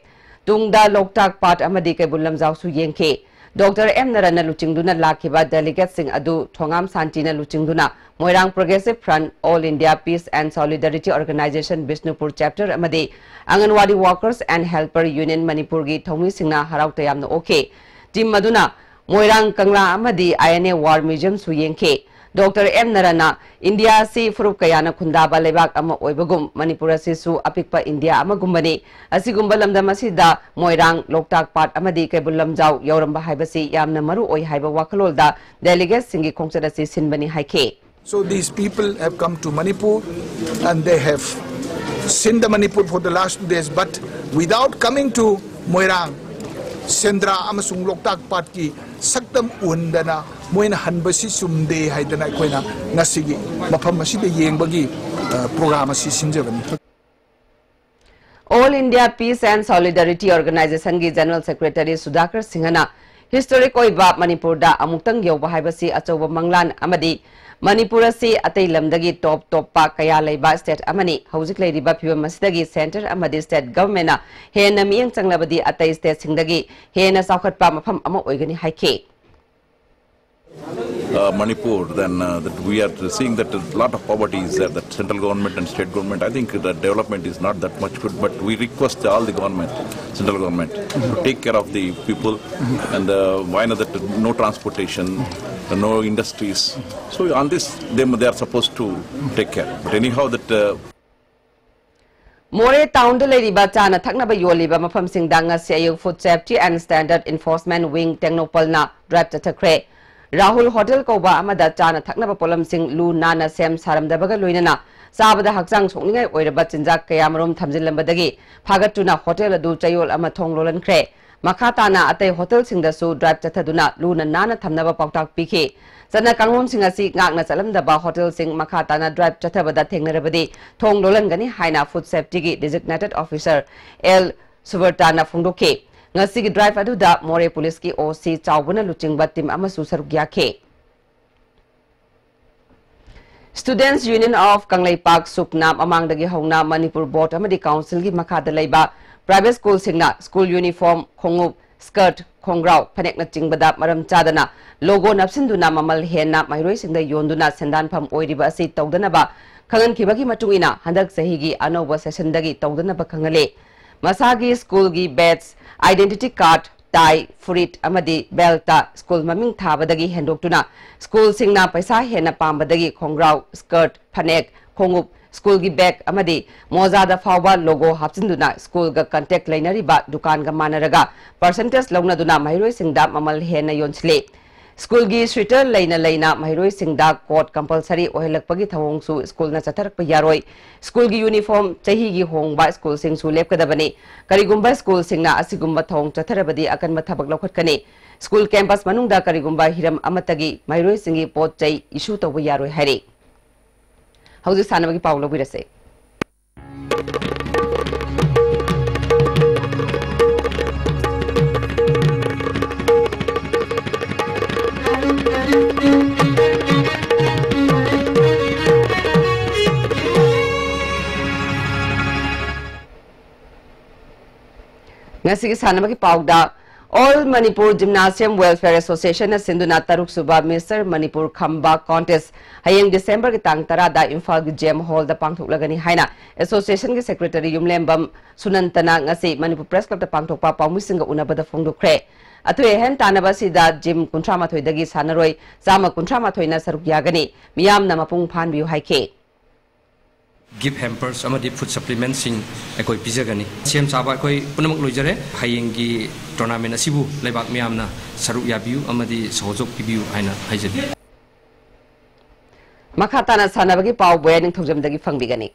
ꯇꯨꯡꯗ ꯂꯣꯛꯇꯥꯛ ꯄꯥꯠ ꯑꯃꯗꯤ ꯀꯩꯕꯨꯜ ꯂꯝꯖꯥꯎꯁꯨ ꯌꯦꯡꯈꯤ꯫ ꯗꯣꯛꯇꯔ ꯑꯦꯝ ꯅꯔꯟꯅ ꯂꯨꯆꯤꯡꯗꯨꯅ ꯂꯥꯛꯈꯤꯕ ꯗꯦꯂꯤꯒꯦꯠꯁꯤꯡ ꯑꯗꯨ ꯊꯣꯉꯥꯝ ꯁꯥꯟꯇꯤꯅ ꯂꯨꯆꯤꯡꯗꯨꯅ ꯃꯣꯏꯔꯥꯡ Progressive Front, All India Peace and Solidarity Organization Bishnupur Chapter ꯑꯃꯗꯤ ꯑꯪꯒꯟꯋꯥꯗꯤ Workers and Helper Union ꯃꯅꯤꯄꯨꯔꯒꯤ ꯊꯧꯃꯤꯁꯤꯡꯅ ꯍꯔꯥꯎ ꯇꯌꯥꯝꯅ ꯑꯣꯛꯈꯤ꯫ ꯇꯤꯝ ꯑꯗꯨꯅ ꯃꯣꯏꯔꯥꯡ ꯀꯪꯂꯥ ꯑꯃꯗꯤ ꯑꯥꯏ ꯑꯦꯟ ꯑꯦ War Museumꯁꯨ ꯌꯦꯡꯈꯤ꯫ ꯗꯣꯛꯇꯔ ꯑꯦꯝ ꯅꯔꯟꯅ ꯏꯟꯗꯤꯌꯥ ꯑꯁꯤ ꯐꯨꯔꯨꯞ ꯀꯌꯥꯅ ꯈꯨꯟꯗꯥꯕ ꯂꯩꯕꯥꯛ ꯑꯃ ꯑꯣꯏꯕꯒꯨꯝ ꯃꯅꯤꯄꯨꯔ ꯑꯁꯤꯁꯨ ꯑꯄꯤꯛꯄ ꯏꯟꯗꯤꯌꯥ ꯑꯃꯒꯨꯝꯕꯅꯤ꯫ ꯑꯁꯤꯒꯨꯝꯕ ꯂꯝꯗꯝ ꯑꯁꯤꯗ ꯃꯣꯏꯔꯥꯡ, ꯂꯣꯛꯇꯥꯛ ꯄꯥꯠ ꯑꯃꯗꯤ ꯀꯩꯕꯨꯜ ꯂꯝꯖꯥꯎ ꯌꯧꯔꯝꯕ ꯍꯥꯏꯕꯁꯤ ꯌꯥꯝꯅ ꯃꯔꯨ ꯑꯣꯏ ꯍꯥꯏꯕ ꯋꯥꯈꯜꯂꯣꯟꯗ ꯗꯦꯂꯤꯒꯦꯠꯁꯤꯡꯒꯤ ꯈꯣꯡꯆꯠ ꯑꯁꯤ ꯁꯤꯟꯕꯅꯤ ꯍꯥꯏꯈꯤ꯫ So these people have come to Manipur and they have seen the Manipur for the last two days, but without coming to Moirang, ꯁꯦꯟꯗ꯭ꯔꯥ ꯑꯃꯁꯨꯡ ꯂꯣꯛꯇꯥꯛ ꯄꯥꯠꯀꯤ ꯁꯛꯇꯝ ꯎꯍꯟꯗꯅ ꯃꯣꯏꯅ ꯍꯟꯕꯁꯤ ꯆꯨꯝꯗꯦ ꯍꯥꯏꯗꯅ ꯑꯩꯈꯣꯏꯅ ꯉꯁꯤꯒꯤ ꯃꯐꯝ ꯑꯁꯤꯗ ꯌꯦꯡꯕꯒꯤ, ꯑ, ꯄ꯭ꯔꯣꯒ꯭ꯔꯥꯝ ꯑꯁꯤ ꯁꯤꯟꯖꯕꯅꯤ꯫ All India Peace and Solidarity Organizationꯒꯤ General Secretary ꯁꯨꯙꯥꯀꯔ ꯁꯤꯡꯍꯅ ꯍꯤꯁꯇꯣꯔꯤꯛ ꯑꯣꯏꯕ ꯃꯅꯤꯄꯨꯔꯗ ꯑꯃꯨꯛꯇꯪ ꯌꯧꯕ ꯍꯥꯏꯕꯁꯤ ꯑꯆꯧꯕ ꯃꯪꯂꯥꯟ ꯑꯃꯗꯤ ꯃꯅꯤꯄꯨꯔ ꯑꯁꯤ ꯑꯇꯩ ꯂꯝꯗꯒꯤ ꯇꯣꯞ ꯇꯣꯞꯄ ꯀꯌꯥ ꯂꯩꯕ ꯁ꯭ꯇꯦꯠ ꯑꯃꯅꯤ꯫ ꯍꯧꯖꯤꯛ ꯂꯩꯔꯤꯕ ꯐꯤꯕꯝ ꯑꯁꯤꯗꯒꯤ ꯁꯦꯟꯇꯔ ꯑꯃꯗꯤ ꯁ꯭ꯇꯦꯠ ꯒꯚꯔꯟꯃꯦꯟꯠꯅ ꯍꯦꯟꯅ ꯃꯤꯠꯌꯦꯡ ꯆꯪꯂꯕꯗꯤ ꯑꯇꯩ ꯁ꯭ꯇꯦꯠꯁꯤꯡꯗꯒꯤ ꯍꯦꯟꯅ ꯆꯥꯎꯈꯠꯄ ꯃꯐꯝ ꯑꯃ ꯑꯣꯏꯒꯅꯤ ꯍꯥꯏꯈꯤ꯫ uh, Manipur, then uh, that we are seeing that a lot of poverty is there, that central government and state government, I think the development is not that much good, but we request all the government, central government, to take care of the people and uh, why not that no transportation, no industries. So on this, they, they are supposed to take care. But anyhow, that uh, ꯃꯣꯔꯦ ꯇꯥꯎꯟꯗ ꯂꯩꯔꯤꯕ ꯆꯥꯅ ꯊꯛꯅꯕ ꯌꯣꯜꯂꯤꯕ ꯃꯐꯝꯁꯤꯡꯗ ꯉꯁꯤ ꯑꯌꯨꯛ Food Safety and Standard Enforcement Wing ꯇꯦꯡꯅꯧꯄꯜꯅ drive ꯆꯠꯊꯈ꯭ꯔꯦ꯫ ꯔꯥꯍꯨꯜ ꯍꯣꯇꯦꯜ ꯀꯧꯕ ꯑꯃꯗ ꯆꯥꯅ ꯊꯛꯅꯕ ꯄꯣꯠꯂꯝꯁꯤꯡ ꯂꯨ ꯅꯥꯟꯅ ꯁꯦꯝ ꯁꯥꯔꯝꯗꯕꯒ ꯂꯣꯏꯅꯅ ꯆꯥꯕꯗ ꯍꯛꯆꯥꯡ ꯁꯣꯛꯅꯤꯡꯉꯥꯏ ꯑꯣꯏꯔꯕ ꯆꯤꯟꯖꯥꯛ ꯀꯌꯥꯃꯔꯨꯝ ꯊꯝꯖꯤꯜꯂꯝꯕꯗꯒꯤ ꯐꯥꯒꯠꯇꯨꯅ ꯍꯣꯇꯦꯜ ꯑꯗꯨ ꯆꯌꯣꯜ ꯑꯃ ꯊꯣꯡ ꯂꯣꯜꯍꯟꯈ꯭ꯔꯦ꯫ ꯃꯈꯥ ꯇꯥꯅ ꯑꯇꯩ ꯍꯣꯇꯦꯜꯁꯤꯡꯗꯁꯨ ꯗ꯭ꯔꯥꯏꯚ ꯆꯠꯊꯗꯨꯅ ꯂꯨꯅ ꯅꯥꯟꯅ ꯊꯝꯅꯕ ꯄꯥꯎꯇꯥꯛ ꯄꯤꯈꯤ꯫ ꯆꯠꯅ ꯀꯥꯡꯂꯣꯟꯁꯤꯡ ꯑꯁꯤ ꯉꯥꯛꯅ ꯆꯠꯂꯝꯗꯕ ꯍꯣꯇꯦꯜꯁꯤꯡ ꯃꯈꯥ ꯇꯥꯅ ꯗ꯭ꯔꯥꯏꯚ ꯆꯠꯊꯕꯗ ꯊꯦꯡꯅꯔꯕꯗꯤ ꯊꯣꯡ ꯂꯣꯜꯍꯟꯒꯅꯤ ꯍꯥꯏꯅ Food Safetyꯒꯤ Designated Officer ꯑꯦꯜ ꯁꯨꯕꯔꯇꯥꯅ ꯐꯣꯡꯗꯣꯛꯈꯤ꯫ ꯉꯁꯤꯒꯤ ꯗ꯭ꯔꯥꯏꯚ ꯑꯗꯨꯗ ꯃꯣꯔꯦ ꯄꯨꯂꯤꯁꯀꯤ ꯑꯣ ꯁꯤ ꯆꯥꯎꯕꯅ ꯂꯨꯆꯤꯡꯕ ꯇꯤꯝ ꯑꯃꯁꯨ ꯁꯔꯨꯛ ꯌꯥꯈꯤ꯫ Students Union of ꯀꯪꯂꯩꯄꯥꯛ, ꯁꯨꯛꯅ, ꯃꯃꯥꯡꯗꯒꯤ ꯍꯧꯅ ꯃꯅꯤꯄꯨꯔ ꯕꯣꯔꯗ ꯑꯃꯗꯤ ꯀꯥꯎꯟꯁꯤꯜꯒꯤ ꯃꯈꯥꯗ ꯂꯩꯕ ꯄ꯭ꯔꯥꯏꯚꯦꯠ ꯁ꯭ꯀꯨꯜꯁꯤꯡꯅ ꯁ꯭ꯀꯨꯜ ꯌꯨꯅꯤꯐꯣꯔꯝ, ꯈꯣꯡꯎꯞ, ꯁ꯭ꯀꯔꯠ, ꯈꯣꯡꯒ꯭ꯔꯥꯎ, ꯐꯅꯦꯛꯅꯆꯤꯡꯕꯗ ꯃꯔꯝ ꯆꯥꯗꯅ ꯂꯣꯒꯣ ꯅꯞꯁꯤꯟꯗꯨꯅ ꯃꯃꯜ ꯍꯦꯟꯅ ꯃꯍꯩꯔꯣꯏꯁꯤꯡꯗ ꯌꯣꯟꯗꯨꯅ ꯁꯦꯟꯗꯥꯟꯐꯝ ꯑꯣꯏꯔꯤꯕ ꯑꯁꯤ ꯇꯧꯗꯅꯕ ꯈꯪꯍꯟꯈꯤꯕꯒꯤ ꯃꯇꯨꯡ ꯏꯟꯅ ꯍꯟꯗꯛ ꯆꯍꯤꯒꯤ ꯑꯅꯧꯕ ꯁꯦꯁꯟꯗꯒꯤ ꯇꯧꯗꯅꯕ ꯈꯪꯍꯜꯂꯤ꯫ ꯃꯁꯥꯒꯤ ꯁ꯭ꯀꯨꯜꯒꯤ ꯕꯦꯖ, identity card, ꯇꯥꯏ, ꯐꯨꯔꯤꯠ ꯑꯃꯗꯤ ꯕꯦꯜꯠꯇ ꯁ꯭ꯀꯨꯜ ꯃꯃꯤꯡ ꯊꯥꯕꯗꯒꯤ ꯍꯦꯟꯗꯣꯛꯇꯨꯅ ꯁ꯭ꯀꯨꯜꯁꯤꯡꯅ ꯄꯩꯁꯥ ꯍꯦꯟꯅ ꯄꯥꯝꯕꯗꯒꯤ ꯈꯣꯡꯒ꯭ꯔꯥꯎ, ꯁ꯭ꯀꯔꯠ, ꯐꯅꯦꯛ, ꯈꯣꯡꯎꯞ, ꯁ꯭ꯀꯨꯜꯒꯤ ꯕꯦꯒ ꯑꯃꯗꯤ ꯃꯣꯖꯥꯗ ꯐꯥꯎꯕ ꯂꯣꯒꯣ ꯍꯥꯞꯆꯤꯟꯗꯨꯅ ꯁ꯭ꯀꯨꯜꯒ ꯀꯟꯇꯦꯛ ꯂꯩꯅꯔꯤꯕ ꯗꯨꯀꯥꯟꯒ ꯃꯥꯟꯅꯔꯒ ꯄꯔꯁꯦꯟꯇꯦꯖ ꯂꯧꯅꯗꯨꯅ ꯃꯍꯩꯔꯣꯏꯁꯤꯡꯗ ꯃꯃꯜ ꯍꯦꯟꯅ ꯌꯣꯟꯁꯤꯜꯂꯤ꯫ ꯁ꯭ꯀꯨꯜꯒꯤ ꯁ꯭ꯋꯤꯇꯔ ꯂꯩꯅ ꯂꯩꯅ ꯃꯍꯩꯔꯣꯏꯁꯤꯡꯗ ꯀꯣꯗ ꯀꯝꯄꯜꯁꯔꯤ ꯑꯣꯏꯍꯜꯂꯛꯄꯒꯤ ꯊꯧꯑꯣꯡꯁꯨ ꯁ꯭ꯀꯨꯜꯅ ꯆꯠꯊꯔꯛꯄ ꯌꯥꯔꯣꯏ꯫ ꯁ꯭ꯀꯨꯜꯒꯤ ꯌꯨꯅꯤꯐꯣꯔꯝ ꯆꯍꯤꯒꯤ ꯍꯣꯡꯕ ꯁ꯭ꯀꯨꯜꯁꯤꯡꯁꯨ ꯂꯦꯞꯀꯗꯕꯅꯤ꯫ ꯀꯔꯤꯒꯨꯝꯕ ꯁ꯭ꯀꯨꯜꯁꯤꯡꯅ ꯑꯁꯤꯒꯨꯝꯕ ꯊꯧꯑꯣꯡ ꯆꯠꯊꯔꯕꯗꯤ ꯑꯀꯟꯕ ꯊꯕꯛ ꯂꯧꯈꯠꯀꯅꯤ꯫ ꯁ꯭ꯀꯨꯜ ꯀꯦꯝꯄꯁ ꯃꯅꯨꯡꯗ ꯀꯔꯤꯒꯨꯝꯕ ꯍꯤꯔꯝ ꯑꯃꯠꯇꯒꯤ ꯃꯍꯩꯔꯣꯏꯁꯤꯡꯒꯤ ꯄꯣꯠ ꯆꯩ ꯏꯁꯨ ꯇꯧꯕ ꯌꯥꯔꯣꯏ ꯍꯥꯏꯔꯤ꯫ ꯍꯧꯖꯤꯛ ꯁꯥꯟꯅꯕꯒꯤ ꯄꯥꯎ ꯂꯧꯕꯤꯔꯁꯦ꯫ ꯉꯁꯤꯒꯤ ꯁꯥꯟꯅꯕꯒꯤ ꯄꯥꯎꯗ All Manipur Gymnasium Welfare Association ꯅ ꯁꯤꯟꯗꯨꯅ ꯇꯔꯨꯛ ꯁꯨꯕ Mister Manipur Khamba Contest ꯍꯌꯦꯡ December ꯒꯤ ꯇꯥꯡ ꯇꯔꯥꯗ ꯏꯝꯐꯥꯜꯒꯤ ꯖꯦꯝ ꯍꯣꯜꯗ ꯄꯥꯡꯊꯣꯛꯂꯒꯅꯤ ꯍꯥꯏꯅ association ꯒꯤ secretary ꯌꯨꯝꯂꯦꯝꯕꯝ ꯁꯨꯅꯟꯇꯅ ꯉꯁꯤ Manipur Press Club ꯇ ꯄꯥꯡꯊꯣꯛꯄ ꯄꯥꯎꯃꯤꯁꯤꯡꯒ ꯎꯅꯕꯗ ꯐꯣꯡꯗꯣꯛꯈ꯭ꯔꯦ꯫ ꯑꯊꯣꯏ ꯑꯍꯦꯟ ꯇꯥꯟꯅꯕ ꯑꯁꯤꯗ ꯖꯤꯝ ꯀꯨꯟꯊ꯭ꯔꯥ ꯃꯥꯊꯣꯏꯗꯒꯤ ꯁꯥꯟꯅꯔꯣꯏ ꯆꯥꯝꯃ ꯀꯨꯟꯊ꯭ꯔꯥ ꯃꯥꯊꯣꯏꯅ ꯁꯔꯨꯛ ꯌꯥꯒꯅꯤ꯫ ꯃꯤꯌꯥꯝꯅ ꯃꯄꯨꯡ ꯐꯥꯍꯟꯕꯤꯌꯨ ꯍꯥꯏꯈꯤ꯫ Gift hampers ꯑꯃꯗꯤ food supplementꯁꯤꯡ ꯑꯩꯈꯣꯏ ꯄꯤꯖꯒꯅꯤ꯫ ꯁꯦꯝ ꯁꯥꯕ ꯑꯩꯈꯣꯏ ꯄꯨꯝꯅꯃꯛ ꯂꯣꯏꯖꯔꯦ꯫ ꯍꯌꯦꯡꯒꯤ tournament ꯑꯁꯤꯕꯨ ꯂꯩꯕꯥꯛ ꯃꯤꯌꯥꯝꯅ ꯁꯔꯨꯛ ꯌꯥꯕꯤꯌꯨ ꯑꯃꯗꯤ ꯁꯍꯣꯖꯣꯛ ꯄꯤꯕꯤꯌꯨ ꯍꯥꯏꯅ ꯍꯥꯏꯖꯔꯤ꯫ ꯃꯈꯥ ꯇꯥꯅ ꯁꯥꯟꯅꯕꯒꯤ ꯄꯥꯎ ꯕꯣꯌꯥ ꯅꯤꯡꯊꯧꯖꯝꯗꯒꯤ ꯐꯪꯕꯤꯒꯅꯤ꯫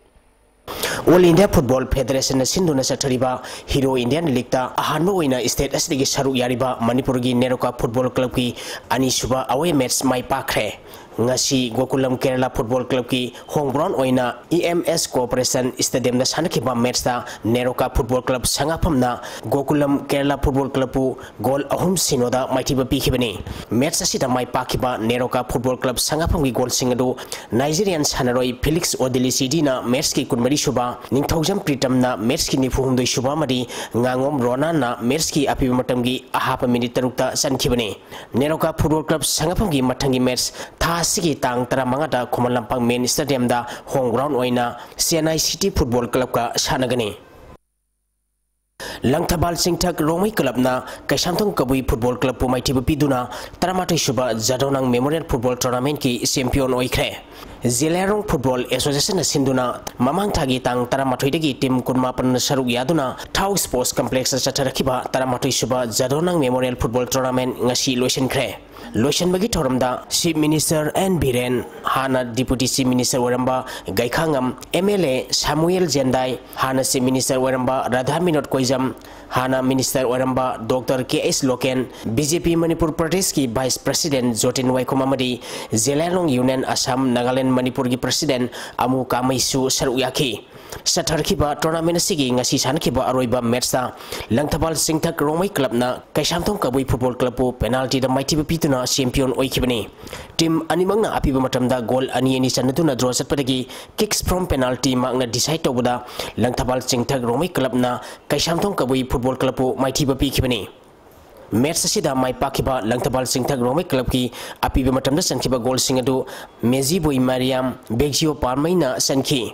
All India Football Federation ꯅ ꯁꯤꯟꯗꯨꯅ ꯆꯠꯊꯔꯤꯕ Hero Indian League ꯇ ꯑꯍꯥꯟꯕ ꯑꯣꯏꯅ state ꯑꯁꯤꯗꯒꯤ ꯁꯔꯨꯛ ꯌꯥꯔꯤꯕ ꯃꯅꯤꯄꯨꯔꯒꯤ ꯅꯦꯔꯣꯀꯥ football club ꯀꯤ ꯑꯅꯤꯁꯨꯕ away match ꯃꯥꯏ ꯄꯥꯛꯈ꯭ꯔꯦ꯫ ꯉꯁꯤ ꯒꯣꯀꯨꯂꯝ ꯀꯦꯔꯂꯥ football club ꯀꯤ home ground ꯑꯣꯏꯅ E M S Corporation Stadium ꯗ ꯁꯥꯟꯅꯈꯤꯕ match ꯇ NEROCA football club ꯁꯉꯥꯐꯝꯅ ꯒꯣꯀꯨꯂꯝ Kerala football club ꯄꯨ goal ꯑꯍꯨꯝ ꯁꯤꯅꯣꯗ ꯃꯥꯏꯊꯤꯕ ꯄꯤꯈꯤꯕꯅꯤ꯫ Match ꯑꯁꯤꯗ ꯃꯥꯏ ꯄꯥꯛꯈꯤꯕ ꯅꯦꯔꯣꯀꯥ football club ꯁꯉꯥꯐꯝꯒꯤ goal ꯁꯤꯡ ꯑꯗꯨ Nigerian ꯁꯥꯟꯅꯔꯣꯏ Felix Odilichidi ꯅ match ꯀꯤ ꯀꯨꯟꯃꯔꯤ ꯁꯨꯕ, ꯅꯤꯡꯊꯧꯖꯝ ꯄ꯭ꯔꯤꯇꯝ ꯅ match ꯀꯤ ꯅꯤꯐꯨ ꯍꯨꯝꯗꯣꯏ ꯁꯨꯕ ꯑꯃꯗꯤ ꯉꯥꯉꯣꯝ ꯔꯣꯅꯥꯟ ꯅ match ꯀꯤ ꯑꯄꯤꯕ ꯃꯇꯝꯒꯤ ꯑꯍꯥꯞꯄ minute ꯇꯔꯨꯛꯇ ꯆꯟꯈꯤꯕꯅꯤ꯫ ꯅꯦꯔꯣꯀꯥ football club ꯁꯉꯥꯐꯝꯒꯤ ꯃꯊꯪꯒꯤ match ꯊꯥ ꯑꯁꯤꯒꯤ ꯇꯥꯡ ꯇꯔꯥꯃꯉꯥꯗ ꯈꯨꯃꯟ ꯂꯝꯄꯥꯛ main stadium ꯗ home ground ꯑꯣꯏꯅ Chennai City Football Club ꯀ ꯁꯥꯟꯅꯒꯅꯤ꯫ ꯂꯪꯊꯕꯥꯜ ꯆꯤꯡꯊꯛ ꯔꯣꯡꯃꯩ club ꯅ ꯀꯩꯁꯥꯝꯊꯣꯡ ꯀꯕꯨꯏ football club ꯄꯨ ꯃꯥꯏꯊꯤꯕ ꯄꯤꯗꯨꯅ ꯇꯔꯥꯃꯥꯊꯣꯏ ꯁꯨꯕ ꯖꯥꯗꯧꯅꯥꯡ Memorial Football Tournament ꯀꯤ champion ꯑꯣꯏꯈ꯭ꯔꯦ꯫ ꯖꯦꯂꯤꯌꯥꯡꯔꯣꯡ Football Association ꯅ ꯁꯤꯟꯗꯨꯅ ꯃꯃꯥꯡ ꯊꯥꯒꯤ ꯇꯥꯡ ꯇꯔꯥꯃꯥꯊꯣꯏꯗꯒꯤ team ꯀꯨꯟꯃꯥꯄꯟꯅ ꯁꯔꯨꯛ ꯌꯥꯗꯨꯅ ꯊꯥꯎ Sports Complex ꯇ ꯆꯠꯊꯔꯛꯈꯤꯕ ꯇꯔꯥꯃꯥꯊꯣꯏ ꯁꯨꯕ ꯖꯥꯗꯧꯅꯥꯡ Memorial Football Tournament ꯉꯁꯤ ꯂꯣꯏꯁꯤꯟꯈ꯭ꯔꯦ꯫ ꯂꯣꯏꯁꯤꯟꯕꯒꯤ ꯊꯧꯔꯝꯗ Chief Minister N ꯕꯤꯔꯦꯟ, ꯍꯥꯟꯅ Deputy Chief Minister ꯑꯣꯏꯔꯝꯕ ꯒꯩꯈꯥꯉꯝ, M L A ꯁꯥꯃꯨꯌꯦꯜ ꯖꯦꯟꯗꯥꯏ, ꯍꯥꯟꯅ Chief Minister ꯑꯣꯏꯔꯝꯕ ꯔꯥꯙꯥ ꯃꯤꯅꯣꯠ ꯀꯣꯏꯖꯝ, ꯍꯥꯟꯅ Minister ꯑꯣꯏꯔꯝꯕ Doctor K H local, B J P Manipur ꯄ꯭ꯔꯗꯦꯁꯀꯤ Vice President ꯖꯣꯇꯤꯟ ꯋꯥꯏꯈꯣꯝ ꯑꯃꯗꯤ ꯖꯦꯂꯤꯌꯥꯡꯔꯣꯡ Union Assam Nagaland ꯃꯅꯤꯄꯨꯔꯒꯤ President ꯑꯃꯨ ꯀꯥꯃꯩꯁꯨ ꯁꯔꯨꯛ ꯌꯥꯈꯤ꯫ ꯆꯠꯊꯔꯛꯈꯤꯕ tournament ꯑꯁꯤꯒꯤ ꯉꯁꯤ ꯁꯥꯟꯅꯈꯤꯕ ꯑꯔꯣꯏꯕ match ꯇ ꯂꯪꯊꯕꯥꯜ ꯆꯤꯡꯊꯛ ꯔꯣꯡꯃꯩ club ꯅ ꯀꯩꯁꯥꯝꯊꯣꯡ ꯀꯕꯨꯏ football club ꯄꯨ penalty ꯗ ꯃꯥꯏꯊꯤꯕ ꯄꯤꯗꯨꯅ champion ꯑꯣꯏꯈꯤꯕꯅꯤ꯫ Team ꯑꯅꯤꯃꯛꯅ ꯑꯄꯤꯕ ꯃꯇꯝꯗ goal ꯑꯅꯤ ꯑꯅꯤ ꯆꯟꯅꯗꯨꯅ draw ꯆꯠꯄꯗꯒꯤ kicks from penalty ꯃꯍꯥꯛꯅ decide ꯇꯧꯕꯗ ꯂꯪꯊꯕꯥꯜ ꯆꯤꯡꯊꯛ ꯔꯣꯡꯃꯩ club ꯅ ꯀꯩꯁꯥꯝꯊꯣꯡ ꯀꯕꯨꯏ football club ꯄꯨ ꯃꯥꯏꯊꯤꯕ ꯄꯤꯈꯤꯕꯅꯤ꯫ Match ꯑꯁꯤꯗ ꯃꯥꯏ ꯄꯥꯛꯈꯤꯕ ꯂꯪꯊꯕꯥꯜ ꯆꯤꯡꯊꯛ ꯔꯣꯡꯃꯩ clubꯀꯤ ꯑꯄꯤꯕ ꯃꯇꯝꯗ ꯆꯟꯈꯤꯕ goalꯁꯤꯡ ꯑꯗꯨ ꯃꯦꯖꯤꯕꯣꯏ ꯃꯔꯤꯌꯥꯝ, ꯕꯦꯛꯖꯤꯌꯣ ꯄꯥꯟꯃꯩꯅ ꯆꯟꯈꯤ꯫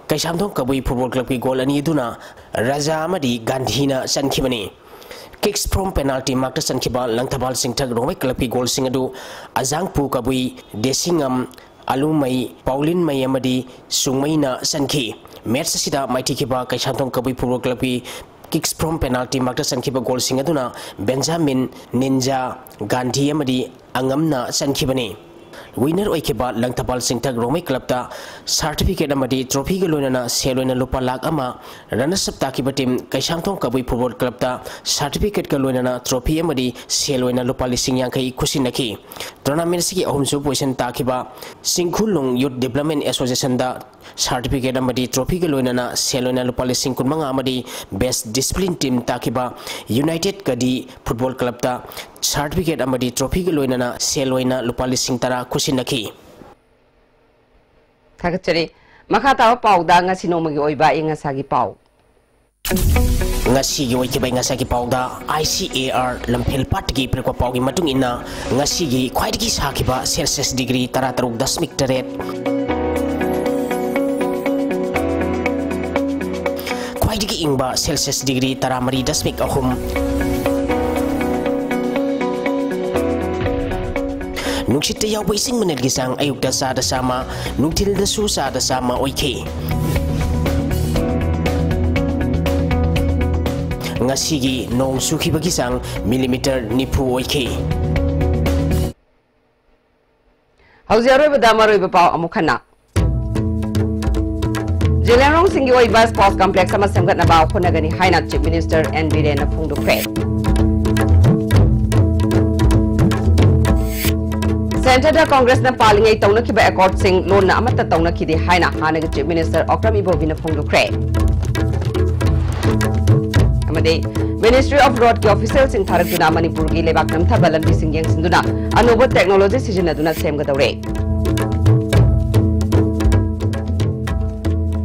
ꯀꯩꯁꯥꯝꯊꯣꯡ ꯀꯕꯨꯏ football clubꯀꯤ goal ꯑꯅꯤ ꯑꯗꯨꯅ ꯔꯥꯖꯥ ꯑꯃꯗꯤ ꯒꯥꯟꯙꯤꯅ ꯆꯟꯈꯤꯕꯅꯤ꯫ Kicks from penalty markꯇ ꯆꯟꯈꯤꯕ Langthabal ꯆꯤꯡꯊꯛ Rongmei clubꯀꯤ goalꯁꯤꯡ ꯑꯗꯨ ꯑꯖꯥꯡꯄꯨ ꯀꯕꯨꯏ ꯗꯦꯁꯤꯉꯝ, ꯑꯂꯨꯃꯩ, ꯄꯥꯎꯂꯤꯟꯃꯩ ꯑꯃꯗꯤ ꯁꯨꯡꯃꯩꯅ ꯆꯟꯈꯤ꯫ Match ꯑꯁꯤꯗ ꯃꯥꯏꯊꯤꯈꯤꯕ ꯀꯩꯁꯥꯝꯊꯣꯡ ꯀꯕꯨꯏ football clubꯀꯤ kicks from penalty markꯇ ꯆꯟꯈꯤꯕ goalꯁꯤꯡ ꯑꯗꯨꯅ ꯕꯦꯟꯖꯥꯃꯤꯟ, ꯅꯤꯟꯖꯥ, ꯒꯥꯟꯙꯤ ꯑꯃꯗꯤ ꯑꯉꯝꯅ ꯆꯟꯈꯤꯕꯅꯤ꯫ Winner ꯑꯣꯏꯈꯤꯕ ꯂꯪꯊꯕꯥꯜ ꯆꯤꯡꯊꯛ ꯔꯣꯡꯃꯩ clubꯇ certificate ꯑꯃꯗꯤ trophyꯒ ꯂꯣꯏꯅꯅ ꯁꯦꯜ ꯑꯣꯏꯅ ꯂꯨꯄꯥ ꯂꯥꯈ ꯑꯃ, runners up ꯇꯥꯈꯤꯕ team ꯀꯩꯁꯥꯝꯊꯣꯡ ꯀꯕꯨꯏ football clubꯇ certificateꯀ ꯂꯣꯏꯅꯅ trophy ꯑꯃꯗꯤ ꯁꯦꯜ ꯑꯣꯏꯅ ꯂꯨꯄꯥ ꯂꯤꯁꯤꯡ ꯌꯥꯡꯈꯩ ꯈꯨꯠꯁꯤꯟꯅꯈꯤ꯫ Tournament ꯑꯁꯤꯒꯤ ꯑꯍꯨꯝꯁꯨꯕ position ꯇꯥꯈꯤꯕ ꯆꯤꯡꯈꯨꯂꯨꯡ Youth Development Associationꯗ certificate ꯑꯃꯗꯤ trophyꯒ ꯂꯣꯏꯅꯅ ꯁꯦꯜ ꯑꯣꯏꯅ ꯂꯨꯄꯥ ꯂꯤꯁꯤꯡ ꯀꯨꯟꯃꯉꯥ ꯑꯃꯗꯤ best discipline team ꯇꯥꯈꯤꯕ United Kadi Football Clubꯇ certificate ꯑꯃꯗꯤ trophyꯒ ꯂꯣꯏꯅꯅ ꯁꯦꯜ ꯑꯣꯏꯅ ꯂꯨꯄꯥ ꯂꯤꯁꯤꯡ ꯇꯔꯥ ꯈꯨꯠꯁꯤꯟꯅꯈꯤ꯫ ꯊꯥꯒꯠꯆꯔꯤ꯫ ꯃꯈꯥ ꯇꯥꯕ ꯄꯥꯎꯗ ꯉꯁꯤ ꯅꯣꯡꯃꯒꯤ ꯑꯣꯏꯕ ꯑꯏꯪ ꯑꯁꯥꯒꯤ ꯄꯥꯎ꯫ ꯉꯁꯤꯒꯤ ꯑꯣꯏꯈꯤꯕ ꯑꯏꯪ ꯑꯁꯥꯒꯤ ꯄꯥꯎꯗ, ICAR ꯂꯝꯐꯦꯜ ꯄꯥꯠꯇꯒꯤ ꯄꯤꯔꯛꯄ ꯄꯥꯎꯒꯤ ꯃꯇꯨꯡ ꯏꯟꯅ, ꯉꯁꯤꯒꯤ ꯈ꯭ꯋꯥꯏꯗꯒꯤ ꯁꯥꯈꯤꯕ Celsius degree ꯇꯔꯥꯇꯔꯨꯛ ꯗꯁꯃꯤꯛ ꯇꯔꯦꯠ, ꯈ꯭ꯋꯥꯏꯗꯒꯤ ꯏꯪꯕ Celsius degree ꯇꯔꯥꯃꯔꯤ ꯗꯁꯃꯤꯛ ꯑꯍꯨꯝ, ꯅꯨꯡꯁꯤꯠꯇ ꯌꯥꯎꯕ ꯏꯁꯤꯡ ꯃꯅꯤꯜꯒꯤ ꯆꯥꯡ ꯑꯌꯨꯛꯇ ꯆꯥꯗ ꯆꯥꯝꯃ, ꯅꯨꯡꯊꯤꯜꯗꯁꯨ ꯆꯥꯗ ꯆꯥꯝꯃ ꯑꯣꯏꯈꯤ꯫ ꯉꯁꯤꯒꯤ ꯅꯣꯡ ꯆꯨꯈꯤꯕꯒꯤ ꯆꯥꯡ millimeter ꯅꯤꯐꯨ ꯑꯣꯏꯈꯤ꯫ ꯍꯧꯖꯤꯛ ꯑꯔꯣꯏꯕꯗ ꯃꯔꯨꯑꯣꯏꯕ ꯄꯥꯎ ꯑꯃꯨꯛ ꯍꯟꯅ꯫ ꯖꯦꯂꯤꯌꯥꯡꯔꯣꯡꯁꯤꯡꯒꯤ ꯑꯣꯏꯕ sports complex ꯑꯃ ꯁꯦꯝꯒꯠꯅꯕ ꯍꯣꯠꯅꯒꯅꯤ ꯍꯥꯏꯅ Chief Minister N ꯕꯤꯔꯦꯟꯅ ꯐꯣꯡꯗꯣꯛꯈ꯭ꯔꯦ꯫ Centreꯗ Congressꯅ ꯄꯥꯜꯂꯤꯉꯩ ꯇꯧꯅꯈꯤꯕ accordꯁꯤꯡ ꯂꯣꯟꯅ ꯑꯃꯠꯇ ꯇꯧꯅꯈꯤꯗꯦ ꯍꯥꯏꯅ ꯍꯥꯟꯅꯒꯤ Chief Minister ꯑꯣꯀ꯭ꯔꯝ ꯏꯕꯣꯕꯤꯅ ꯐꯣꯡꯗꯣꯛꯈ꯭ꯔꯦ꯫ ꯑꯃꯗꯤ Ministry of Roadꯀꯤ officialꯁꯤꯡ ꯊꯥꯔꯛꯇꯨꯅ ꯃꯅꯤꯄꯨꯔꯒꯤ ꯂꯩꯕꯥꯛ ꯅꯝꯊꯕ ꯂꯝꯕꯤꯁꯤꯡ ꯌꯦꯡꯁꯤꯟꯗꯨꯅ ꯑꯅꯧꯕ technology ꯁꯤꯖꯤꯟꯅꯗꯨꯅ ꯁꯦꯝꯒꯗꯧꯔꯦ꯫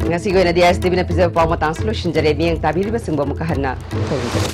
ꯉꯁꯤꯒꯤ ꯑꯣꯏꯅꯗꯤ ISTVꯅ ꯄꯤꯖꯕ ꯄꯥꯎ ꯃꯇꯥꯡꯁꯤ ꯂꯣꯏꯁꯤꯟꯖꯔꯦ꯫ ꯃꯤꯠꯌꯦꯡ ꯇꯥꯕꯤꯔꯤꯕꯁꯤꯡꯕꯨ ꯑꯃꯨꯛꯀ ꯍꯟꯅ ꯈꯨꯔꯨꯝꯖꯔꯤ꯫